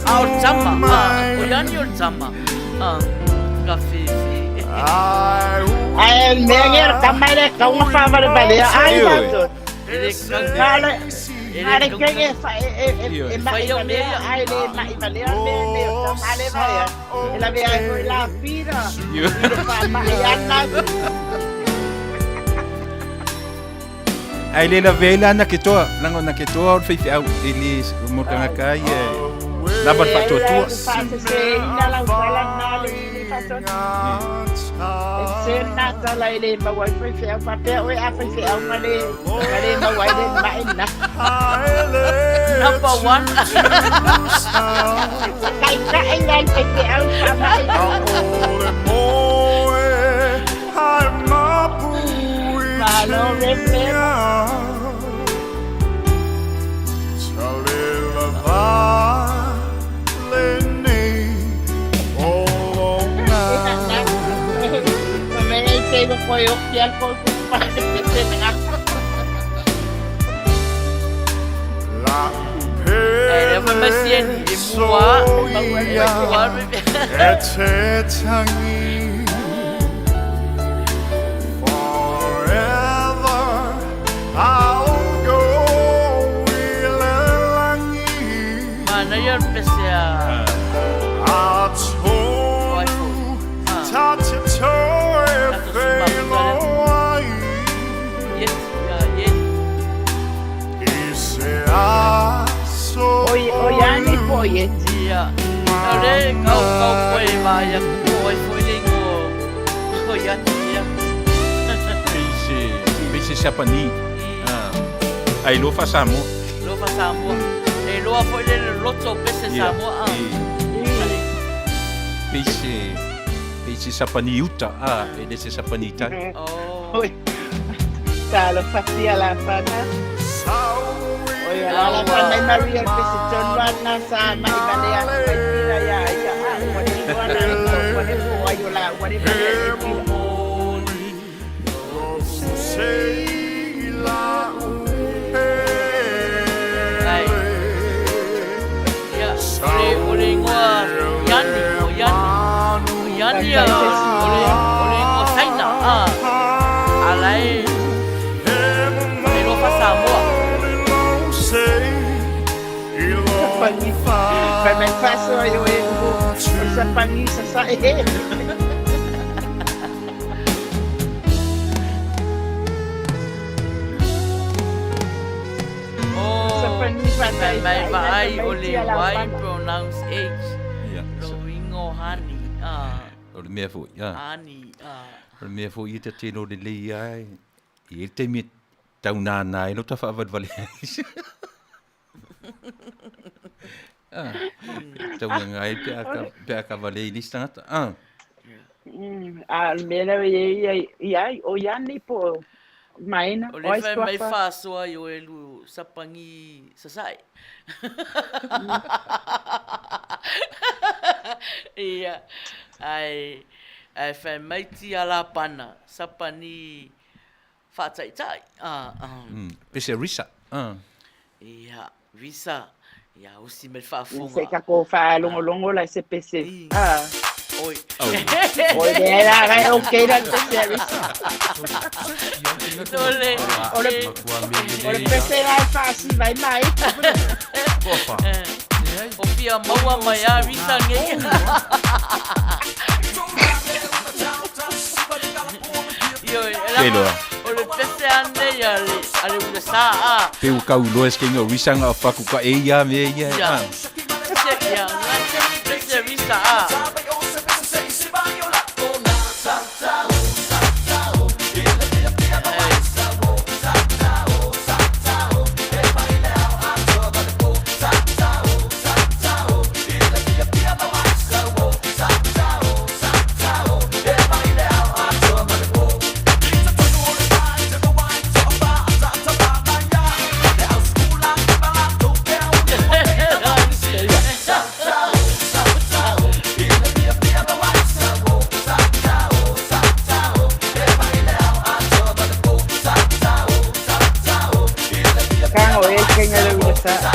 Ah, o le tama. Ah, o Iani o le tama. Ah, ka fefe. Ae mea ngea le tama e le kaunga faavalevalea ai tatou. E le kau. Na o le E na le le kau. kenge fa e e e e Fai ma'i au mea valea ia. ae le ma'i valea le mea o tama le vaea e lavea ai foi la pira i le faama'i ana. Ae le lavea ai la na ke toa, leaga o na ke toa o le faifeau, e le mo le tagata ai e lava le Leai la faatuatua. e faaseseina lau tala lena le le faasoni. E sese lena tala e le maua ai faifeau faapea oe a faifeau ma le ma le maua ai le ma'i lena. Number one. Taitai la le faifeau faama'i. koe oki al koe ku pa te pese na. E le fa mai sieni e mua e mua E te tangi Forever I'll go i le langi Mana ia le pese a A tonu ta te toe whenua Yes, ia, yes. I se aso Oi oi ani po ye. Ia. O le kau kau koe ma ia ku oi foi le ingoa o ia te ia. Pei se pei se Sapani. Ah. Ai loa faa-Samoa. Loa faa-Samoa. E loa foi le loloto o pese Samoa ah. Pei se pei se Sapani uta ah, e le se Sapani tai. Oh. Oi. Talofa tia la fana. Oi ala la fana i Maria le pese tonu ana sa mai vale a mai pila ia ia a ua le igoa la ua le po ai o la ua le vale e pila. Ai. Ia, o le o le ingoa Iani, o Iani. O Iani a o le ingoa Saina ah. Ala e e loa faa-Samoa. Sapani. Fai mai faso ai o e o sapani sa sa e. Oh, Sapani fa mai tai mai tai vaai mai o le tia la Y fana. pronounce H. Ia. Lo ingo hani ah. O le mea foi. Ah. Hani ah. O le mea foi ia te tino le lei ai. I e te taimi tau nānā ai lo ta whaavalevale ai. Ah. Tau ngā ai pe a ka, pe a ka vale i lisi tangata. Ah. A le mea lea e ia ia o Iani po o Maina O o le ai fai mai suafa. faasoa i o e lu sapangi sasae. Ia, ai, ai fai mai ti ala pana, sapani faataitai. Ah, ah. Pese risa. Ah. Ia, visa. Ia, usi mai Se faafofoga. ka ko whaalongolongo la se pese. Ah. Oi. Oi le la rai o ke la pese a risa. Ole. O le o le pese la faasi vai mai. O fia maua mai a visa nge. Io, Ke loa. o le pese ane ia le, ale ule sa a. Pe u kau loa se kenga o risa nga o whaku ka e ia me ia. Ia. Ah. Se, ia, nga se pese visa a. Kango e kenga le ule sa.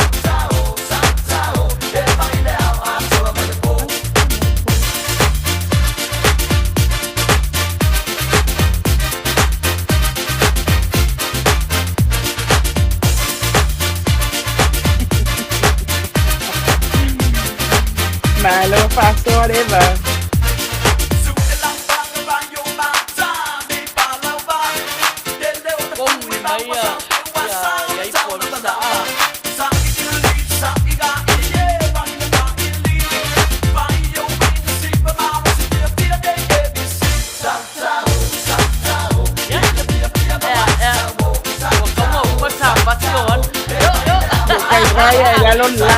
Malo faso areva. Kongi mai a, ia, ia ipo visa a. Ia, ia, ia. Ua kaua uma tā pati o ana. Yo, yo. Kai vai e la lola.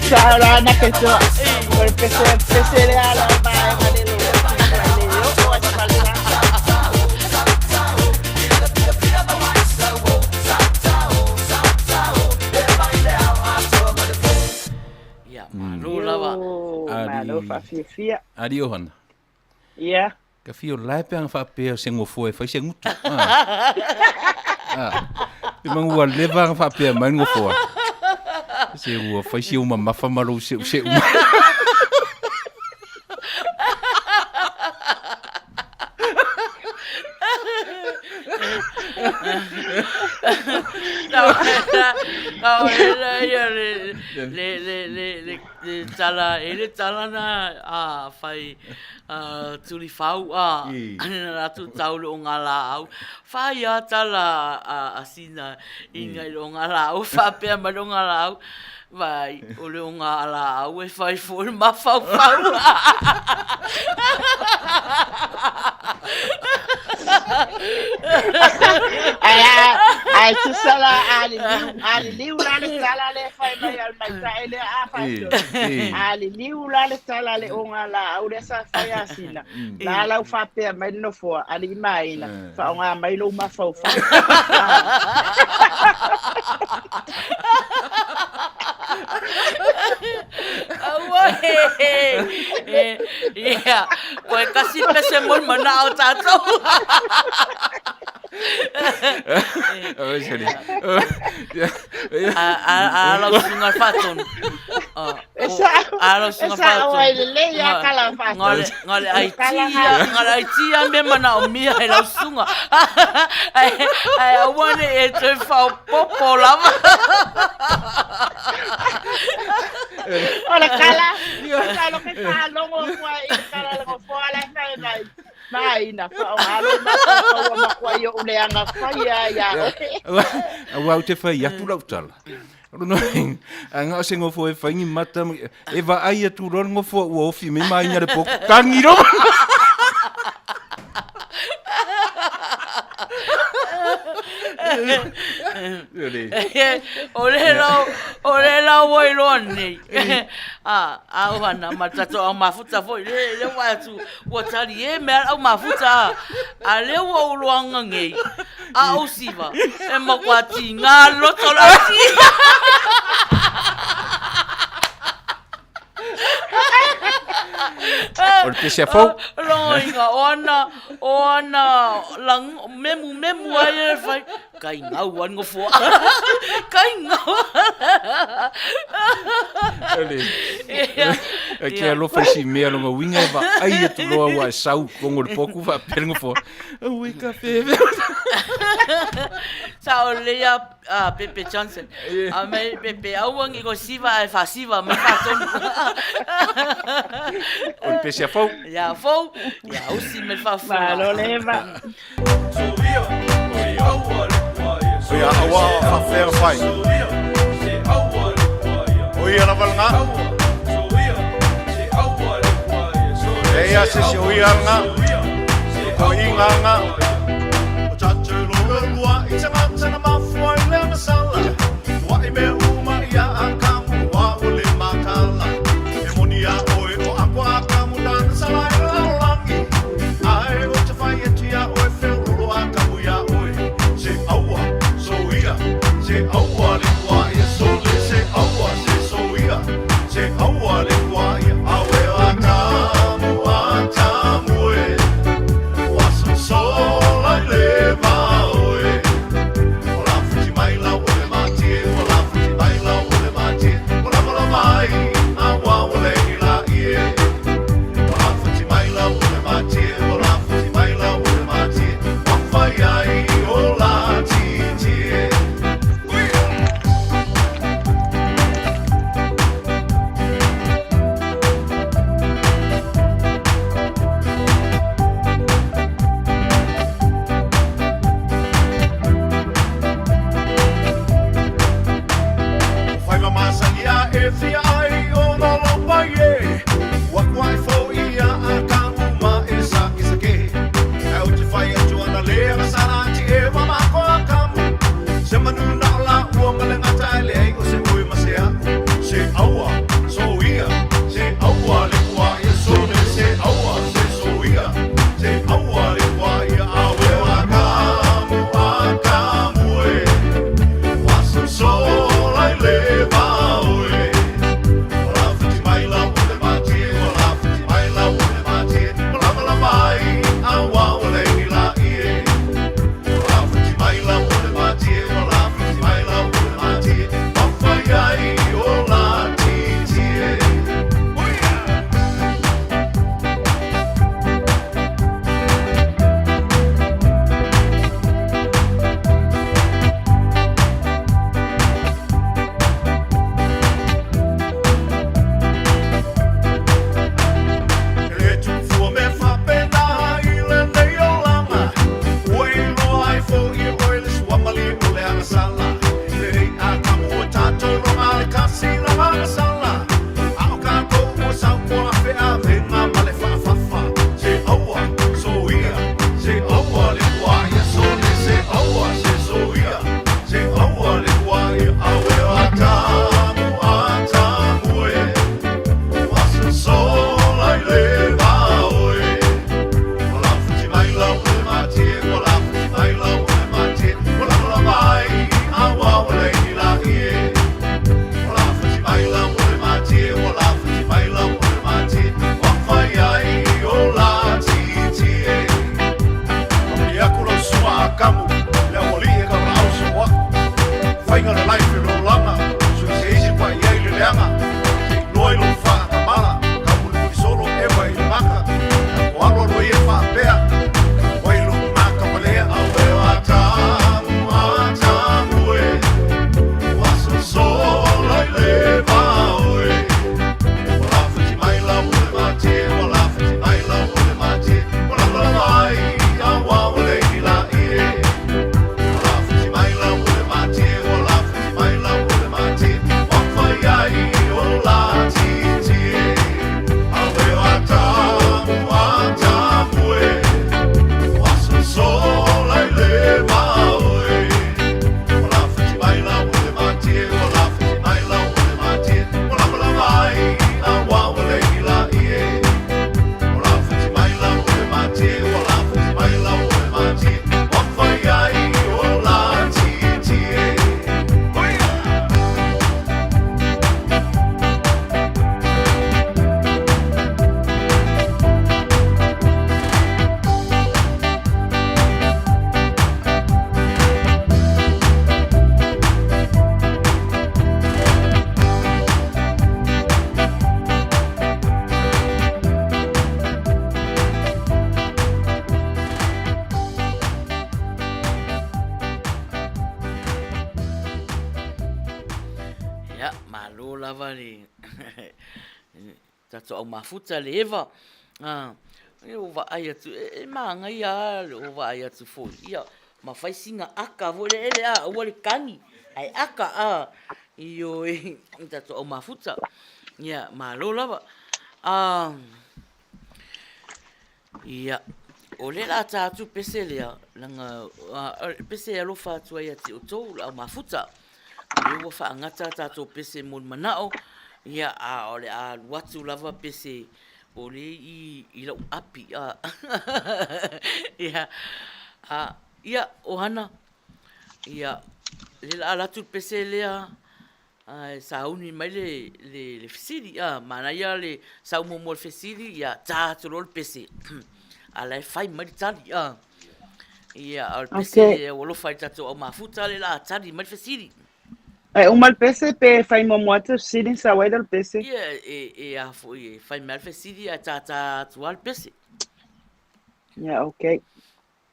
Sa o la na ke toa. O le pese pese le ala o vaega le lo le o o sa le la. Ia, malo lava. Malo faafiafia. Ali Ohana. Ia. Ka fia o lae pe aga faapea o se gofoa e fai se gutu. Ah. Pe mangu ua leva aga faapea mai le gofoa. Se ua fai si ou mamafa ma lou seuseu mai. Ia le le le le le le tala e le tala na a fai a tuli fau a na ratu tau le o ngā laau fai a tala a sina i ngai le o ngā laau faapea mai le o ngā laau vai o le o ngā laau e fai foi le mafaufau. Ai a ai tusa la a le liu a le liu la le tala le fai mai al mai ta ele a fai a le liu la le tala le o ngā laau le sa fai a sina la lau faapea mai le nofoa alii ma aiga faaaoga mai lou mafaufau. Aua he he ia koe kasi pese mo le manao o tatou. A a a lau susuga le faatonu. E sao, A lau e susuga sao ai faatonu. lelei a kala faatonu. Nga le nga le IT a nga le IT a mea manaomia e lau susuga. Ae ae aua ne i e toe faaopoopo lava. O le kala, masalo ke faalogo atu ai i le kala a le nofoa la e fai mai. Maina, faaaoga lou mafaufau ua matua ou leaga fai a iā oe. Aua ou te fai atu lau tala. O lona uiga, a na o se nofo e fai ni mata, e vaai atu loa le nofo ua ofi mai ma aiga le potu, tagi loa. O le lau, o le lau ua iloa nei. A, a ohana ma le tatou au mafuta foi, le, le ua atu, ua tali e mea le au mafuta a, a lea ua ou loaga nei, a ou siva, e matua tiga le loto o le au siva. O le pese a fou. Loiga, o ana, o ana lang, memu memu ai e fai, kai ngau ai nofoa. Kai ngau. Ele. E ke alofa i si mea longa uiga e vaai atu loa ua e sau totonu o le potu faapea le nofoa. Auē ka fefe. Sa o lelei a a Pepe Johnson. A mai Pepe aua ni ko siva ae faasiva mai faatonu. O le pese a fou. Ia fou, ia usi mai le faafofoga. Malo leva. Ia aua faafefea fai. O ia lava lena. E ia se isi o ia lena. O toeaiga lena. Tatou au mafuta le eva, a, ia ua vaai atu, e, e mānaia lava le ua vaai atu foi, ia, ma fai sina aka foi lele, a, aua le kani, ae aka, a, ioe, i tatou au mafuta. Ia, malo lava. A, ia, o lea o le a ta atu pese lea, leaga, a, o le pese e alofa atu ai ia te outou le au mafuta. O lea ua faagata a tatou pese mo le manao, ia, a o le a alu atu lava pese o lea i, i lau api, a. Ia, a, ia, Ohana, ia, lea o le a alu atu le pese lea, Ae sauni mai le, le, le fesili, a, manaia le sau muamua o le fesili, ia ta atu loa le pese, a la e fai mai le tali, a. Ia, a o le pese okay. ua alofa i le tatou au mafuta le la a tali mai le fesili. E uma le pese pe fai muamua atu fesili sau ai le pese? Ia, e, e a foi, e fai mai le fesili ae tātā atu lava le pese. Ia, okay.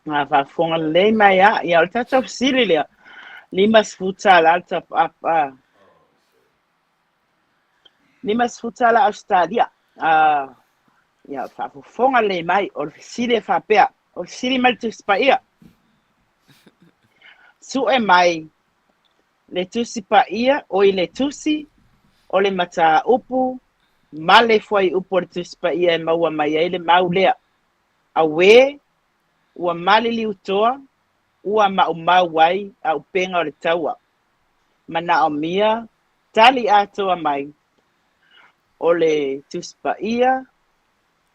Ngā faafofoga lelei mai a. Ia, o le tatou fesili lea. $50 le top up. A. $50 Australia. A, ia, faafofoga lelei mai. O le fesili e faapea. O le fesili mai le Tusi Paia. Sue mai le Tusi Paia, oi le Tusi o le Mataupu ma le Fuaiupu o le Tusi Paia e maua mai ai le mau lea. Auē, ua maliliutoa, ua maumau ai auupega o le taua. Manaomia tali atoa mai o le Tusi Paia,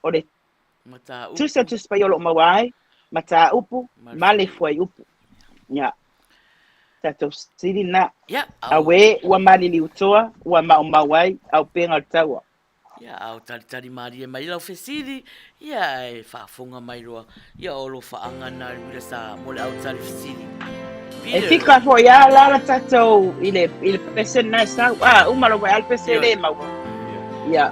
o le Tusi o le Tusi Paia o lo o maua ai mataupu ma le fuaiupu. Ia, tatou fesili lena. Auē, ua maliliutoa, ua maumau ai auupega o le taua. Ia, a o talitali malie mai lau fesili, ia, ae faafofoga mai loa, ia, o alofaaga na le uila sa mo le au tali fesili. E fika foi a la la tatou i le i le pese na sau. Ah, uma lo al pese le maua. Ia.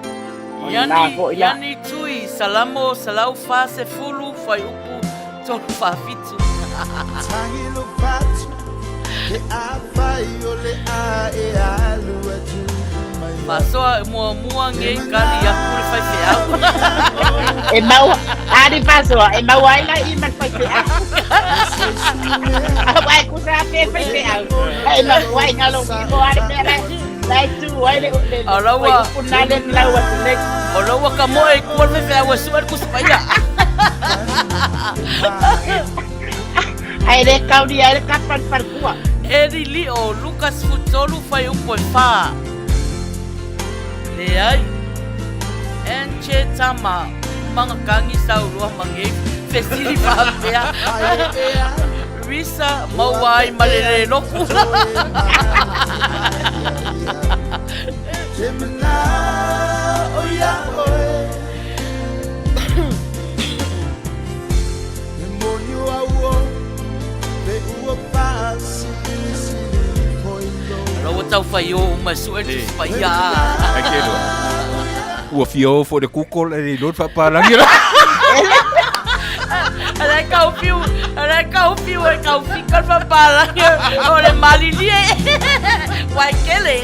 O na foi la. Yani Tui, Salamo, 140, fuaiupu 347. Tangi lo fatu, ke afai o le a e alu atu mai. Faasoa muamua ngei kali aku le faifeau. E mau, ari faasoa, e mau ai la i ma le faifeau. Au ai kusa pe faifeau. E mau ai ngalo mo ari mea lai. Lai tu ai le le O lau ua- upu na le lau atu nei. O lau ua ka moe i kua le faifeau e sua le kusi paia. Ai le kauri ai le kapa le falekua. Eli Lio, Luka 13, fuaiupu e 4. Leai. Nche Tama, Mangakangi Saurua Mangei, fesili faapea. Risa, maua ai ma le le loku. Alo ua tau fai o uma e sue le tusi paia. Ai ke lua. Ua fia o foi le Google e le iloa le faapalagi la. Ala e kau fiu, ala e kau fiu e kau fika le faapalagi o le malilie. Waikele.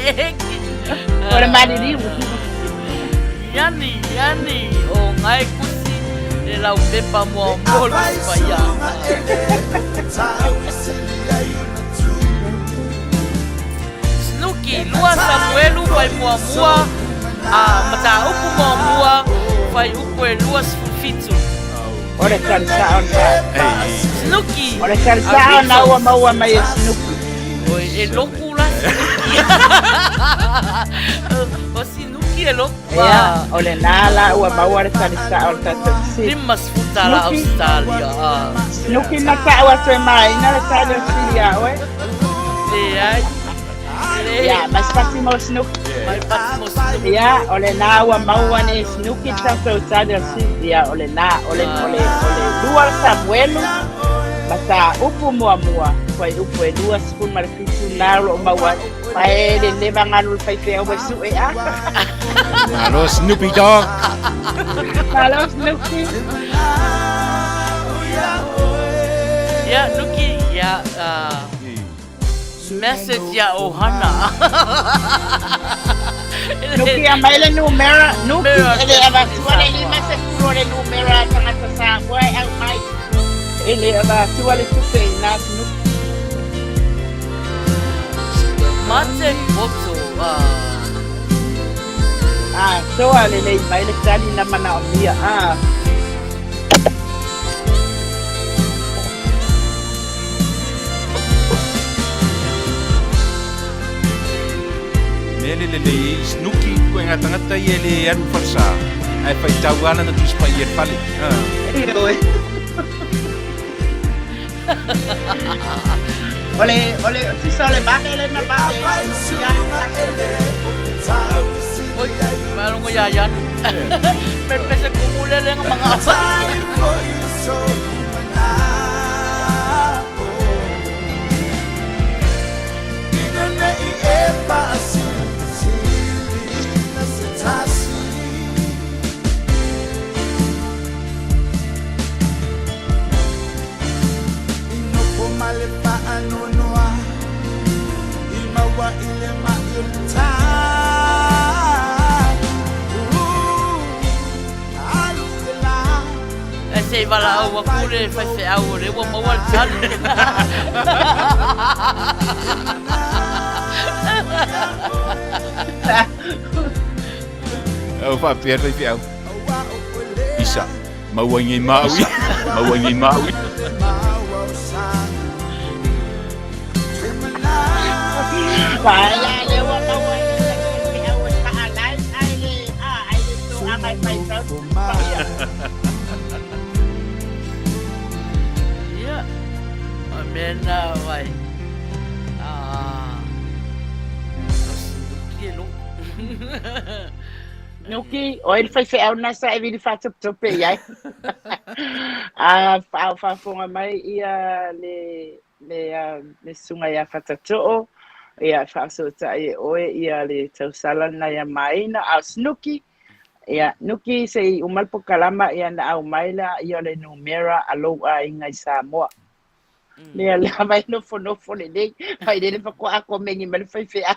O le maliliu. Yani, yani, o ngai kusi le lau pepa mua o Paul kusi paia. Snooki, lua Samuelu fai muamua, a mataupu muamua, fai upu e 27. O le tali sao na. Snooki. O le tali sao na ua maua mai e Snooki. Oi, e loku la Snooki. O Sinuki e loku. Ia, o lena la ua maua le tali sao o le tatou fesili. $50 Ausetalia. Snooki na tau atu e maina le tali o le fesili ia oe. Leai. Ia, mai se pati mo Snooki. Mai pati mo Snooki. Ia, o lena ua maua nei e Snooki le tatou tali o le fesili. Ia, o lena, o le, o le, o le lua Samuelu, mataupu muamua, fuaiupu e 27 na o lo o maua ai. Pae le leva galu le faifeau e sue a. Malo Snoopy Dogg. Malo Snoopy. Ia, Nuki, ia, message ia Ohana. Nuki aumai le numera, Nuki e le avatua le 50 o le numera a tagata Samoa e aumai. E le avatua le tupe i ina Nuki. Mate poto ah. Atoa lelei mai le tali na manaomia ah. Mea le lelei ai Snooki koe ngā tangata ia e le alu falesa ae whaitau ana na tusi pai e fale. Ah. Ioe. Ole, ole, tusa ole mate le na mate. Oi, malongo ya yan. Pepese kumulele ng mga asal. E se i valaau aku le faifeau o lea ua maua le tali. Au faapea le faifeau. Isa, maua i nei maui. Maua i nei maui. Vaela le ua maua i le faifeau e faalai ai le a ai le toaga e faifeau paia. Ia, o mea na vai. Ah, o sinuki e lo. Nuki, o ai le faifeau na sa e vili faatopetope i ai. A faafofoga mai ia le le le susuga ia Fatatoo, ia e faasootai e oe ia le tausala lena ia Maina, a o Snooki, ia Nuki se i uma le pokalama ia na aumai la ia le numera a lou aiga i Samoa. Lea lava e nofonofo lelei, fai lele faatoa komeni mai le faifeau.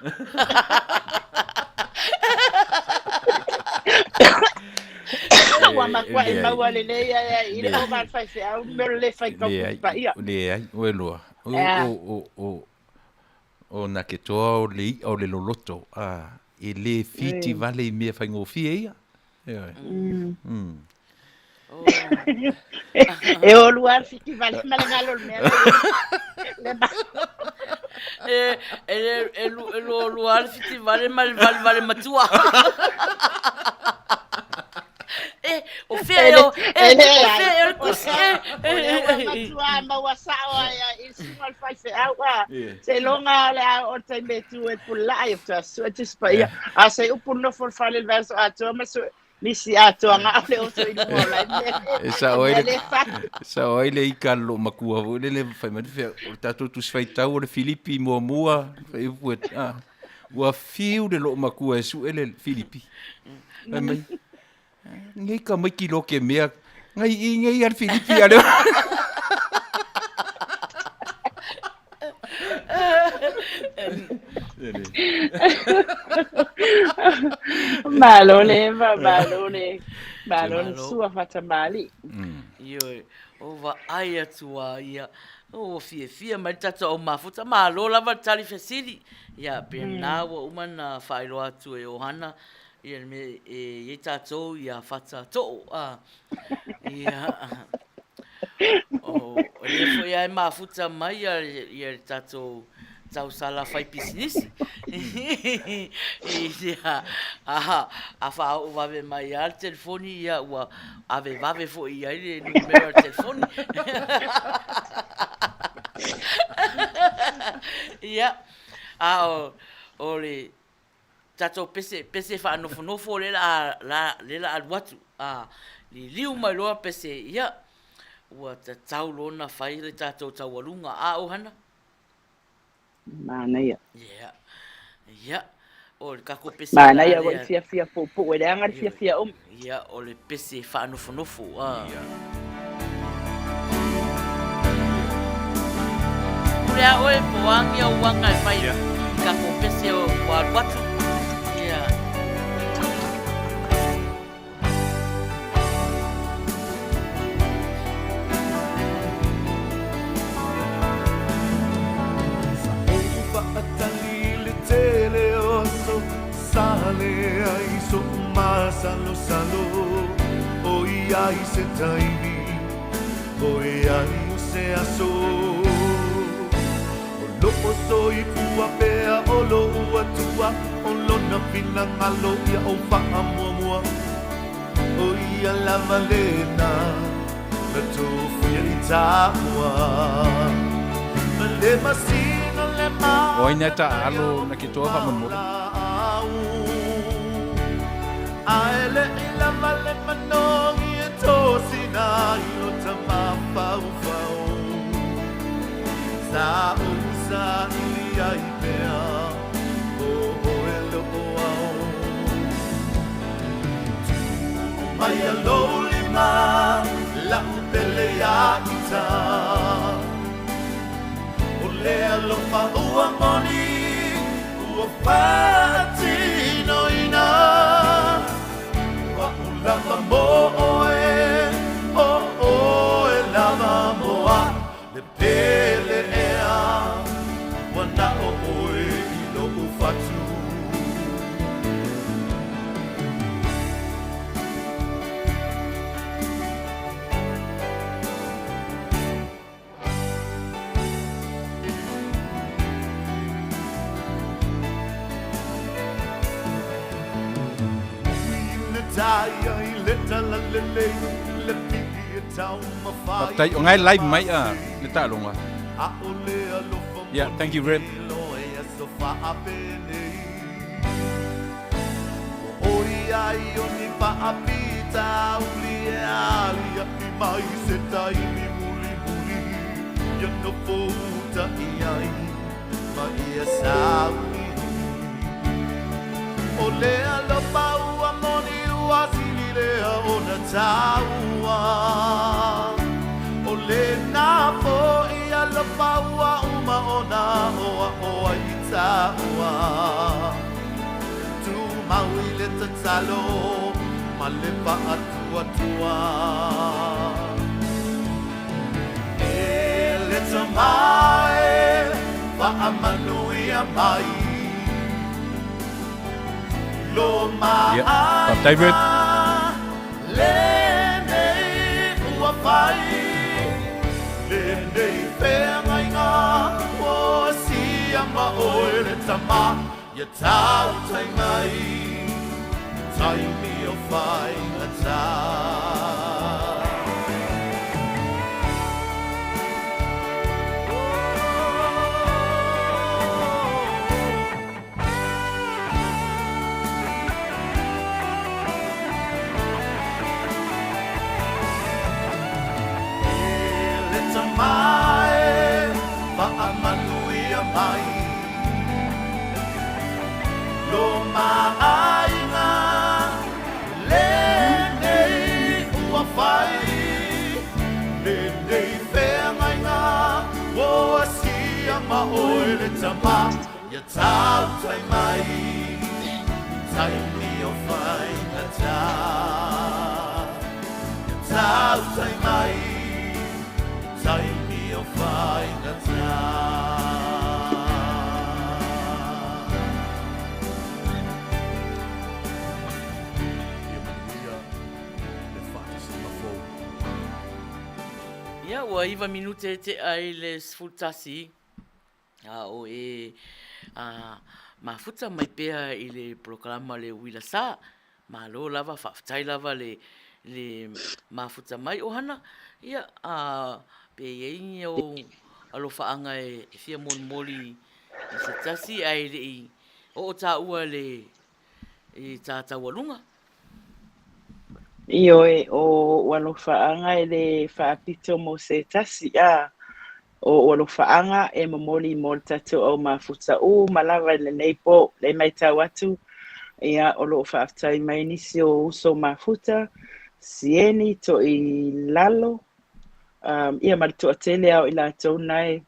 Ua matua e maua lelei ai i le ova le faifeau, mea o le le fai tau paia. Leai, oe loa. O, o, o, o, o na ke toa o le i'a o le loloto, a, e le fiti vale i mea faigofie ia. Ioe. Mm. E olu lava le fiti vale ma le galo o le mea le ma. E, e, e, e lua le fiti vale ma le vale vale matua. E, o fea e o, e, o fea e o le kusi, e, e, e, matua maua sao ai i suga le faifeau a. Seiloga le a o le taimi e tu e pulaa i o sue tusi paia. A se upu nofo le fale le vaiaso atoa ma sue nisi atoa ga o le oso i luga o lai mea. E sao ai le, sao ai le ika a lou matua foi lele fai mai le fea, o le tatou tusi faitau o le Filipi muamua, fai upu e, ah, ua fiu le loo matua e sue le Filipi. Fai mai, nei ka mai ki loke mea, ngai i ngai a le Filipi a le. Malo le Eva, malo le, malo le sua faatamali. Ioe, o vaai atu a ia, ua fiafia mai le tatou au mafuta, malo lava le tali fesili. Ia, pēnā ua uma na faailoa atu e Ohana, ia le mea e i ai tatou ia Fata Too, a, ia, o, o lea foi lava e mafuta mai ia, ia le tatou tausala fai pisinisi. Ia, a, a faaoo vave mai lava le telefoni, ia ua ave vave foi i ai le numera o le telefoni. Ia, a o, o le tatou pese, pese faanofonofo lea la a, la, lea la alu atu, a liliu mai loa pese, ia, ua tatau loa ona fai le tatou taualuga. A o Hana? Manaia. Yeah. Ia, o le tatou pese Manaia ua i fiafia puupuu e leaga le fiafia umi. Ia, o le pese faanofonofo. Ah. Ia. Pule a oe po agi au aga e fai i tatou pese o ua alu atu. Ia. masalosalo O ia i se taimi O ai o se aso O loo soifua pea o lou Atua O lona finagalo ia ou faamuamua O ia lava lena Na tofia i taua Ma le masina le O ai na taaalo na ke toa faamolemole? Ae leʻi lava le manogi e tosina ai o ta mafaufau Sa ou saili ai pea o oe loo ao Tuu mai lou lima la'u pele ia ita O le alofa ua moni ua faatinoina O a'u lava mo oe o oe lava mo a'u Le pele ea ua na o oe i lo'u fatu. Faafetai o ngae live mai a le taaloga. Yeah, thank you Reb. O le alofa ua moni ua sili lea ona taua O lena foʻi alofa ua uma ona aʻoaʻo ai i taua Tumau i le tatalo ma le faatuatua E le Tama e faamanuia mai Lo Ia, faafetai Reb. Lenei ua fai Lenei feagaiga Ua asia ma oe le Tama Ia tautai mai Taimi o faigata. E le Tama e faamanuia mai Lo maaiga lenei ua fai Lenei feagaiga ua asia ma oe le Tama Ia tautai mai Taimi o faigata Ia tautai mai Taimi o faigata. Ia manuia le faatasiga fou. Ia, ua 9 minute e tea i le 11, a o e mafuta mai pea i le polokalama le uila sa. Malo lava, faafetai lava le le mafuta mai ʻohana. Ia, a pe i ai ni ou alofaaga e fia molimoli i se tasi ae le i oo tāua le i tā taualuga. Ioe, o oʻu alofaaga e le faapito mo se tasi, a o oʻu alofaaga e momoli mo le tatou au mafuta uma lava i lenei po. Lea e matau atu, ia, o lo o faafetai mai nisi o uso mafuta, Sieni, Toilalo, ia ma le toatele lava o i latou na e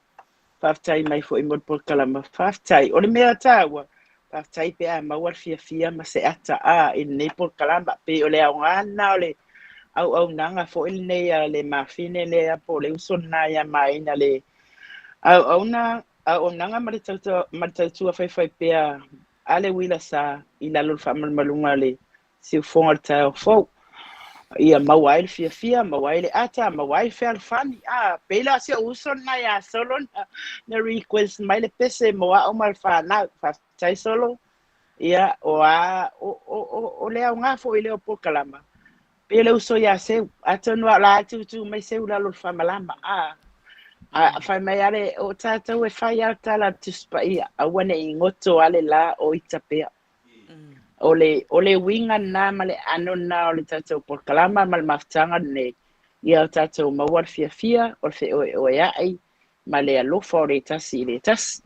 faafetai mai foi mo le polokalama. Faafetai. O le mea taua, faafetai pe a maua le fiafia ma se ata a i lenei polokalama. Pei o le aoga lena o le auaunaga foi lenei a le mafine lea po o le uso lena ia Maina le auauna auaunaga ma le tautua ma le tautua faifaipea a le uila sa i lalo o le faamalumaluga a le Siufoga o le taeao fou. Ia maua ai le fiafia, maua ai le ata, maua ai le fealofani. A, pei la o si ou uso lena ia Solo na, na request mai le pese mo a'u ma le fanau. Faafetai Solo. Ia, o a, o, o, o, o le aoga foi lea o polokalama, pei o le uso ia Seu, atonu lava o la e tūtū mai Seu i lalo o le faamalama. A, a fai mai lava le, o tatou e fai lava le tala a le Tusi Paia, aua ne i goto lava le la o ita pea. O le, o le uiga lena ma le ʻano lena o le tatou polokalama ma le mafutaga lenei, ia o tatou maua le fiafia o le feoeoeaʻi ma le alofa o le tasi i le tasi.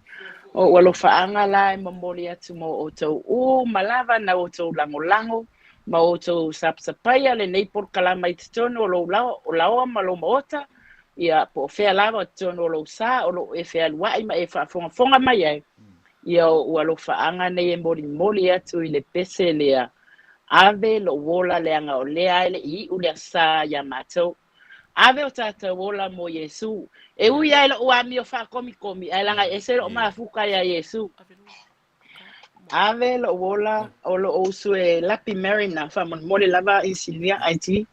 O ou alofaaga la e momoli atu mo outou uma lava na outou lagolago ma outou sapasapaia lenei polokalama i totonu o lou laoa ma lou maota, ia po o fea lava o totonu o lou sa o lo o e fealuai ma e faafogafoga mai ai. Ia o ou alofaaga nei e molimoli atu i le pese lea, Ave lou ola leaga o lea e le i iu le asa iā matou. Ave o tatou ola mo Iesu. E ui lava i lou amio faakomikomi, ae leaga e ese lou mafuta iā Iesu. Ave lou ola o lou uso e Lapi Mariner, faamolemole lava inisinia IT.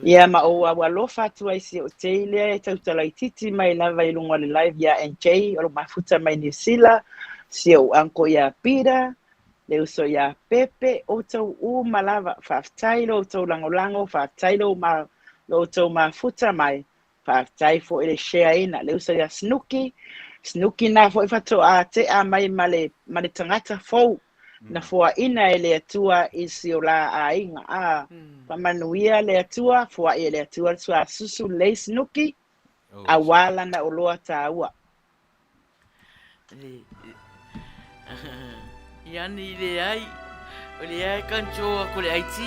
Ia ma ou alofa atu ai i si ou tei lea e tautala itiiti mai lava i luga o le live iā NJ o lo o mafuta mai Niu Sila, si ou uncle iā Peter, le uso iā Pepe, outou uma lava, faafetai i lo outou lagolago, faafetai lo outou mafuta mai, faafetai foi i le share ina, le uso iā Snooki, Snooki na foi faatoa tea mai ma le, ma le tagata fou na foaina e le Atua i si o la aiga. A, faamanuia le Atua, foai e le Atua le suasusu lelei Snooki, aua lana oloa taua. Ia ni leai, o lea e control aku le IT,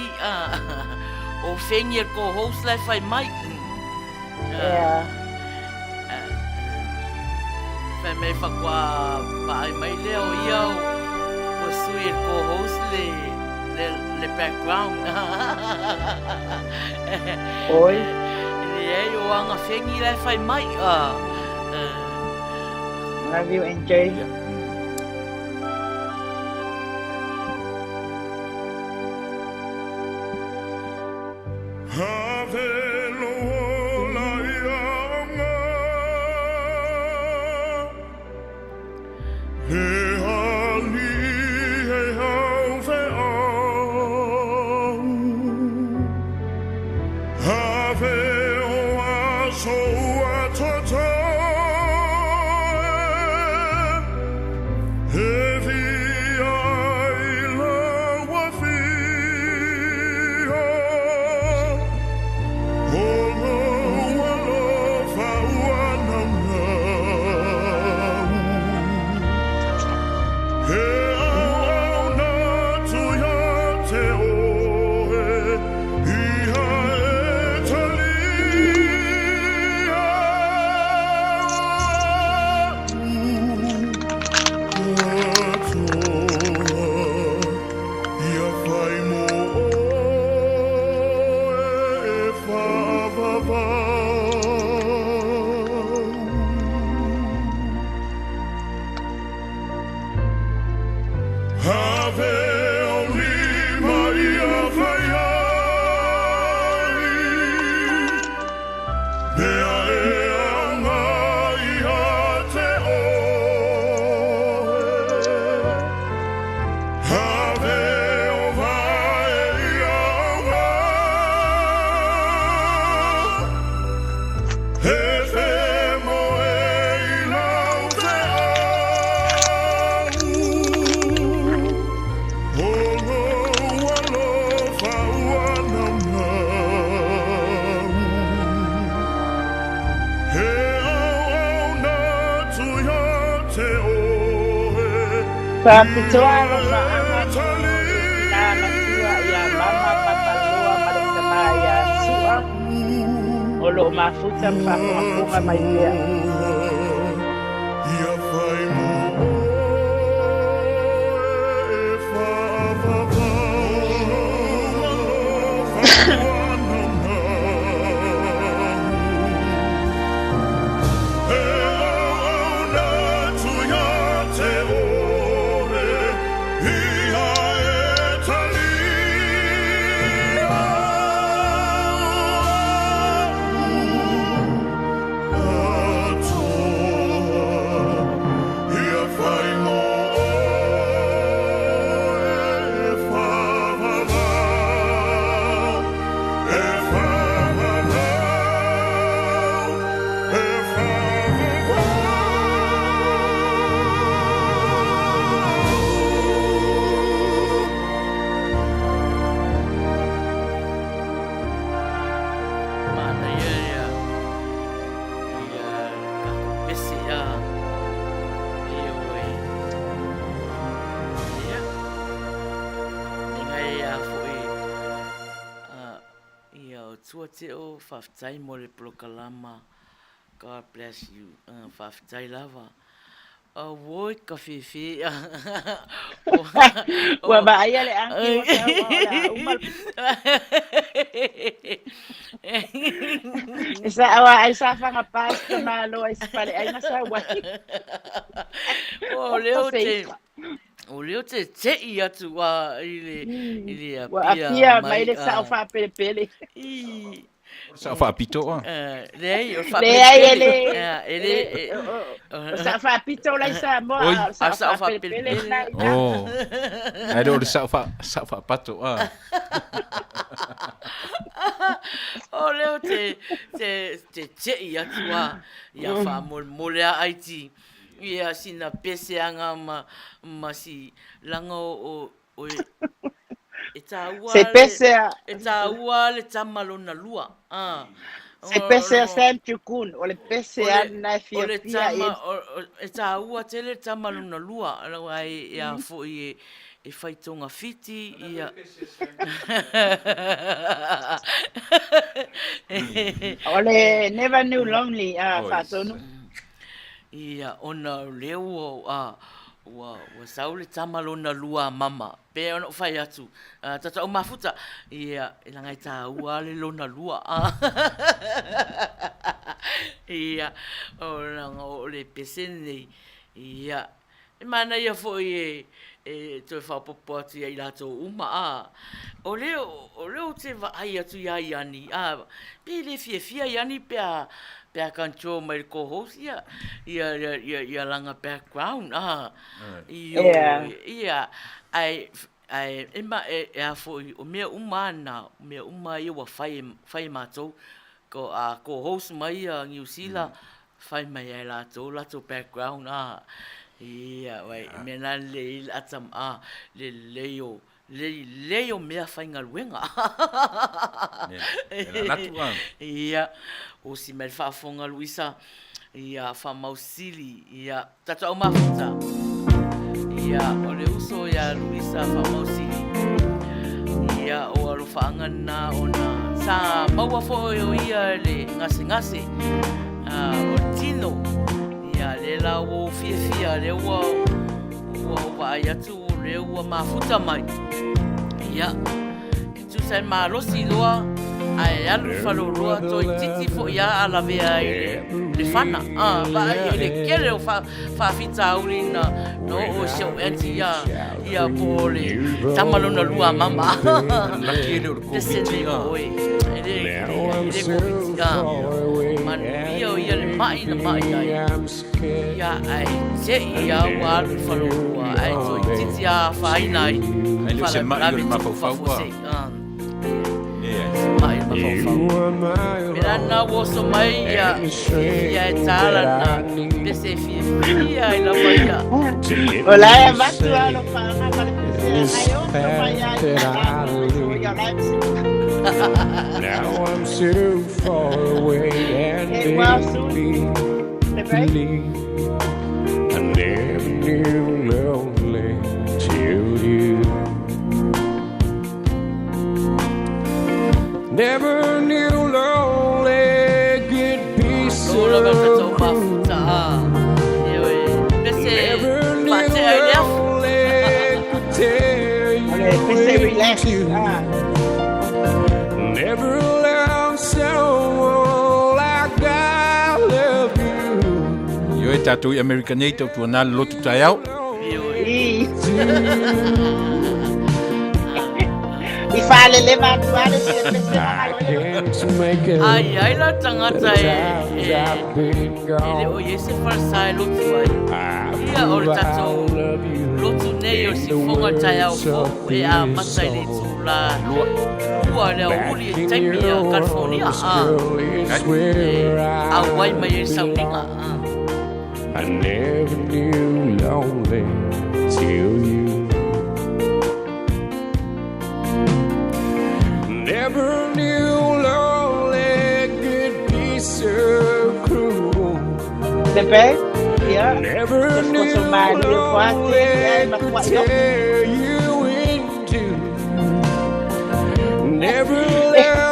o Fengi e co-host la e fai mai. Yeah. Fai mai whakwa paai mai lea o ia o ua sui e co-host le, le, le background. Oi. Leai o anga Fengi la e fai mai. Love you, NJ. Yeah. Faapitoa alofaaga mo le tina matua ia Mama Papaloa ma le tama ia Su'a o lo o mafuta ma faafogafoga mai pea. Matua Teo, faafetai mo le polokalama, God bless you. Faafetai lava. Auoi ka fefe. Ua vaaia le agi ua tau o le a uma. E sa awa ai sa whanga pāsta malo ai se pale ai na sa wai. O leo te o leo te tei atu a i le i le Ua apia mai le sao whaapelepele. I Sao faapito oa. Leai, o Leai, e le. E le. O sao faapito la i Samoa, Oi. a o A sao sao faapelepele faapelepele. na i ina. Oh. Ae le o le sao fa sao faapato a. O lea te te te tei atu a ia faamolemole a aiti ia sina peseaga ma ma si laga o o e taua Se pese a e taua le tama lona lua. Ah. Se pese a Sam Chukun, o le pese a na e O le fiafia tama, i. e taua tele le tama lona lua, ai e a foi e whai tonga whiti, ia. O le Never Knew Lonely a Faatonu. Ia, ona o lea ua, ua, ua sau le tama lona lua a mama, pei ona ou fai atu, tatou au mafuta, ia, e leaga e taua le lona lua. Ia, o leaga o le pese lenei, ia, E manaia foi e e toe faaopoopo atu ia i latou uma, a, o lea, o lea ou te vaai atu iā Iani, a, pe le fiafia Iani pe a, pe a control mai le co-host ia, ia, ia, ia, ia lana background, a, ioe, ia, ae, ae, e ma, e, e a foi, o mea uma lava na, o mea uma ia ua fai e, fai e matou, ko, a co-host mai ia Niu Sila, Fai mai ai latou latou background a ia wai mea na lelei le ata a lelei o lelei o mea faigaluega ia osi mai le faafofoga Luisa ia Faamausili ia tatou au mafuta ia o le uso ia Luisa Faamausili ia o alofaaga na ona sa maua foi o ia le gasegase o le tino ia lea la ua ou fiafia lea ua ua ou vaai atu lea ua mafuta mai ia e tusa e malosi loa ae alu i faleoloa toeitiiti foi a a lavea ai le le fana a vaai i le kele o faafitauli na na oo i si ou aunty ia ia po o le tama lona lua a mama Laki e le o le Pese Koviti nei a. mo oe e le e le Koviti a manuia o ia le ma'i na ma'i ai ia ae te'i a ua alu i faleoloa ae toeitiiti a afaina ai Ai le o se ma'i o faalavelave le tupu mafaufau a. faafuasei a Leai. se ma'i o le mafaufau Me lana ua oso mai ia fiafia e tā lana pese e fiafia ai lava ia. O la e avatu lava lou faaga ma le pese ai oso mai ai i le ia la e Get well soon. Bye-bye. Malo lava le tatou mafuta a. Ioe, pese faatea ai le afu. O le pese relax. Ah. Ioe tatou i Amerika nei tautuana le lotu taeao. Ioe. I. I faaleleva atu lava le sia pese ma galo Ai ai la tagata e e e le o i ai se falesa e lotu ai. Ia o le tatou lotu nei o Sifoga taeao fou e amata i le itula lua le aoauli i le taimi a California a e auai mai ai le sauniga a. Bebe, ia, tosotoso malie fuate, ia e matuai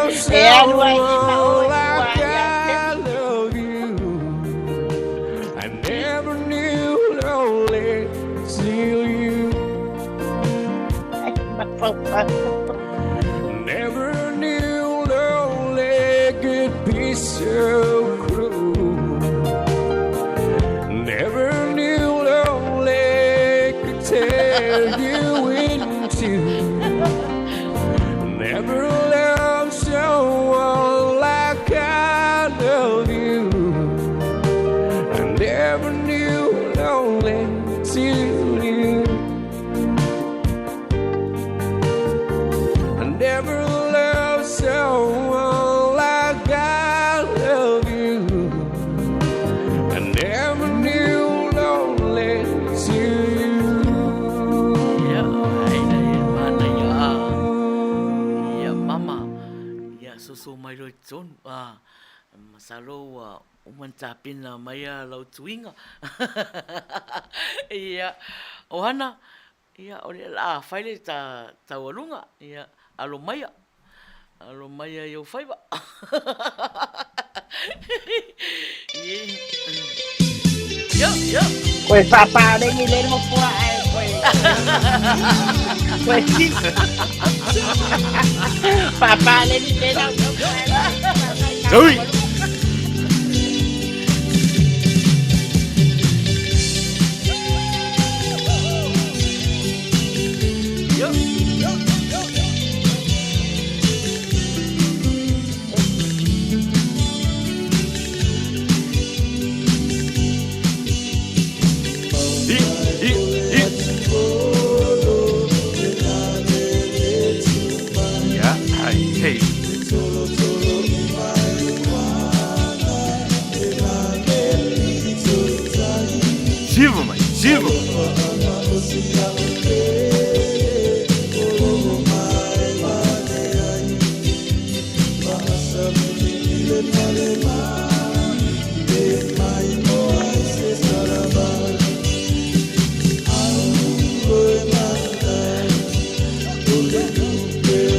oso. E alu ai i ma oe someone ua like ia I te. love you. I never knew lonely till you. Never knew lonely could be so cruel. Never knew lonely could tear you in two. Never loved someone like I love you. I never knew lonely till you. I never loved someone like I love you. I never knew lonely till you. Ia, ai le mana ia a ia mama ia soso mai loa i totonu a masalo ua uma ona tapena mai a lau tuiga. Ia, o Hana, ia o lea o le a fai le ta taualuga, ia alo maia, alo maia i ou faiva. Ia, ia. Koe whāpārengi le nofoa ai koe. Koe si. Whāpārengi le lau. Tui! Ia, ia, ia. Ia, ai, hei. Siva mai, siva mai.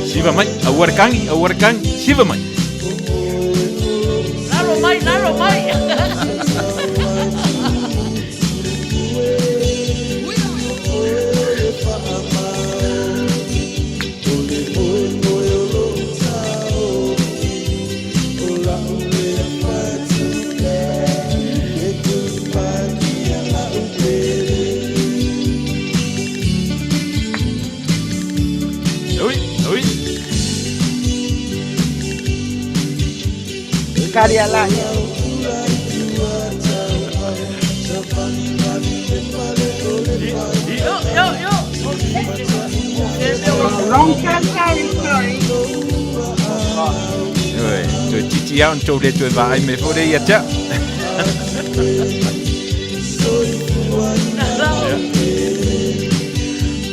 Siva mai, aua le kagi, aua le kagi, siva mai. Lalo mai, lalo mai. Ui, ui. Kari ala. Yo, yo, yo. Wrong time, sorry, sorry. Oi, toe titi au na tou le toe vaai mai foi lea ia te au.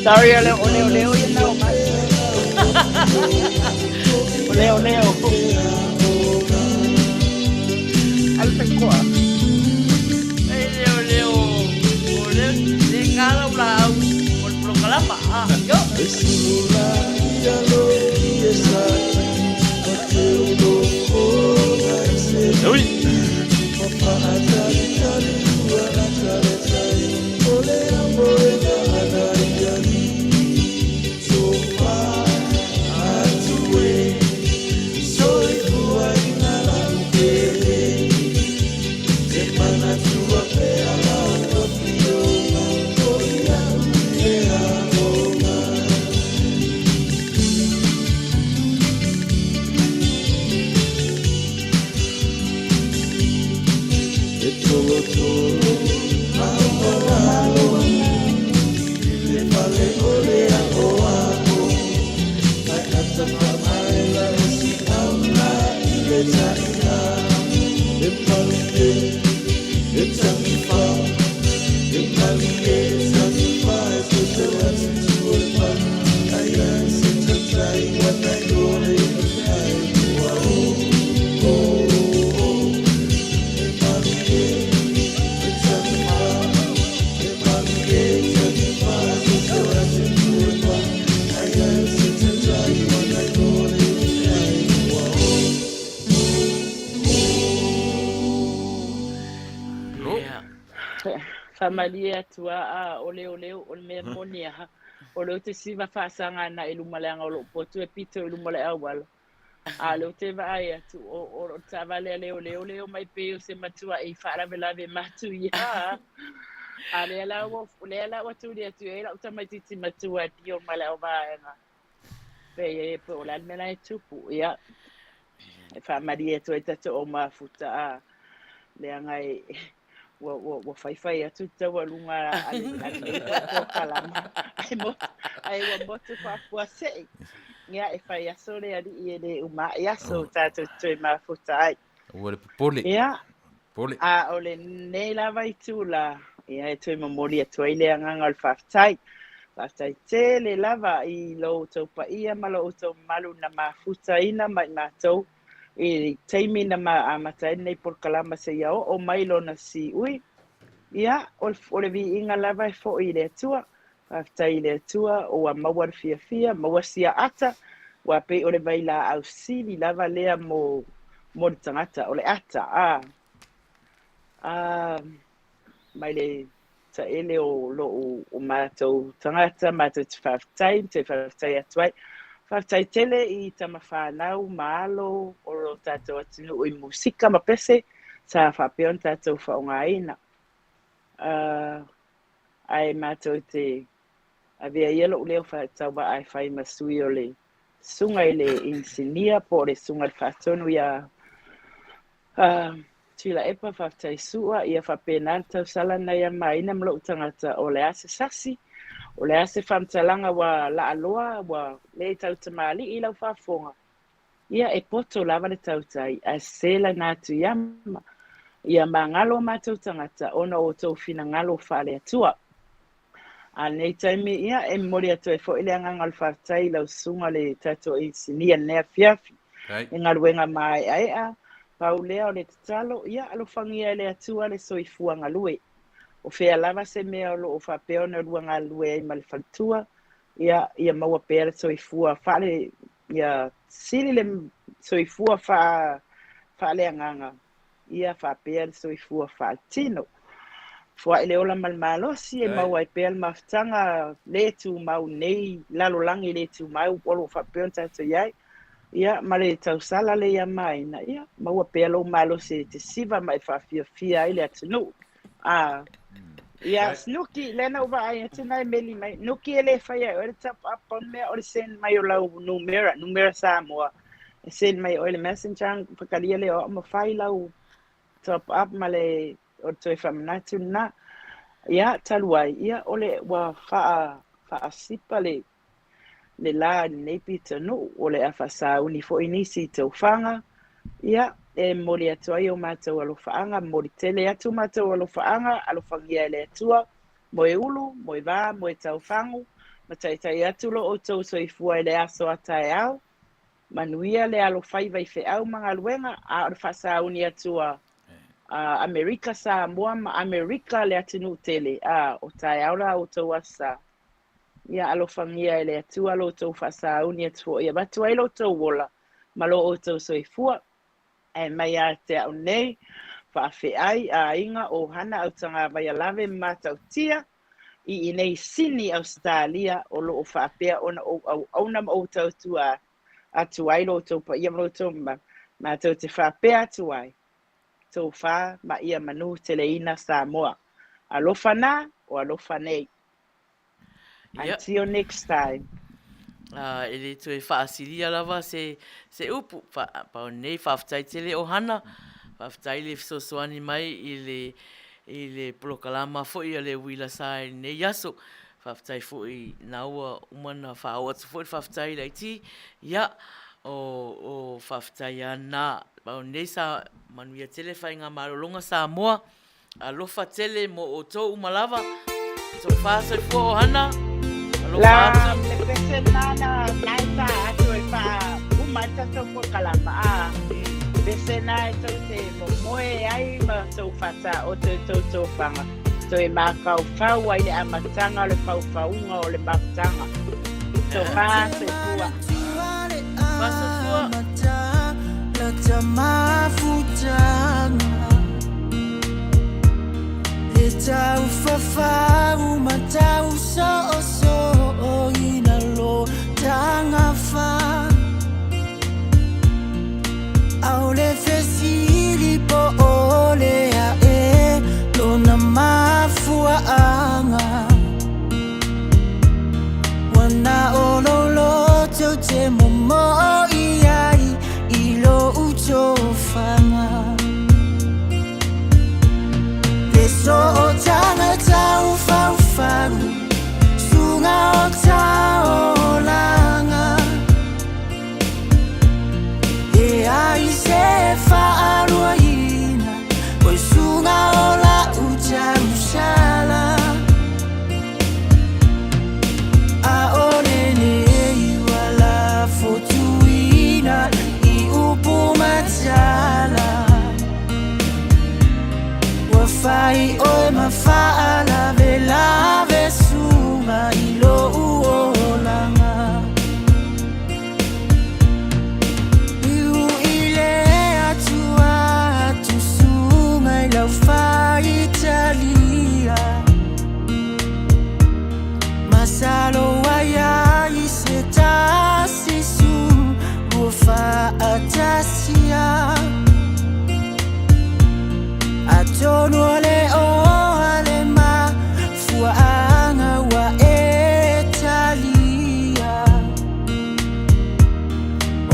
Sorry, ole ole ole o ia nao mai. Ole ole o. Alu te koa. Ei leo leo o leo le kala ula au o le polokalama. Ah, yo. Ui. Faamalie atu a a o leoleo o le mea moni aha o lea ou te siva faasaga ana i luma leaga o lou potu e pito i luma o le auala. A o lea ou te vaai atu o o le taavale a leoleo lea e omai pei o se matuai faalavelave matuia. A lea la ua lea la ua tuli atu i ai lau tamaitiiti matua e pio ma le auvaega. Pei e po o le a le mea la e tupu. Ia, e faamalie atu ai tatou au mafuta a leaga e ua, ua, ua faifai atu le taualuga a le, a lenei foi polokalama. Ai, mo, ai ua motu faafuasei. Ia, e fai aso le alii e le uma ai aso oh. tatou toe mafuta ai. Ua le popole. Ia, popole. A o lenei lava itula, ia e toe momoli atu ai le agaga o le faafetai. Faafetai tele lava i lo outou paia ma lo outou mamalu na mafutaina ma i matou i le taimi na ma amata ai lenei polokalama seia oo mai lona siui. Ia, o le, o le viiga lava e foi i le Atua. Faafetai i le Atua ua maua le fiafia, maua sia ata, ua pei o le vailaau sili lava lea mo, mo le tagata, o le ata, a. A, mai le taele o lou o matou tagata, matou te faafetai, te faafetai atu ai. Faafetai tele i tama whānau ma alo o lo tātou atunuu i musika ma pese, sa faapea ona tātou faaaogaina. Ae matou te avea ia lou leo faatauvaa e fai ma sui o le susuga i le inisinia po o le susuga i le faatonu ia Tuilaepa, faafetai Su'a, ia faapena le tausala na ia maina ma lou tagata, o le a se sasi, o le a se faamatalaga ua laaloa, ua le tautamalii i lau faafofoga, ia e poto lava le tautai, ae sese lana atu ia ma, ia magalo o matou tagata ona o outou finagalo faale-Atua. A lenei taimi, ia, e momoli atu ai foi le agaga o le faafetai i lau susuga le tatou inisinia i lenei afiafi. I galuega maeaea, pau lea o le tatalo, ia alofagia e le Atua le soifua galue. O fea lava se mea o lo o faapea ona lua galulue ai ma le faletua, ia, ia maua pea le soifua faale, ia sili le soifua faa, faaleagaga, ia faapea le soifua faaletino. Foai le ola ma le malosi e maua ai pea le mafutaga le tumau nei lalolagi le tumau o lo o faapea ona tatou i ai. Ia, ma le tausala le ia maina, ia, maua pea lou malosi e te siva ma e faafiafia ai le atunuu. A, ia, Snooki, lea na ou vaai atu na e meli mai. Nuki e le faia e oe le top up, pau le mea o le send mai o lau numera, numera Samoa. E send mai e oe le messenger, ona pakalia lea o au ma fai lau top up ma le o le toe faamanatu lena. Ia, talu ai, ia, o le ua faa, faasipa le le la i lenei pitonuu, o le a faasauni foi nisi i taufaga, ia, e momoli atu ai o matou alofaaga, momoli tele atu o matou alofaaga, alofagia e le Atua, moe ulu, moe va, moe taufagu, ma taitai atu lo outou soifua i le aso a taeao, manuia le alofaiva i feau ma galuega, a o le faasauni atu a Amerika Samoa ma Amerika le atunuu tele, a o taeao la outou aso sa. Ia alofagia e le Atua lo outou faasauni atu foi e avatu ai lo outou ola ma lo outou soifua. Ae mai ia te au nei, faafeai, aiga, ʻohana, autagavaia lave ma matautia i inei Sini, Ausetalia, o lo o faapea ona ou auauna ma ou tautua atu ai lo outou paia ma lo outou mamalu, matou te faapea atu ai, tofa ma ia manuteleina Samoa. Alofa na, o alofa nei. Until next time. Ā, e le toe faasilia lava se, se upu. Fa, pau nei, faafetai tele ʻohana, faafetai le fesoasoani mai i le, i le polokalama foi a le Uila Sa i lenei aso. Faafetai foi na ua uma ona faaoo atu foi le faafetai i le IT. Ia, o, o faafetai lava na. Pau nei sa manuia tele faigamalologa Samoa. Alofa tele mo outou uma lava. Tofa soifua ohana. Alofa La, atu. le pese nana na e tā atu e wha uma e tatou polokalama. A, pese na e tou te momoe ai ma tou whata o te tou tofanga. Toe mākaufau ai le amatanga o le faufauga o le mafutaga. Tofa soifua. Fa soifua. faatasia. Atonu o le oa le mafuaaga ua e talia.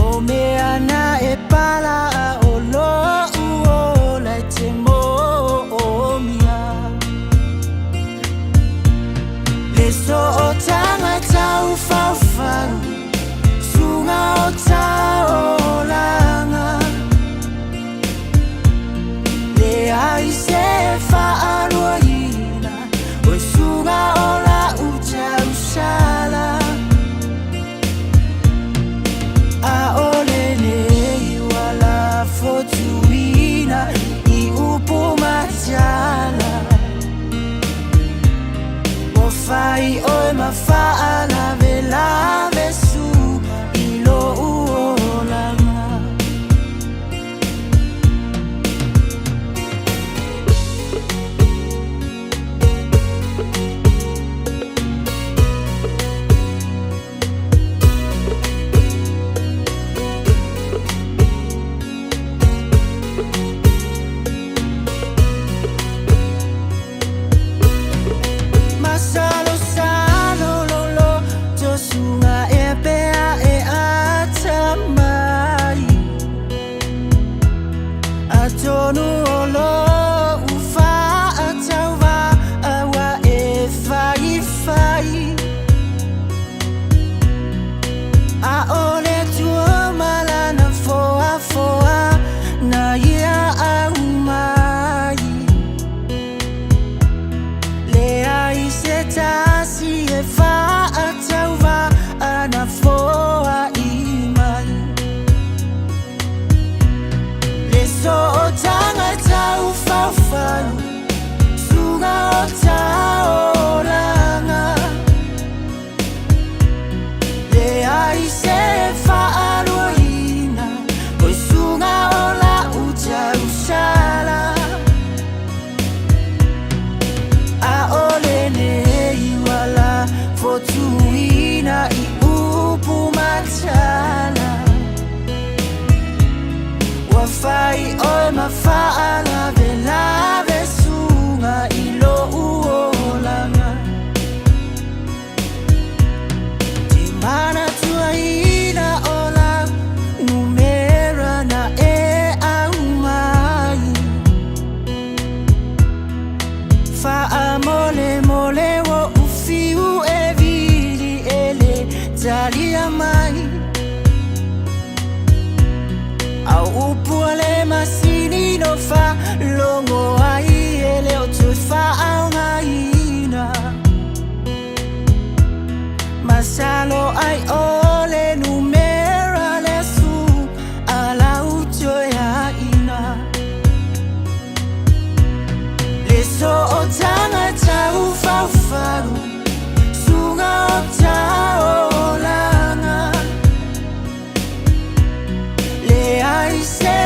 O mea na e pala a o lo'u ola e te moomia. Le sootaga taufaufau, suga o taolaga. Leai se faaluaina, o suga o la'u tausala. A o lenei ua lafotuina i upu matala. Ua fai oe ma faalavelave su i lo'u olaga. Masalosalo lolo tosuga e pea e atamai. Atonu o lo'u faatauvaa ua e faifai. A o le Atua ma lana foafoa na ia aumai. Leai se tasi e faatauvaa na foai mai. Le sootaga taufaufau, suga o taolaga. Leai se faaluaina, o suga o la'u tausala. A o lenei ua lafotuina i upu matala. Ua fai oe ma faalavelave suga i lo'u olaga. Te manatuaina o lau numera na e aumai. Faamolemole o ufiu e vili e le talia mai. Au upu o le masini no faalogo ai e le o toe faaaogaina. Masalo ai o le numera le su a lau toe aina. Le sootaga taufaufau, suga o taolaga. Leai se